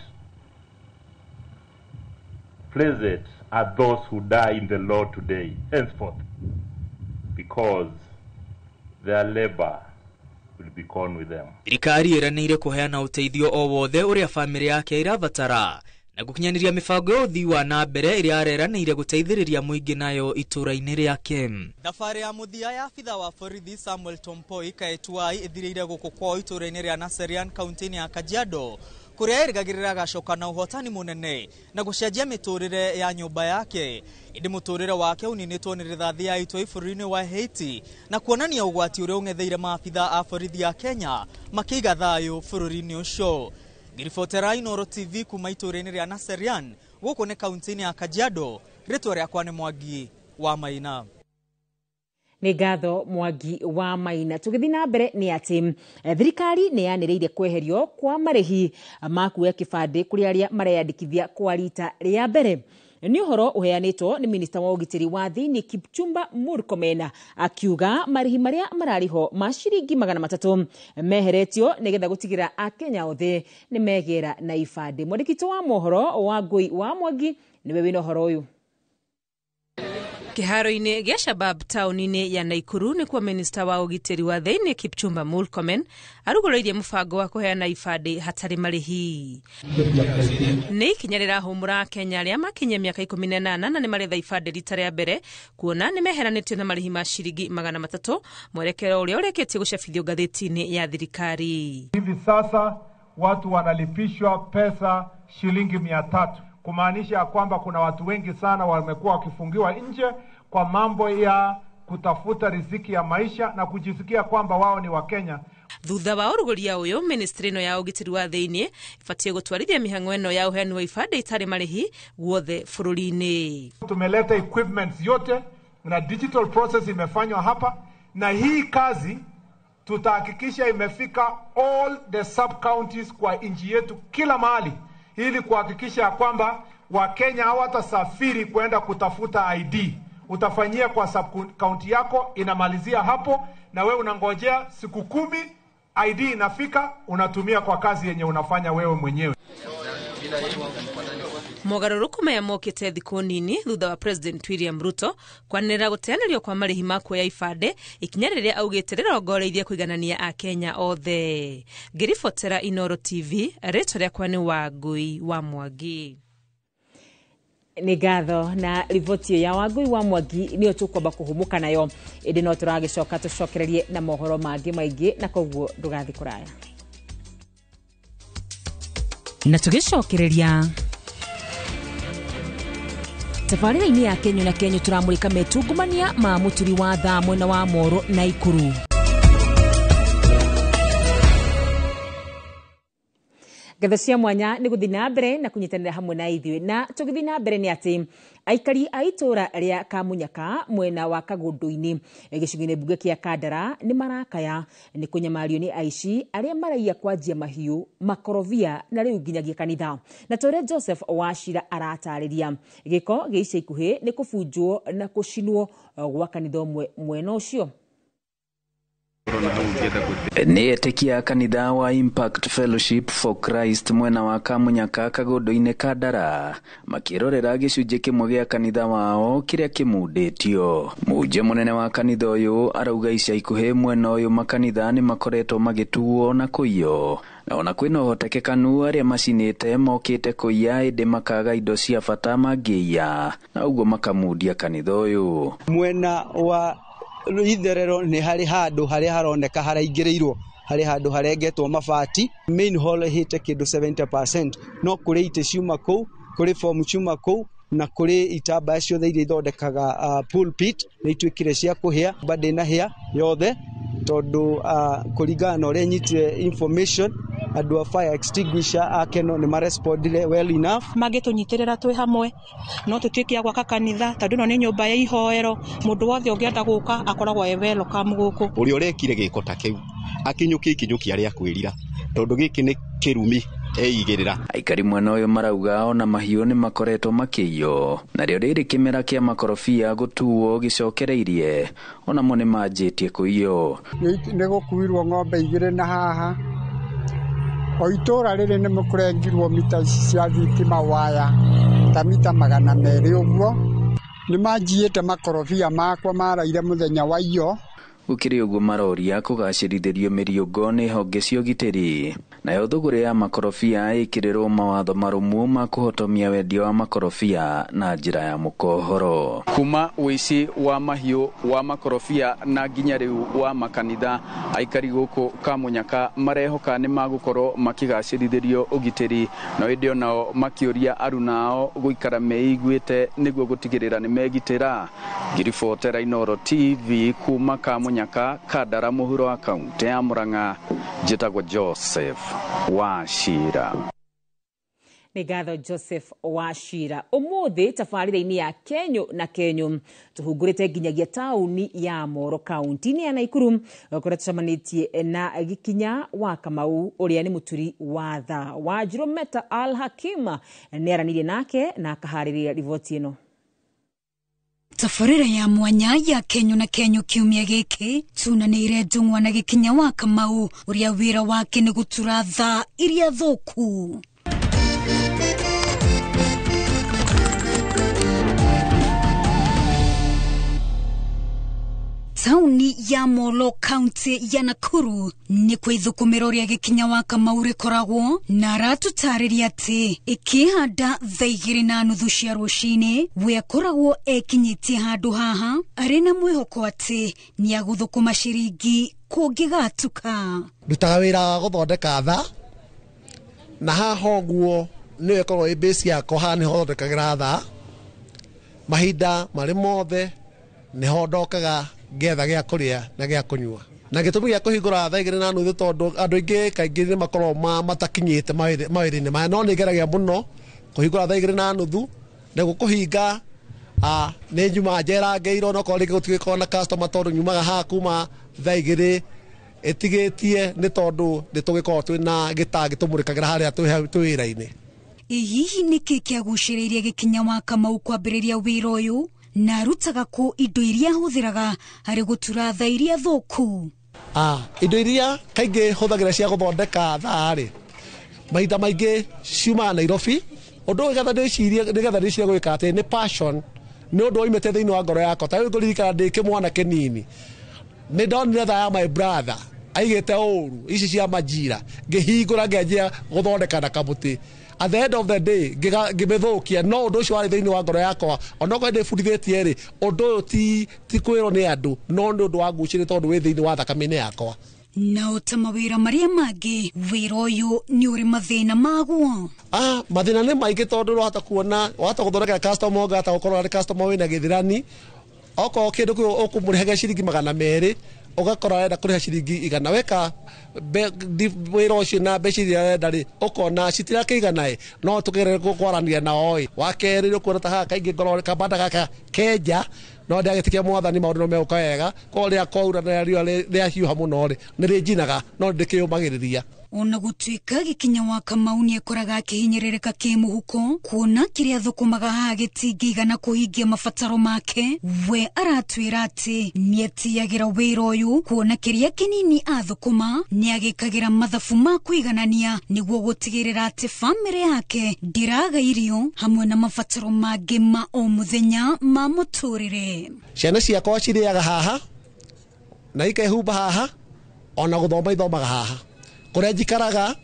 blessed are those who die in the Lord today, henceforth, because their labor will be gone with them. Thirikari ĩranĩire kũheana ũteithio o wothe ũrĩa bamĩrĩ yake ĩrabatara na gũkinyanĩria mĩbango ya ũthii wa na mbere ĩrĩa areranĩire gũteithĩrĩria mũingĩ nayo itũra-inĩ rĩake. Thabarĩ ya mũthia ya abitha wa borithi Samuel Tompoi Kaetuai ĩthirĩire gũkũ kwao itũra-inĩ rĩa Naserian kaunti-inĩ ya Kajiado kũrĩa erĩgagĩrĩra agacoka na ũhotani mũnene na gũcenjia mĩtũrĩre ya nyũmba yake. Ĩndĩ mũtũrĩre wake ũninĩtwo nĩ rithathi ya itoi bũrũri-inĩ wa Haiti na kuonania ũgwati ũrĩa ũng'etheire maabitha a borithi a Kenya makĩiga thayũ bũrũri-inĩ ũcio. Ngiribotera Inooro TV kuma itũra-inĩ rĩa Naserian gũkũ nĩ kaunti-inĩ ya Kajiado. Rĩtwa rĩakwa nĩ Mwangi wa Maina. Nĩ ngatho Mwangi wa Maina. Tũgĩthiĩ na mbere nĩ atĩ thirikari nĩ yanĩrĩire kweherio kwa marĩhi ma kuoya kĩbandĩ kũrĩ arĩa mareyandĩkithia kwa rita rĩa mbere. Nĩ ũhoro ũheanĩtwo nĩ minista wa ũgitĩri wa thĩinĩ Kipchumba Murkomen akiuga marĩhi marĩa mararĩho ma ciringi 300 meheretio nĩgetha gũtigĩrĩra akenya othe nĩ megĩra na ibandĩ. Mwandĩki wa mohoro wa Ngũi wa Mwangi nĩwe wĩna ũhoro ũyũ. Kĩharo-inĩ gĩa Shabab taũni-inĩ ya Naikuru nĩkuo minista wa ũgitĩri wa thĩinĩ Kipchumba Murkomen arugũrĩirie mũbango wa kũheana ibandĩ hatarĩ marĩhi. Nĩ ikinya rĩrahũmũra Akenya arĩa makinyia mĩaka 18 na nĩ maretha ibandĩ rita rĩa mbere kuona nĩ meheranĩtio na marĩhi ma ciringi 300 mwerekero ũrĩa ũrĩkĩtie gũcabithio ngathĩti-inĩ ya thirikari. Hivi sasa watu wanalipishwa pesa shilingi 300. Kumaanisha kwamba kuna watu wengi sana wamekuwa wakifungiwa nje kwa mambo ya kutafuta riziki ya maisha na kujisikia kwamba wao ni Wakenya. Thutha wa ũrugũria ũyũ, ministry ĩno ya ũgitĩri wa thĩinĩ ĩbatiĩ gũtwarithia mĩhang'o ĩno ya ũheani wa ibandĩ itarĩ marĩhi guothe bũrũri-inĩ. Tumeleta equipments yote na digital process imefanywa hapa, na hii kazi tutahakikisha imefika all the sub counties kwa nchi yetu kila mahali, ili kuhakikisha kwamba Wakenya hawatasafiri kwenda kutafuta ID. Utafanyia kwa sub county yako, inamalizia hapo, na wewe unangojea siku 10, ID inafika, unatumia kwa kazi yenye unafanya wewe mwenyewe. Mogarũrũku maya mokĩte thikũ nini thutha wa President William Ruto kwanĩrĩra gũteanĩrio kwa marĩhi ma kuoya ibandĩ, ikinya rĩrĩa augĩte rĩrongoreirie kũiganania Akenya othe. Ngĩribotera Inooro TV, rĩtwa rĩakwa nĩ Wangũi wa Mwangi. Nĩ ngatho na riboti ya Wangui wa Mwangi nĩyo tũkwamba kũhũmũka nayo, ĩndĩ no tũragĩcoka tũcokererie na mohoro mangĩ maingĩ, na koguo ndũgathiĩ kũraya. Na tũgĩcokereria tabarĩra-inĩ ya Kenyo na Kenyo, tũramũrĩka metungumania ma mũturi wa thaa mwena wa Moro na Ikuru. Ngatho cia mwanya nĩ gũthiĩ na mbere na kũnyitanĩra hamwe na ithuĩ. Na tũgĩthiĩ na mbere nĩ atĩ aikari a itũra rĩa Kamunyaka mwena wa Kagũndũ-inĩ gĩcigo-inĩ mbunge kĩa Kandara nĩ marakaya nĩ kũnyamario nĩ aici arĩa maraiya kwanjia mahiũ, makorobia na rĩu nginyagia kanitha. Na ta ũrĩa Joseph Wachira aratarĩria, gĩko gĩa ica ikuhĩ nĩ kũbunjwo na gũcinwo gwa kanitha ũmwe mwena ũcio. Nĩ etĩkia a kanitha wa Impact Fellowship for Christ mwena wa Kamunyaka Kagũndũ-inĩ Kandara makĩrorera gĩcunjĩ kĩmwe gĩa kanitha wao kĩrĩa kĩmundĩtio. Mũhunjia mũnene wa kanitha ũyũ arauga ica ikuhĩ mwena ũyũ makanitha nĩ makoretwo magĩtuo na kũiywo, na ona kwĩna ũhotekekanu arĩa macinĩte mokĩte kũiya ĩndĩ makaga indo cia bata mangĩiya, na ũguo makamundia kanitha ũyũ. Mwena wa itherero nĩ harĩ handũ harĩa haroneka haraingĩrĩirwo, harĩ handũ harengetwo mabati. Main hall ĩhĩte kĩndũ 70%, no kũrĩ itĩ ciuma kũu, kũrĩ fomu ciuma kũu, na kũrĩ itambaya ciothe iria ithondekaga pulpit nĩ ituĩkire cia kũhĩa, mba ndĩnahĩa yothe tondũ kũringana na ũrĩa nyitire information, andũ a fire extinguisher a Keno nĩ marespondire well enough. Mangĩtũnyitĩrĩra twĩ hamwe no tũtuĩke a gwaka kanitha, tondũ ĩno nĩ nyũmba ya ihoero, mũndũ wothe ũngĩenda gũka akoragwo e welcome gũkũ. Ũrĩa ũrekire gĩko ta kĩu akinyũkie ikinyũkia rĩa kwĩrira, tondũ gĩkĩ nĩ kĩrumi eigĩrĩra. Aikari mwena ũyũ marauga ona mahiũ nĩ makoretwo makĩiywo, narĩo rĩrĩ kĩmera kĩa makorobia gũtuo gĩcokereirie onamo nĩ manjĩtie kũiywo. Nĩ gũkuirwo ng'ombe igĩrĩ na haha o itũra rĩrĩ nĩ mũkũrengirwo mita ici cia thitima waya ta mita 200 ũguo. Nĩ manjiyĩte makorobia makwa maraire mũthenya wa iyo. Gũkĩrĩ ũguo maroria kũgacĩrithĩrio mĩriũngo nĩ honge cia ũgitĩri, nayo thũgũrĩ ya makorobia ĩkĩrĩrwo mawatho marũmu ma kũhotomia wendia wa makorobia na njĩra ya mũkohoro. Kuma ũici wa mahiũ wa makorobia na nginya rĩu wa makanitha, aikari gũkũ Kamunyaka marehoka nĩ magũkorwo makĩgacĩrithĩrio ũgitĩri, no ĩndĩ onao makĩũria aruna ao gũikara meiguĩte nĩguo gũtigĩrĩra nĩ megitĩra. Ngiribotera Inooro TV kuma Kamunyaka, Kandara, mũhuro wa kaunti ya Murang'a, njĩtagwo Joseph Wachira. Nĩ ngatho Joseph Wachira. Ũmũthĩ tabarĩra-inĩ ya Kenyo na Kenyo tũhungurĩte nginyagia taũni ya Moro kaunti-inĩ ya Naikuru kũrĩa tũcemanĩtie na Gĩkinya wa Kamau ũrĩa nĩ mũturi wa thaa. Wanjirũ Meta Al Hakim nĩ aranĩirie nake na akaharĩrĩria riboti ĩno. Tabarĩra ya mwanya ya Kenyo na Kenyo kiumia gĩkĩ tunanĩire ndung'wa na Gĩkinya wa Kamau ũrĩa wĩra wake nĩ gũtura thaa iria thũku. Taũni ya Molo kaunti ya Nakuru nĩ kwa ithũkũmĩro rĩa Gĩkinya wa Kamau rĩkoragwo na aratũtarĩria atĩ ĩkĩhanda 2:30 cia rũcinĩ we akoragwo ekinyĩtie handũ haha arĩ na mwĩhoko atĩ nĩ agũthũkũma ciringi kũngĩgatuka. Ndutaga wĩra wa gũthondeka thaa na haha ũguo nĩyo ĩkoragwo ĩ base yakwa, haha nĩho thondekagĩra thaa mahinda marĩ mothe, nĩho ndokaga ngetha gĩa kũrĩa na gĩa kũnyua. Na gĩtũmi gĩa kũhingũra 2:30 tondũ andũ aingĩ kaingĩ nĩ makoragwo matakinyĩte mawĩra-inĩ maya, no nĩ ngeragia mũno kũhingũra 2:30 nĩguo kũhinga nĩ nyuma njerangĩirwo, no korwo rĩngĩ gũtigĩkorwo na customer tondũ nyumaga haha kuma 2:00 ĩtigĩtie nĩ tondũ nĩ tũgĩkoragwo twĩna gĩtangi tũmũrĩkagĩra harĩa twĩ wĩra-inĩ. Hihi nĩkĩ kĩagucĩrĩirie Gĩkinya wa Kamau kwambĩrĩria wĩra ũyũ na arutaga kũ indo iria ahũthĩraga harĩ gũtura thaa iria thũku? Indo iria kaingĩ hũthagĩra cia gũthondeka thaa rĩ, mahinda maingĩ ciumaga Nairobi. Ũndũ ũyũ nĩgetha ndĩcirie gwĩka atĩ nĩ passion, nĩ ũndũ woimĩte thĩinĩ wa ngoro yakwa. Ta rĩu ngũririkana ndĩ kĩmwana kĩnini nĩ ndonire thaa ya my brother Aigĩte ũru ici cia majira ngĩhingũra ngĩanjia gũthondeka na kamũtĩ. At the end of the day ngĩmĩthũkia, no ũndũ ũcio warĩ thĩinĩ wa ngoro yakwa, onokorwo ndĩbundithĩtie rĩ, ũndũ ũyũ ti kwĩrwo nĩ andũ, no nĩ ũndũ wa ngucĩrĩ tondũ wĩ thĩinĩ wa thakame-inĩ yakwa. Na ta mawĩra marĩa mangĩ, wĩra ũyũ nĩ ũrĩ mathĩna maguo. Mathĩna nĩ maingĩ tondũ ũrahota kuona, wahota gũthondekera customer ũngĩ ahota gũkorwo arĩ customer wĩna gĩthirani, okorwo kĩndũ kĩu ũkũmũrĩhagia ciringi 200, ũgakora arenda kũrĩha ciringi 100, weka wĩra ũcio na mbeca iria arenda rĩ, ũkona citirakĩigana ĩ, no tũkĩgerere kwaranĩria nao ĩ. Wa kerĩ nĩ ũkuona ta haha kaingĩ ngorwo kabanda gaka kenja, no ndagĩtĩkia mwathani maũndũ no megũka wega, korwo rĩrĩa kwaura na riũa rĩahiũha mũno rĩ, nĩ rĩnjinaga, no ndĩkĩyũmagĩrĩria. Ona gũtuĩka Gĩkinya wa Kamau nĩekoraga akĩhinyĩrĩrĩka kĩmũhuko, kuona kĩrĩa athũkũmaga haha gĩtingĩigana kũhingia mabataro make, we aratwĩra atĩ nĩetĩagĩra wĩra ũyũ, kuona kĩrĩa kĩnini athũkũma nĩagĩkagĩra mathabu ma kũiganania nĩguo gũtigĩrĩra atĩ bamĩrĩ yake ndĩraga irio hamwe na mabataro mangĩ ma o mũthenya ma mũtũrĩre. Ciana ciakwa cirĩaga haha na ikehumba haha, ona gũthoma ithomaga haha, kũrĩa njikaraga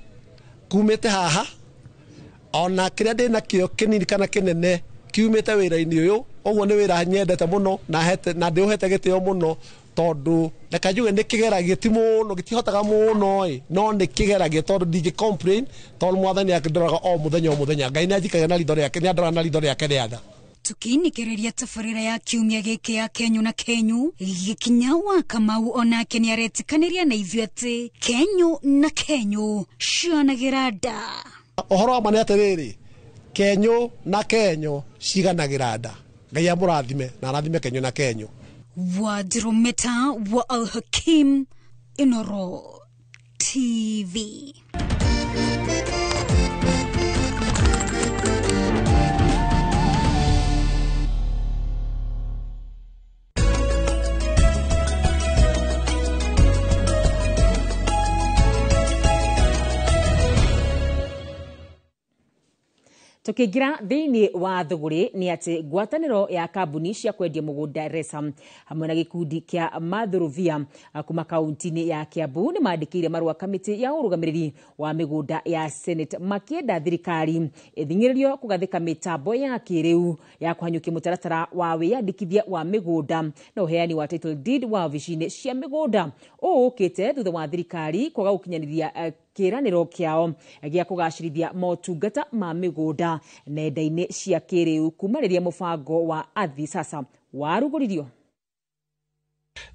kumĩte haha, ona kĩrĩa ndĩ nakĩo kĩnini kana kĩnene kiumĩte wĩra-inĩ ũyũ. Ũguo nĩ wĩra nyendete mũno na ndĩũhete gĩtĩo mũno, tondũ reke njuge nĩ kĩgeragia ti mũno, gĩtihotaga mũno ĩ, no nĩ kĩgeragia tondũ ndingĩ complain, tondũ mwathani akĩndoraga o mũthenya o mũthenya. Ngai nĩ anjikagia na ritho rĩake, nĩ andoraga na ritho rĩake rĩa tha. Tukiinĩkĩrĩria tabarĩra ya kiumia gĩkĩ ya Kenyũ na Kenyũ, Gĩkinya wa Kamau onake nĩaretĩkanĩria na ithuĩ atĩ Kenyũ na Kenyũ cionagĩra nda. Ũhoro wa ma nĩ atĩrĩrĩ, Kenyũ na Kenyũ ciganagĩra nda. Ngai amũrathime na arathime Kenyũ na Kenyũ. Wadirumeta wa Al Hakim, Inoro TV. Tukiingira thiini wa thuguri ni ati ngwataniro ya kambuni cia kwendia mugunda RESA hamwe na gikundi kia Mathuruvia kuma kaunti-ini ya Kiambu ni mandikire marua kamiti ya urugamiriri wa migunda ya Senate makienda thirikari ithingiririo kugathika mitambo ya kiriu ya kuhanyukia mutaratara wa wiyandikithia wa migunda na uheani wa title deed wa ofici-ini cia migunda ukite thutha wa thirikari kwaga gukinyaniria kĩranĩro kĩao gĩa kũgacĩrithia motungata ma mĩgũnda nenda-inĩ cia kĩrĩu kuma rĩrĩa mũbango wa Ardhi Sasa warugũririo.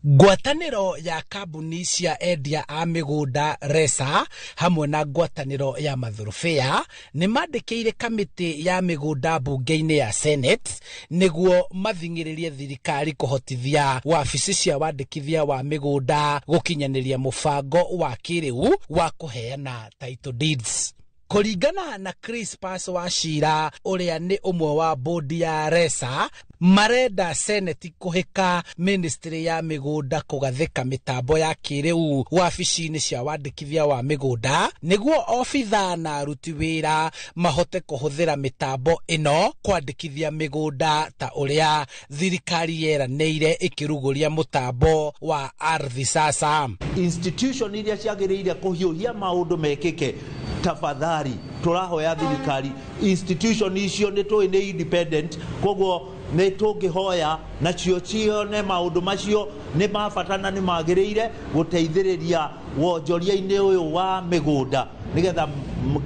Ngwatanĩro ya kambuni cia endia a mĩgũnda RESA hamwe na ngwatanĩro ya Mathurubĩa nĩ mandĩkĩire kamĩtĩ ya mĩgũnda mbunge-inĩ ya Senate nĩguo mathing'ĩrĩrie thirikari kũhotithia wabici cia wandĩkithia wa mĩgũnda gũkinyanĩria mũbango wa kĩrĩu wa kũheana title deeds. Kũringana na Crispus Wachira ũrĩa nĩ ũmwe wa bodi ya RESA, marenda Senate kũhĩka ministry ya mĩgũnda kũgathĩka mĩtambo ya kĩrĩu wabici-inĩ cia wandĩkithia wa mĩgũnda nĩguo obithaa na aruti wĩra mahote kũhũthĩra mĩtambo ĩno kwandĩkithia mĩgũnda ta ũrĩa thirikari yeranĩire ĩkĩrugũria mũtambo wa Ardhi Sasa. Institution iria ciagĩrĩire kũhiũhia maũndũ mekĩke, tafadhali tũrahoya thirikari institution icio nĩ tũĩ nĩ independent, koguo nĩ tũngĩhoya nacio cione maũndũ macio nĩ ma bata na nĩ magĩrĩire gũteithĩrĩria wonjoria-inĩ ũyũ wa mĩgũnda nĩgetha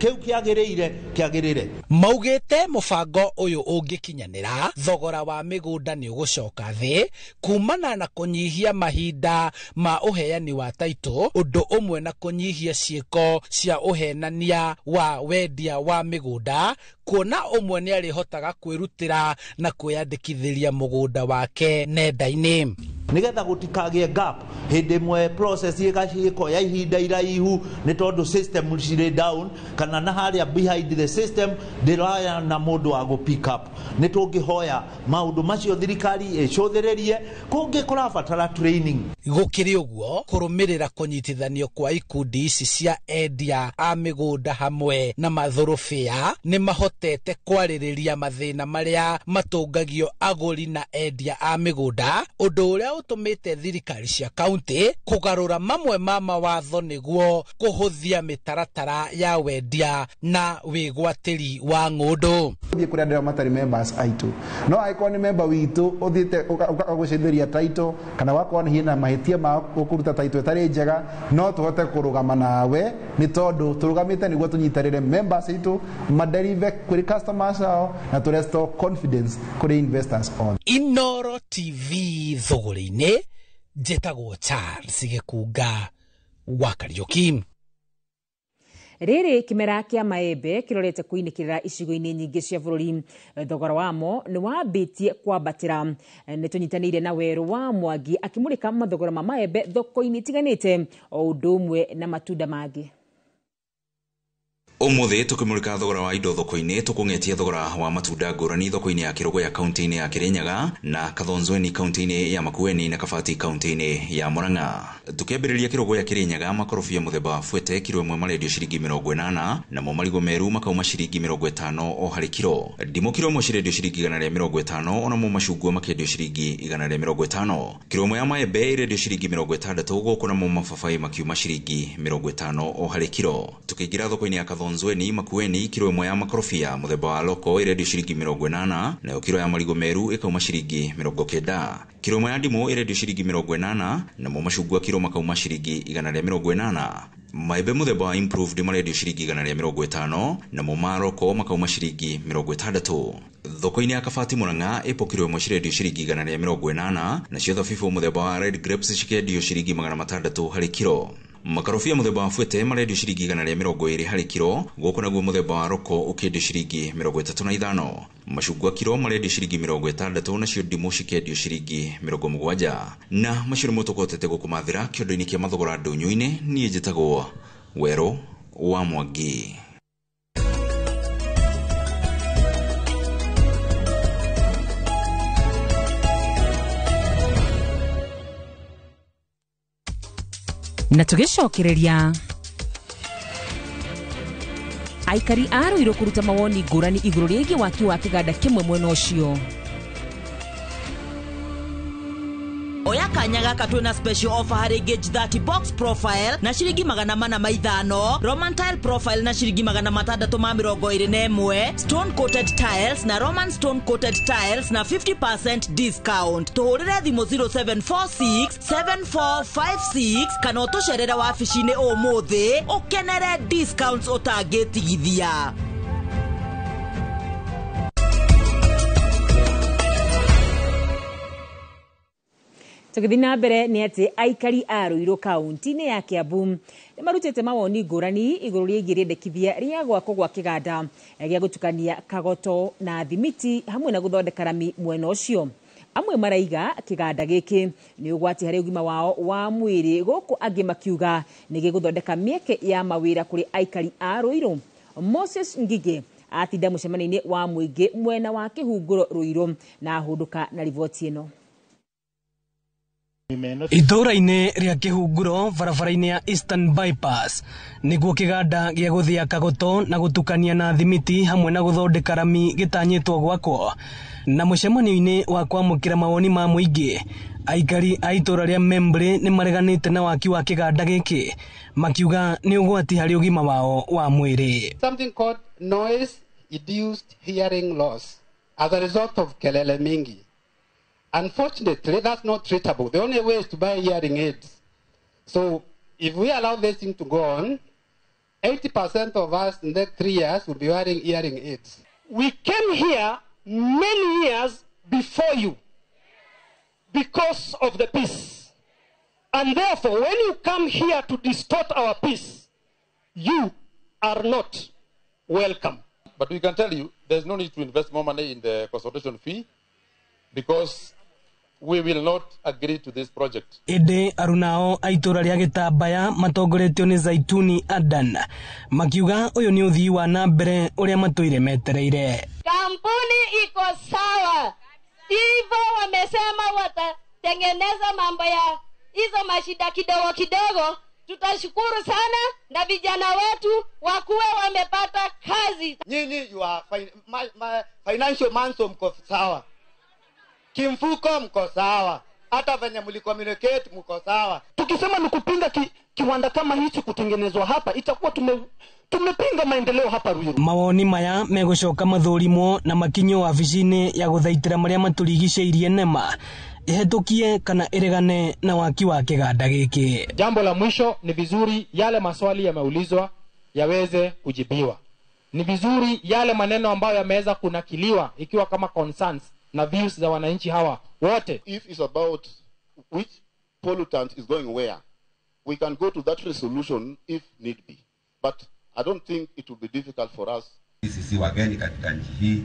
kĩu kĩagĩrĩire kĩagĩrĩre. Maugĩte mũbango ũyũ ũngĩkinyanĩra thogora wa mĩgũnda nĩ ũgũcoka thĩ kumana na kũnyihia mahinda ma ũheani wa taitũ, ũndũ ũmwe na kũnyihia ciĩko cia ũhenania wa wendia wa mĩgũnda, kuona ũmwe nĩ arĩhotaga kwĩrutĩra na kwĩyandĩkithĩria mũgũnda wake nenda-inĩ nigetha gutikagie gap hindi imwe process ĩkoya ihinda iraihu nĩ tondũ system cirĩ down kana na harĩa behind the system ndĩraya na mũndũ wa gũ pick up. Nĩ tũngĩhoya maũndũ macio thirikari ĩcũthĩrĩrie, kũngĩ kũrabatara training. Gũkĩrĩ ũguo, kũrũmĩrĩra kũnyitithanio kwa ikundi ici cia endia a mĩgũnda hamwe na mathũrũbĩa nĩ mahotete kwarĩrĩria mathĩna marĩa matũngagio agũri na endia a mĩgũnda, ũndũ ũrĩa ũtũmĩte thirikari cia kaunti kũgarũra mamwe ma mawatho nĩguo kũhũthia mĩtaratara ya wendia na wĩgwatĩri wa ng'ũndũ. Thiĩ kũrĩ andũ arĩa matarĩ members aitũ, no angĩkorwo nĩ member witũ ũthiĩte ũgagũcenjeria title kana wakorwo nĩ hina mahĩtia ma kũruta title ĩtarĩ njega, no tũhote kũrũgama nawe nĩ tondũ tũrũgamĩte nĩguo tũnyitanĩre members aitũ maderive kũrĩ customers ao na tũ restore confidence kũrĩ investors othe. Inoro TV thũgũrĩ-inĩ, njĩtagwo Charles Gĩkunga wa Kariũki. Rĩrĩ kĩmera kĩa maembe kĩrorete kũinĩkĩrĩra icigo-inĩ nyingĩ cia bũrũri, thogora wamo nĩ wambĩtie kwambatĩra. Nĩ tũnyitanĩire na Werũ wa Mwangi akĩmũrĩka mathogora ma maembe thoko-inĩ itiganĩte o ũndũ ũmwe na matunda mangĩ. Umuthi tukimurika thogora wa indo thoko-inĩ, tukung'etia thogora wa matunda ngũrani thoko-inĩ ya Kĩrũgũya kaunti-inĩ ya Kĩrĩnyaga na Kathonzweni kaunti-inĩ ya Makueni na Kabati kaunti-inĩ ya Murang'a. Tukiambĩrĩria Kĩrũgũya Kĩrĩnyaga, makorobia mũthemba wa fuete kiro ĩmwe marendio ciringi 80, namo marigũ meru makauma ciringi 50 o harĩ kiro. Ndimũ kiro ĩmwe cirendio ciringi 150, onamo macungwa makendio ciringi 150. Kiro ĩmwe ya maembe ĩrendio ciringi 60, gũkũ namo mababaĩ makiuma ciringi 50 o harĩ kiro. Tukĩingĩra thoko-inĩ ya Kathonzweni Makueni, kiro ĩmwe ya makorobia mũthemba wa loko ĩrendio ciringi 80, nayo kiro ya marigũ meru ĩkauma ciringi 90. Kiro ĩmwe ya ndimũ ĩrendio ciringi 80, namo macungwa kiro makauma ciringi 180. Maembe mũthemba wa improved marendio ciringi 150, namo ma roko makauma ciringi 60. Thoko-inĩ ya Kabati Murang'a, ĩpo kiro ĩmwe cirendio ciringi 180, nacio thabibũ mũthemba wa red grapes cikendio ciringi 600 harĩ kiro. Makarobia mũthemba wa fuete marendio ciringi 120 harĩ kiro, gũkũ naguo mũthemba wa roko ũkĩendio ciringi 35. Macungwa kiro marendio ciringi 60, nacio ndimũ cikendio ciringi 70. Na macio nĩmo tũkũhotete gũkũmathĩra kĩondo-inĩ kĩa mathogora ndũnyũ-inĩ. Niĩ njĩtagwo Werũ wa Mwangi. Na tũgĩcokereria aikari a Ruiru kũruta mawoni ngũrani igũrũ rĩgiĩ waki wa kĩganda kĩmwe mwena ũcio. Oya kanya gaka twina special offer harĩ Gauge 30 box profile na ciringi 405, Roman tile profile na ciringi 621, stone coated tiles na Roman stone coated tiles na 50% discount. Tuhũrĩre thimũ 0746 7456 kana ũtũcerere wabici-inĩ ũmũthĩ ũkenere discounts ũtangĩtigithia. Tũgĩthiĩ na mbere nĩ atĩ aikari a Ruiru kaunti-inĩ ya Kiambu nĩ marutĩte mawoni ngũrani igũrũ rĩgiĩ rĩendekithia rĩa gwakwo gwa kĩganda gĩa gũtukania kagoto na thimiti hamwe na gũthondeka rami mwena ũcio. Amwe maraiga kĩganda gĩkĩ nĩ ũgwati harĩ ũgima wao wa mwĩrĩ, gũkũ angĩ makiuga nĩ gĩgũthondeka mĩeke ya mawĩra kũrĩ aikari a Ruiru. Moses Ngige atinda mũcemanio-inĩ wa mũingĩ mwena wa Kĩhungũro Ruiru na ahũndũka na riboti ĩno. Itũũra-inĩ rĩa Kĩhunguro barabara-inĩ ya Eastern Bypass nĩguo kĩganda gĩa gũthĩa kagoto na gũtukania na thimiti hamwe na gũthondeka rami gĩtanyĩtwo gwakwo. Na mũcemanio-inĩ wa kwamũkĩra mawoni ma mũingĩ, aikari a itũũra rĩa Membley nĩ mareganĩte na waki wa kĩganda gĩkĩ, makiuga nĩ ũgwati harĩ ũgima wao wa mwĩrĩ. Something called noise induced hearing loss as a result of kelele mingi. Unfortunately, that's not treatable. The only way is to buy hearing aids. So if we allow this thing to go on, 80% of us in the next 3 years will be wearing hearing aids. We came here many years before you because of the peace. And therefore, when you come here to distort our peace, you are not welcome. But we can tell you, there's no need to invest more money in the consultation fee because we will not agree to this project. Ĩndĩ arunao a itũũra rĩa Gĩtambaya matongoretio nĩ Zaituni Adan makiuga ũyũ nĩ ũthii wa na mbere ũrĩa matũire metereire. Kampuni iko sawa, hivyo wamesema watatengeneza mambo ya hizo mashida kidogo kidogo. Tutashukuru sana na vijana wetu wakuwe wamepata kazi. Nyinyi you are financial man, so mko sawa. Kimfuko mko sawa. Hata venye mlicommunicate mko sawa. Tukisema ni kupinga kiwanda kama hichi kutengenezwa hapa, itakuwa tumepinga maendeleo hapa Ruiru. Mawoni maya megucoka mathurimwo na makinyo wabici-inĩ ya guthaitĩra marĩa maturigicĩirie NEMA ihetũkie kana ĩregane na waki wa kĩganda gĩkĩ. Jambo la mwisho, ni vizuri yale maswali yameulizwa yaweze kujibiwa. Ni vizuri yale maneno ambayo yameweza kunakiliwa ikiwa kama concerns na views za wananchi hawa wote. If it's about which pollutant is going where, we can go to that resolution if need be. But I don't think it will be difficult for us. Sisi wageni katika nchi hii.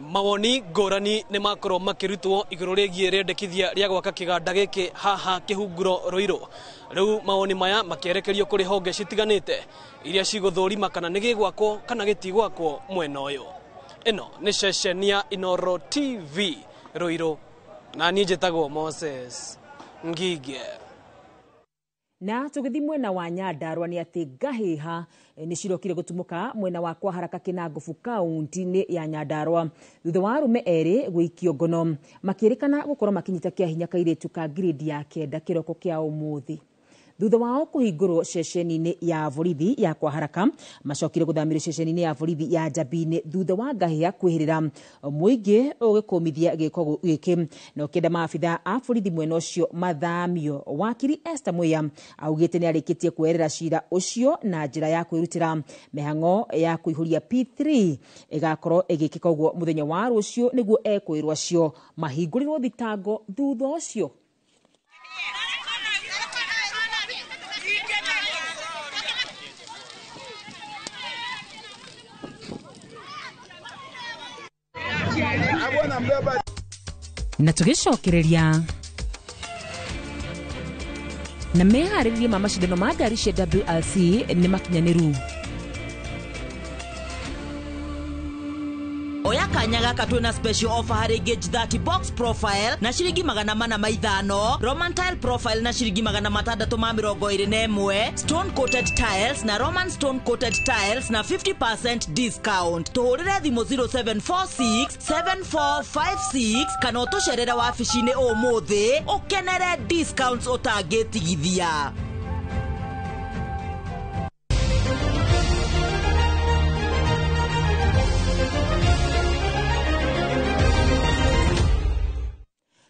Mawoni ngũrani nĩ makorwo makĩrutwo igũrũ rĩgiĩ rĩendekithia rĩa gwaka kĩganda gĩkĩ haha Kĩhunguro Ruiru. Rĩu mawoni maya makĩerekerio kũrĩ honge citiganĩte iria cigũthũrima kana nĩ gĩgwakwo kana gĩtigwakwo mwena ũyũ. Ĩno nĩ ceceni ya Inooro TV Ruiru, na niĩ njĩtagwo Moses Ngige. Na tũgĩthiĩ mwena wa Nyandarua nĩ atĩ ngahĩha nĩ cirokire gũtumũka mwena wa Kwaharaka Kĩnangobu kaunti-inĩ ya Nyandarua thutha wa arũme erĩ gũikio ngono makĩrĩkana gũkorwo makĩnyita kĩa hinya kairĩtu ka grade ya 9 kĩroko kĩa ũmũthĩ. Thutha wao kũhingũrwo ceceni-inĩ ya borithi ya Kwaharaka macokire gũthamĩrio ceceni-inĩ ya borithi ya Njabini thutha wa ngahĩha kwĩhĩrĩra mũingĩ ũgĩkũmithia gĩko gĩkĩ na ũkĩenda maabitha a borithi mwena ũcio mathamio. Wakiri Esther Muya augĩte nĩ arĩkĩtie kwerera cira ũcio na njĩra ya kwĩrutĩra mĩhang'o ya kũihũria P3 ĩgakorwo ĩgĩkĩka ũguo mũthenya wa rũciũ nĩguo ekwĩrwo acio mahingũrĩrwo thitango thutha ũcio. Na tũgĩcokereria na meharĩrĩria ma macindano ma ngari cia WRC nĩ makinyanĩru. Oya kanya gaka twina special offer harĩ Gauge 30 box profile na ciringi 405, Roman tile profile na ciringi 621, stone coated tiles na Roman stone coated tiles na 50% discount. Tuhũrĩre thimũ 0746 7456 kana ũtũcerere wabici-inĩ ũmũthĩ ũkenere discounts ũtangĩtigithia.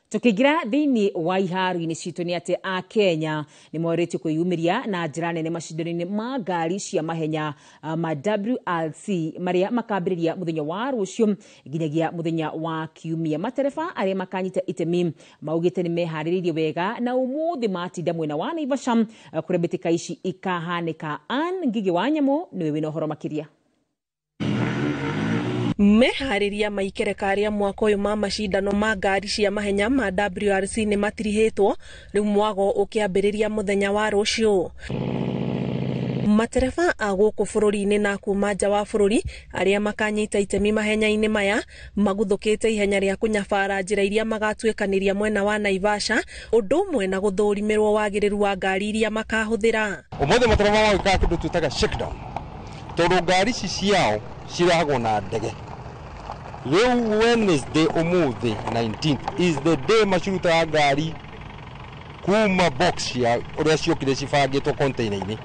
Tukigira thiini wa iharo-inĩ citũ nĩ atĩ a Kenya nĩ morĩtio kwĩyumĩria na njĩra nene macindano-inĩ ma ngari cia mahenya ma WRC marĩa makambĩrĩria mũthenya wa rũciũ nginyagia mũthenya wa kiumia. Matereba arĩa makanyita itemi maugĩte nĩ meharĩrĩirie wega na ũmũthĩ matinda mwena wa Naivasha kũrĩa mbĩtĩka ici ikahanĩka. Ann Ngigĩ wa Nyamũ nĩwe wĩna ũhoro makĩria. Meharĩria maikereka rĩa mwaka ũyũ ma macindano ma ngari cia mahenya ma WRC nĩ matirihĩtwo rĩu mwago ũkĩambĩrĩria mũthenya wa rũciũ. Matereba a gũkũ bũrũri-inĩ na kuma nja wa bũrũri arĩa makanyita itemi mahenya-inĩ maya maguthũkĩte ihenya rĩa kũnyabara njĩra iria magatuĩkanĩria mwena wa Naivasha ũndũ ũmwe na gũthũrimĩrwo wagĩrĩru wa ngari iria makahũthĩra. Ũmũthĩ matereba magĩkaga kĩndũ twĩtaga shakedown tondũ ngari ici ciao cirahagwo na ndege. Rĩu Wednesday ũmũthĩ 19th is the day macirutaga ngari kuma box cia ũrĩa ciokire cibangĩtwo container-inĩ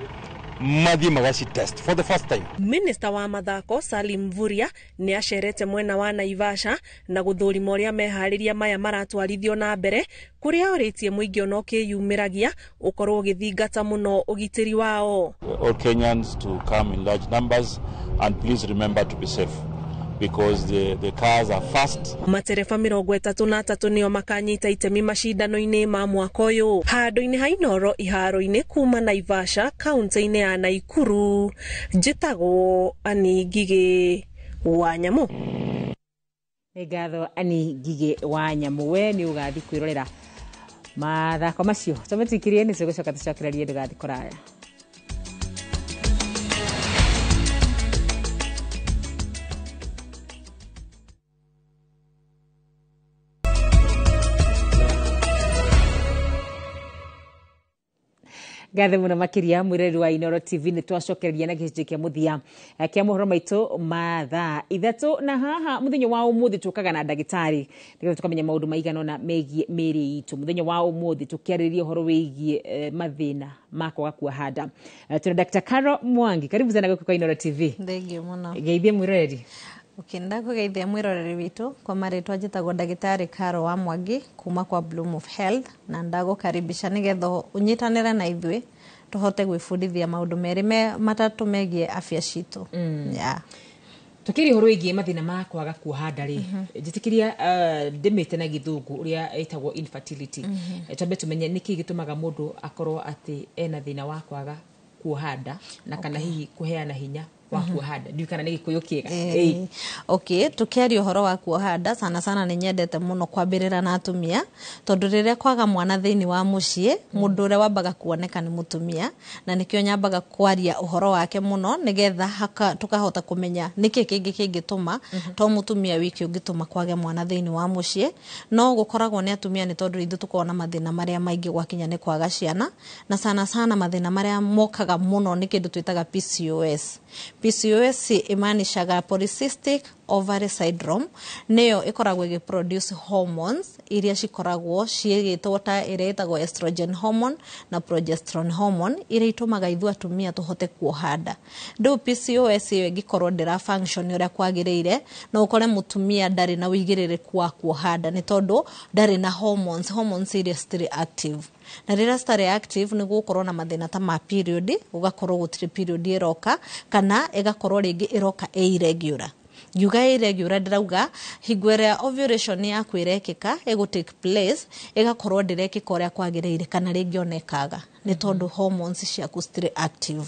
mathiĩ magaci test for the first time. Minister wa mathako Salim Mvurya nĩ acerete mwena wa Naivasha na gũthũrima ũrĩa meharĩria maya maratwarithio na mbere kũrĩa orĩtie mũingĩ ona ũkĩyumĩragia ũkorwo ũgĩthingata mũno ũgitĩri wao. All Kenyans to come in large numbers and please remember to be safe because the cars are fast. Matereba 33 nĩo makanyita itemi macindano-inĩ ma mwaka ũyũ handũ-inĩ ha Inooro iharo-inĩ kuma Naivasha kaunti-inĩ ya Naikuru. Njĩtagwo Ann Ngigĩ wa Nyamũ. Nĩ ngatho Ann Ngigĩ wa Nyamũ, we nĩ ũgathiĩ kwĩrorera mathako macio tũmĩtikirie nĩ tũgũcoka tũcokererie ndũgathiĩ kũraya. Ngathe muno makiria mwireri wa Inoro TV. Nĩ twacokereria na gĩcunjĩ kĩa mũthia kĩa mohoro maitũ ma thaa 3, na haha mũthenya wa ũmũthĩ tũkaga na ndagĩtarĩ nĩgetha tũkamenya maũndũ maigana ũna megiĩ mĩĩrĩ itũ. Mũthenya wa ũmũthĩ tũkĩarĩrĩria ũhoro wĩgiĩ mathĩna ma kwaga kuoha nda. Tuna Dr. Carol Mwangi, karibu sana gũkũ kwa Inoro TV. Thengio mũno. Geithie mwĩroreri. Okay, ndakũgeithia mwĩroreri witũ. Kwa marĩtwa njĩtagwo ndagĩtarĩ Caro wa Mwangi kuma kwa Bloom of Health, na ndagũkaribisha nĩgetha ũnyitanĩre na ithuĩ tũhote gwĩbundithia maũndũ merĩ me matatũ megiĩ afya citũ. Yeah. Tukĩria ũhoro wĩgiĩ mathĩna ma kwaga kuoha nda rĩ, njĩtĩkĩria ndĩmĩte na gĩthũngũ ũrĩa ĩtagwo infertility. Twambe tũmenye nĩkĩ gĩtũmaga mũndũ akorwo atĩ ena thĩna wa kwaga kuoha nda na kana hihi kũheana hinya wa kuoha nda. Ndiũĩ kana nĩ gĩkũyũ kĩega. Okay, tukiaria ũhoro wa kuoha nda, sana sana nĩ nyendete mũno kwambĩrĩra na atumia, tondũ rĩrĩa kwaga mwana thĩinĩ wa mũciĩ, mũndũ ũrĩa wambaga kuoneka nĩ mũtumia, na nĩkĩo nyambaga kwaria ũhoro wake mũno nĩgetha tũkahota kũmenya nĩkĩ kĩngĩ kĩngĩtũma to mũtumia wiki ũngĩtũma kwage mwana thĩinĩ wa mũciĩ. No gũkoragwo nĩ atumia nĩ tondũ ithuĩ tũkoragwo na mathĩna marĩa maingĩ gwakinya nĩ kwaga ciana, na sana sana mathĩna marĩa mokaga mũno nĩ kĩndũ twĩtaga PCOS. PCOS ĩmaanishaga polycystic ovary syndrome, nĩyo ĩkoragwo ĩgĩproduce hormones iria cikoragwo ciĩgĩtwo ta ĩrĩa ĩtagwo estrogen hormone na progesterone hormone, iria itũmaga ithuĩ atumia tũhote kuoha nda. Rĩu PCOS ĩyo ĩngĩkorwo ndĩra function ũrĩa kwagĩrĩire, no ũkore mũtumia ndarĩ na ũigĩrĩrĩku wa kuoha nda nĩ tondũ ndarĩ na hormones, hormones iria citirĩ active. Na rĩrĩa citarĩ active, nĩ gũkorwo na mathĩna ta ma period, gũgakorwo gũtirĩ period ĩroka, kana ĩgakorwo rĩngĩ ĩroka ĩ irregular. Ngiuga irregular, ndĩrauga hingo ĩrĩa ovulation yaku ĩrekĩka, ĩgũ take place, ĩgakorwo ndĩrekĩka ũrĩa kwagĩrĩire, kana rĩngĩ ona ĩkaga nĩ tondũ hormones ciaku citirĩ active.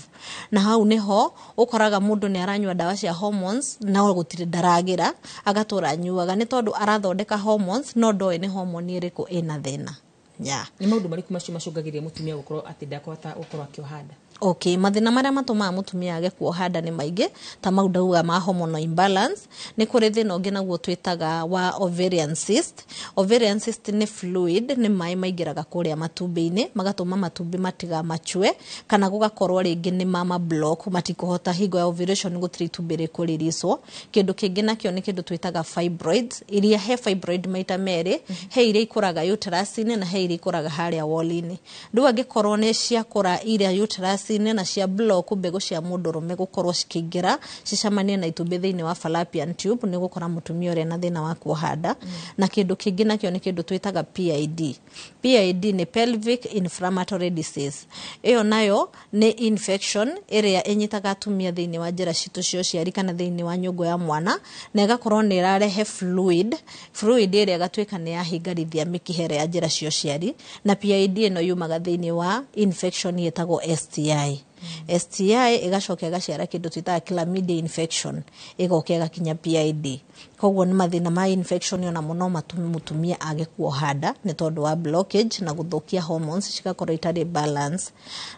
Na hau nĩho ũkoraga mũndũ nĩ aranyua ndawa cia hormones no gũtirĩ ndaragĩra, agatũra anyuaga nĩ tondũ arathondeka hormones no ndoĩ nĩ hormone ĩrĩkũ ĩna thĩna, yeah. Nĩ maũndũ marĩkũ macio macũngagĩrĩria mũtumia gũkorwo atĩ ndakũhota gũkorwo akĩoha nda? Okay, mathĩna marĩa matũmaga mũtumia age kuoha nda nĩ maingĩ, ta mau ndauga ma hormonal imbalance. Nĩ kũrĩ thĩna ũngĩ naguo twĩtaga wa ovarian cyst. Ovarian cyst nĩ fluid, nĩ maĩ maingĩraga kũrĩa matumbĩ-inĩ magatũma matumbĩ matiga machue, kana gũgakorwo rĩngĩ nĩ mama block, matikũhota hingo ya ovulation, gũtirĩ itumbĩ rĩkũriricwo. Kĩndũ kĩngĩ nakĩo nĩ kĩndũ twĩtaga fibroids, iria he fibroid maita merĩ, he iria ikũraga uterus-inĩ na he iria ikũraga harĩa wall-inĩ. Rĩu angĩkorwo nĩ ciakũra iria uterus-inĩ na cia block mbegũ cia mũndũrũme gũkorwo cikĩingĩra cicemanie na itumbĩ thĩinĩ wa fallopian tube, nĩ gũkora mũtumia ũrĩa na thĩna wa kuoha nda. Na kĩndũ kĩngĩ nakĩo nĩ kĩndũ twĩtaga PID. PID nĩ pelvic inflammatory disease. Ĩyo nayo nĩ infection ĩrĩa ĩnyitaga atumia thĩinĩ wa njĩra citũ cia ũciari kana thĩinĩ wa nyũngũ ya mwana, na ĩgakorwo nĩ ĩrarehe fluid ĩrĩa ĩgatuĩka nĩ yahingarithia mĩkiha ĩrĩa ya njĩra cia ũciari. Na PID ĩno yumaga thĩinĩ wa infection ĩtagwo STI. STI ĩgacoka ĩgaciara kĩndũ twĩtaga chlamydia infection, ĩgoka ĩgakinya PID. Koguo nĩ mathĩna ma infection ona mũno matũme mũtumia age kuoha nda nĩ tondũ wa blockage na gũthũkia hormones cigakorwo itarĩ balance.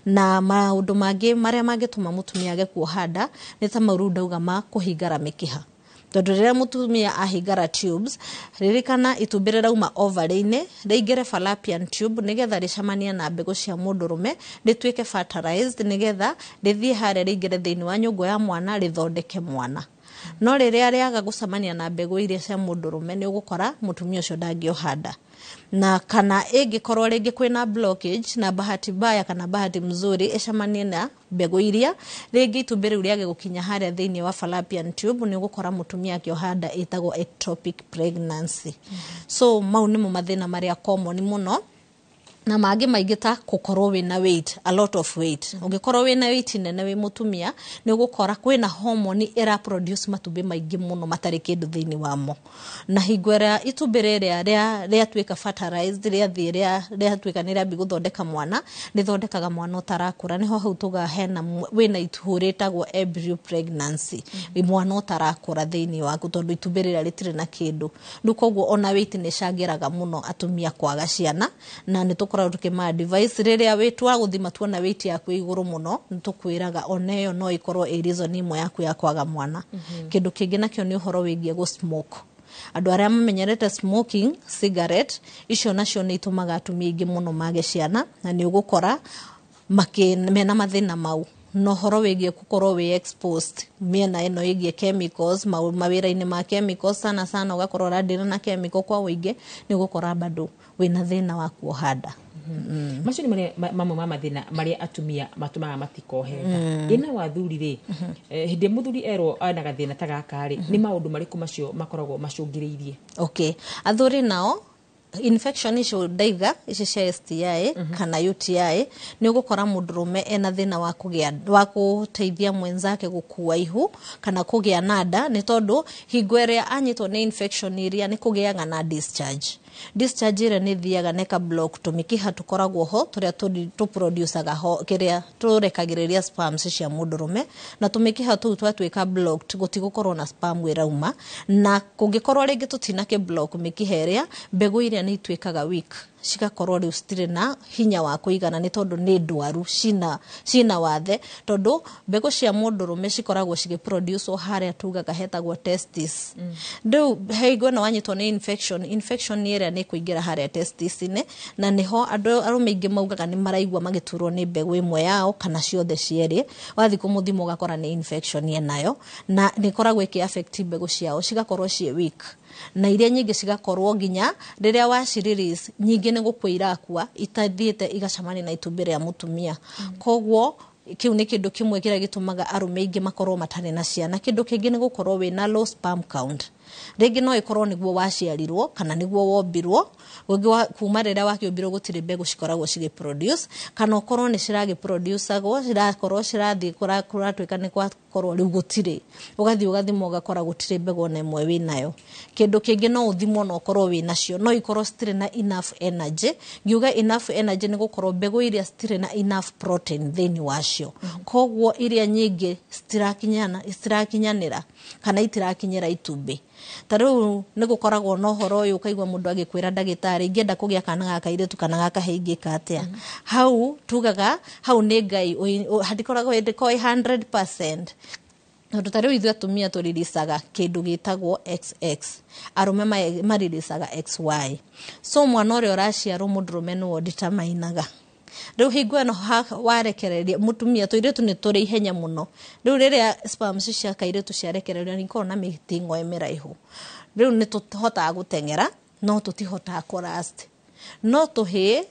Na maũndũ mangĩ marĩa mangĩtũma mũtumia age kuoha nda nĩ ta mau rĩu ndauga ma kũhingara mĩkiha, tondũ rĩrĩa mũtumia ahingara tubes, ririkana itumbĩ rĩrauma ovary-inĩ rĩingĩre fallopian tube nĩgetha rĩcemanie na mbegũ cia mũndũrũme, rĩtuĩke fertilized, nĩgetha rĩthiĩ harĩa rĩingĩre thĩinĩ wa nyũngũ ya mwana rĩthondeke mwana. No rĩrĩa rĩaga gũcemania na mbegũ iria cia mũndũrũme, nĩ ũgũkora mũtumia ũcio ndangĩoha nda. Na kana ĩngĩkorwo rĩngĩ kwĩna blockage, na bahati mbaya kana bahati mzuri ĩcemanie na mbegũ iria, rĩngĩ itumbĩ rĩu rĩage gũkinya harĩa thĩinĩ wa fallopian tube, nĩ ũgũkora mũtumia akĩoha nda ĩtagwo ectopic pregnancy. So mau nĩmo mathĩna marĩa common mũno, na mangĩ maingĩ ta gũkorwo wĩna weight, a lot of weight. Ũngĩkorwo wĩna weight nene wĩ mũtumia, nĩ ũgũkora kwĩna hormone ĩra produce matumbĩ maingĩ mũno matarĩ kĩndũ thĩinĩ wamo, na hingo ĩrĩa itumbĩ rĩrĩa rĩatuĩka fertilized, rĩathiĩ rĩatuĩka nĩ rĩambi gũthondeka mwana, rĩthondekaga mwana ũtarakũra. Nĩho hau tugaga hena wĩna ituhũ rĩtagwo embryo pregnancy, mwana ũtarakũra thĩinĩ waku tondũ itumbĩ rĩrĩa rĩtirĩ na kĩndũ. Rĩu koguo ona weight nĩ ĩcangĩraga mũno atumia kwaga ciana, na nĩ tũkoragwo tũkĩma advice rĩrĩa wĩ twagũthima tuona weight yaku ĩ igũrũ mũno, nĩ tũkwĩraga ona ĩyo no ĩkorwo ĩ reason ĩmwe yaku ya kwaga mwana. Kĩndũ kĩngĩ nakĩo nĩ ũhoro wĩgiĩ gũ smoke. Andũ arĩa mamenyerete smoking cigarette, icio nacio nĩ itũmaga atumia aingĩ mũno mage ciana, na nĩ ũgũkora mena mathĩna mau na ũhoro wĩgiĩ gũkorwo wĩ exposed mĩena ĩno ĩgiĩ chemicals, mawĩra-inĩ ma chemicals sana sana, ũgakorwo ũradĩra na chemical kwa ũingĩ, nĩ ũgũkora bado wĩna thĩna wa kuoha nda. Macio nĩ marĩa mamwe ma mathĩna marĩa atumia matũmaga matikohe nda. Ĩna wa athuri rĩ, hĩndĩ ĩrĩa mũthuri erwo ena gathĩna ta gaka rĩ, nĩ maũndũ marĩkũ macio makoragwo macũngĩrĩirie? Okay, athuri nao infection icio ndaiga ici cia STI kana UTI, nĩ ũgũkora mũndũrũme ena thĩna wa kũgĩa wa gũteithia mwenzake gũkua ihu kana kũgĩa na nda, nĩ tondũ hingo ĩrĩa anyitwo nĩ infection iria nĩ kũgĩaga na discharge. Discharge ĩrĩa nĩ ĩthiaga na ĩka block tũmĩkiha tũkoragwo ho tũrĩa tũproducaga ho kĩrĩa tũrekagĩrĩria sperms cia mũndũrũme, na tũmĩkiha tũu twatuĩka blocked, gũtigũkorwo na sperm ĩrauma, na kũngĩkorwo rĩngĩ tũtinakĩ block mĩkiha ĩrĩa, mbegũ iria nĩ ituĩkaga weak, cigakorwo rĩu citirĩ na hinya wa kũigana, nĩ tondũ nĩ ndwaru, cina wathe, tondũ mbegũ cia mũndũrũme cikoragwo cigĩproduce harĩa tugaga hetagwo testis. Rĩu hingo ĩno wanyitwo nĩ infection, infection ĩrĩa nĩ kũingĩra harĩa testis-inĩ, na nĩho andũ arũme aingĩ maugaga nĩ maraigua magĩturwo nĩ mbegũ ĩmwe yao kana ciothe cierĩ. Wathiĩ kũmũthima ũgakora nĩ infection enayo, na nĩ ĩkoragwo ĩkĩ affect mbegũ ciao cigakorwo ciĩ weak, na iria nyingĩ cigakorwo nginya rĩrĩa waci release nyingĩ nĩ gũkua irakua itathiĩte igacemania na itumbĩ rĩa mũtumia. Koguo kĩu nĩ kĩndũ kĩmwe kĩrĩa gĩtũmaga arũme aingĩ makorwo matarĩ na ciana. Kĩndũ kĩngĩ nĩ gũkorwo wĩna low sperm count. Rĩngĩ no ĩkorwo nĩguo waciarirwo kana nĩguo wombirwo, ũngĩ kuma rĩrĩa wakĩũmbirwo gũtirĩ mbegũ cikoragwo cigĩproduce, kana ũkorwo nĩ ciragĩproducagwo, cirakorwo cirathiĩ kũratuĩka nĩ kwakorwo rĩu gũtirĩ, ũgathiĩ ũgathimwo ũgakora gũtirĩ mbegũ ona ĩmwe wĩnayo. Kĩndũ kĩngĩ no ũthimwo na ũkorwo wĩnacio, no ikorwo citirĩ na enough energy. Ngiuga enough energy nĩ gũkorwo mbegũ iria citirĩ na enough protein thĩinĩ wacio, koguo iria nyingĩ citirakinyanĩra kana itirakinyĩra itumbĩ. Ta rĩu nĩ gũkoragwo na ũhoro ũyũ ũkaigua mũndũ agĩkwĩra, "Ndagĩtarĩ, ingĩenda kũgĩa kana ga kairĩtu kana ga kahĩĩ ingĩka atĩa?" Hau tugaga hau nĩ Ngai, hatikoragwo ĩndĩkorwo ĩ 100%, tondũ ta rĩu ithuĩ atumia tũriricaga kĩndũ gĩtagwo XX, arũme mariricaga XY. So mwana ũrĩa ũraciarwo mũndũrũme nĩwe ũnditamainaga. Rĩu hingo ĩno warekereria mũtumia, tũirĩtu nĩ tũrĩ ihenya mũno. Rĩu rĩrĩa sperms cia kairĩtu ciarekererio nĩ ikoragwo na mĩting'oe mĩraihu, rĩu nĩ tũhotaga gũteng'era no tũtihotaga kũlast. No tũhĩĩ,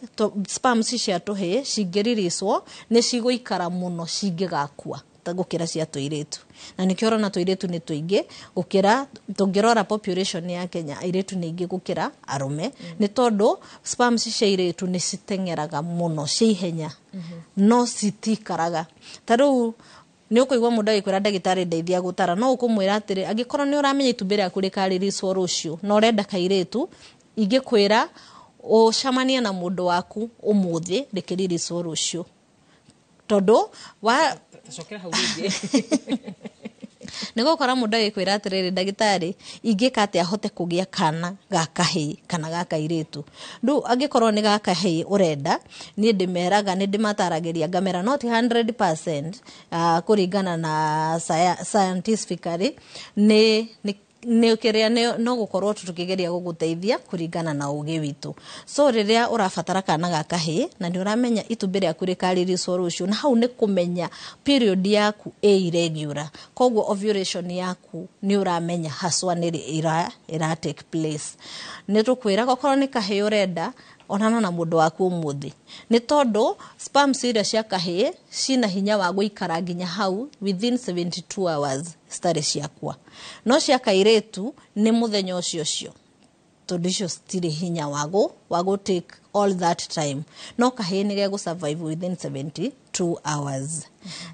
sperms cia tũhĩĩ cingĩriricwo nĩ cigũikara mũno cingĩgakua ta gũkĩra cia tũirĩtu, na nĩkĩo ũrona tũirĩtu nĩ tũingĩ gũkĩra. Tũngĩrora population ya Kenya, airĩtu nĩ aingĩ gũkĩra arũme, nĩ tondũ sperms cia airĩtu nĩ citeng'eraga mũno cia ihenya no citikaraga. Ta rĩu nĩ ũkũigua mũndũ agĩkwĩra, "Ndagĩtarĩ, ndeithia gũtara." No ũkũmwĩra atĩrĩ, angĩkorwo nĩ ũramenya itumbĩ rĩaku rĩkarĩricwo rũciũ na ũrenda kairĩtu, ingĩkwĩra ũcemanie na mũndũ waku ũmũthĩ rĩkĩriricwo rũciũ, tondũ wa Cokera hau rĩngĩ. Nĩ gũkora mũndũ agĩkwĩra atĩrĩrĩ, "Ndagĩtarĩ, ingĩka atĩa hote kũgĩa kana ga kahĩĩ kana ga kairĩtu?" Rĩu angĩkorwo nĩ ga kahĩĩ ũrenda, niĩ ndĩmeraga, nĩ ndĩmataragĩria ngamera no ti 100%, kũringana na scientifically nĩ kĩrĩa no gũkorwo tũkĩgeria gũgũteithia kũringana na ũgĩ witũ. So rĩrĩa ũrabatara kana ga kahĩĩ na nĩ ũramenya itumbĩ rĩaku rĩkarĩricwo rũciũ, na hau nĩ kũmenya period yaku ĩ irregular, koguo ovulation yaku nĩ ũramenya haswa nĩ rĩ ĩra take place, nĩ tũkwĩra okorwo nĩ kahĩĩ ũrenda, onana na mũndũ waku ũmũthĩ, nĩ tondũ sperms iria cia kahĩĩ cina hinya wa gũikara nginya hau within 72 hours citarĩ ciakua, no cia kairĩtu nĩ mũthenya ũcio ũcio, tondũ icio citirĩ hinya wa gũ take all that time, no kahĩĩ nĩ gegũ survive within 72 hours.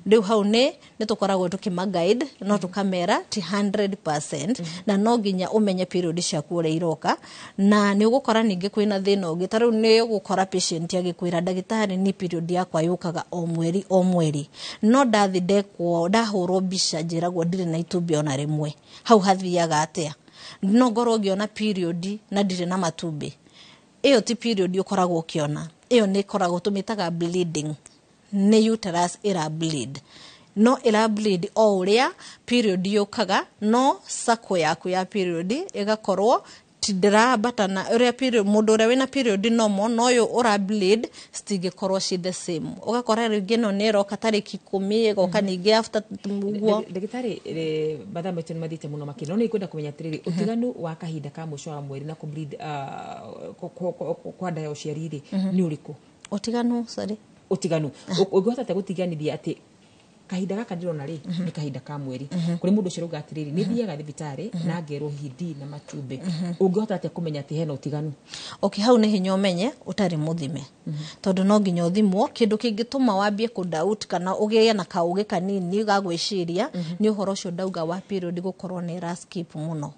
Rĩu hau nĩ tũkoragwo tũkĩma guide, no tũkamera ti 100%, na no nginya ũmenye period ciaku ũrĩa iroka. Na nĩ ũgũkora ningĩ kwĩna thĩna ũngĩ. Ta rĩu nĩ ũgũkora patient agĩkwĩra, "Ndagĩtarĩ, ni period yakwa yũkaga o mweri o mweri, no ndathi ndekwo ndahũrwo mbica njĩragwo ndirĩ na itumbĩ ona rĩmwe." Hau hathiaga atĩa? No ngorwo ngĩona period na ndirĩ na matumbĩ. Ĩyo ti period ũkoragwo ũkĩona, ĩyo nĩ ĩkoragwo tũmĩtaga bleeding, nĩ uterus ĩra bleed, no ĩra bleed o ũrĩa period yũkaga, no cycle yaku ya period ĩgakorwo Ndĩrambata na ũrĩa period mũndũ ũrĩa wĩna period normal na ũyũ ũra bleed citingĩkorwo ci the same. Ũgakora rĩngĩ ĩno nĩ ĩroka tarĩki 10, ĩgoka ningĩ after ũguo. Ndagĩtarĩ, mathaa maitũ nĩ mathiĩte mũno makĩria, no nĩ ngwenda kũmenya atĩrĩrĩ, ũtiganu wa kahinda ka mũico wa mweri na kũ-bleed, kwa nda ya ũciari rĩ, nĩ ũrĩkũ? Ũtiganu, sorry? Ũtiganu ũngĩhota atĩa gũtiganithia atĩ kahinda gaka ndĩrona rĩ nĩ kahinda ka mweri? Kũrĩ mũndũ ũcio ũrauga atĩrĩrĩ, nĩ thiaga thibitarĩ na ngerwo hihi ndi na matumbĩ. Ũngĩhota atĩa kũmenya atĩ hena ũtiganu? Okay, hau nĩ hinya ũmenye ũtarĩ mũthime, tondũ no nginya ũthimwo. Kĩndũ kĩngĩtũma wambie kũ doubt kana ũgĩe na kaũgĩ kanini ga gwĩciria nĩ ũhoro ũcio ndauga wa period gũkorwo nĩ ĩra skip mũno.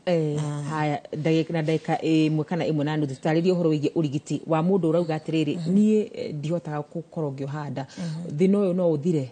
Haya, na ndagĩka 1 kana 1.5, tarĩria ũhoro wĩgiĩ ũrigiti wa mũndũ ũrauga atĩrĩrĩ, niĩ ndihotaga gũkorwo ngĩoha nda, thĩna ũyũ no ũthire?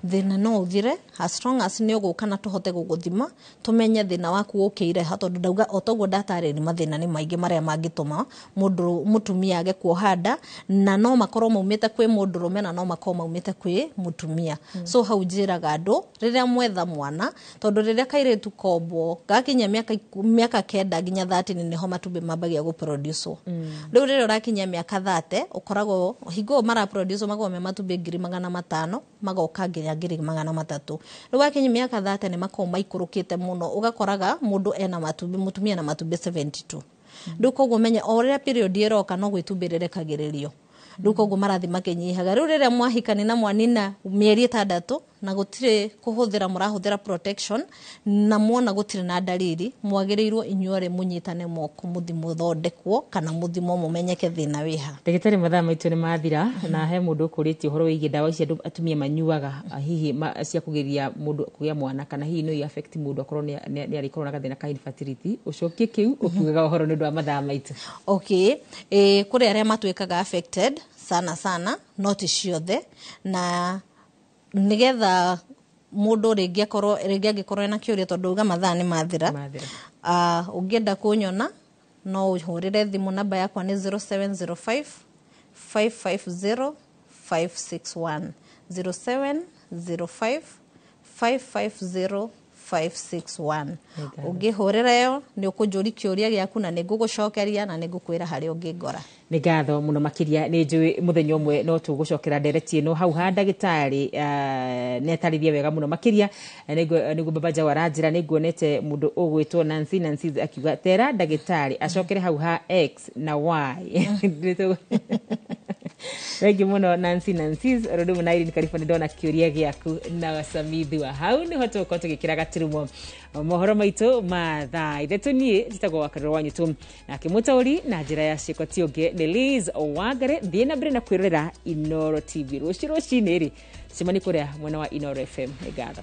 Thĩna no ũthire as long as nĩ ũgũka na tũhote gũgũthima, tũmenye thĩna waku ũkĩire ha, tondũ ndauga o toguo ndatarĩria, mathĩna nĩ maingĩ marĩa mangĩtũma mũndũ mũtumia age kuoha nda, na no makorwo maumĩte kwĩ mũndũrũme na no makorwo maumĩte kwĩ mũtumia. So hau njĩraga andũ rĩrĩa mwetha mwana, tondũ rĩrĩa kairĩtu kombwo gakinya mĩaka 9 nginya 13, nĩho matumbĩ mambagia gũproduce. Rĩu rĩrĩa ũrakinyia mĩaka 30, ũkoragwo hingo maraproduce makoragwo me matumbĩ 500,000, magoka nginya 300,000. Rĩu wakinyia mĩaka 30, nĩ makoragwo maikũrũkĩte mũno, ũgakoraga mũndũ ena matumbĩ, mũtumia ena matumbĩ 72. Rĩu koguo menye o rĩrĩa period ĩroka no gwĩtumbĩ rĩrekagĩrĩrio. Rĩu koguo marathiĩ makĩnyihaga. Rĩu rĩrĩa mwahikani na mwanina mĩeri 6 na gũtirĩ kũhũthĩra mũrahũthĩra protection na muona gũtirĩ na ndariri, mwagĩrĩirwo inyuerĩ mũnyitane moko, mũthi mũthondekwo kana mũthimwo mũmenyeke thĩna wĩha. Ndagĩtarĩ, mathaa maitũ nĩ mathira, na he mũndũ ũkũrĩtie ũhoro wĩgiĩ ndawa ici andũ atumia manyuaga, hihi cia kũgiria mũndũ kũgĩa mwana, kana hihi no i affect mũndũ akorwo nĩ arĩkorwo na gathĩna ka infertility. Ũcokie kĩu ũkiugaga ũhoro nĩ ũndũ wa mathaa maitũ. Okay, kũrĩ arĩa matuĩkaga affected sana sana, no ti ciothe, na nĩgetha mũndũ rĩngĩ akorwo rĩngĩ angĩkorwo ena kĩũria, tondũ uga mathaa nĩ mathira, ũngĩenda kũnyona no ũhũrĩre thimũ, namba yakwa nĩ 0705 550 561, 0705 550 561. Ũngĩhũrĩra ĩyo nĩ ũkũnjũria kĩũria gĩaku na nĩ ngũgũcokeria na nĩ ngũkwĩra harĩa ũngĩngora. Nĩ ngatho mũno makĩria. Nĩ njũĩ mũthenya ũmwe no tũgũcokera ndereti ĩno hau ha ndagĩtarĩ, nĩ atarĩria wega mũno makĩria. Nĩguo Baba Jau aranjĩra nĩ nguonete mũndũ ũgwĩtwo Nancy Nancy akiuga tera ndagĩtarĩ acokere hau ha X na Y. Thengiũ mũno, Nancy Nancy rũndũ na Irene Karibu. Nĩ ndona kĩũria gĩaku na wacamithua. Hau nĩho tũgũkorwo tũgĩkĩra gaturumo mohoro maitũ ma thaa 3. Niĩ njĩtagwo Wakarĩro wa Nyitũ, nake mũtaũri na njĩra ya ciĩko ti ũngĩ nĩ Liz Wangare. Thiĩ na mbere na kwĩrorera Inoro TV. Rũciũ rũcinĩ rĩ, tũcemanie kũrĩa mwena wa Inoro FM. Nĩ ngatho.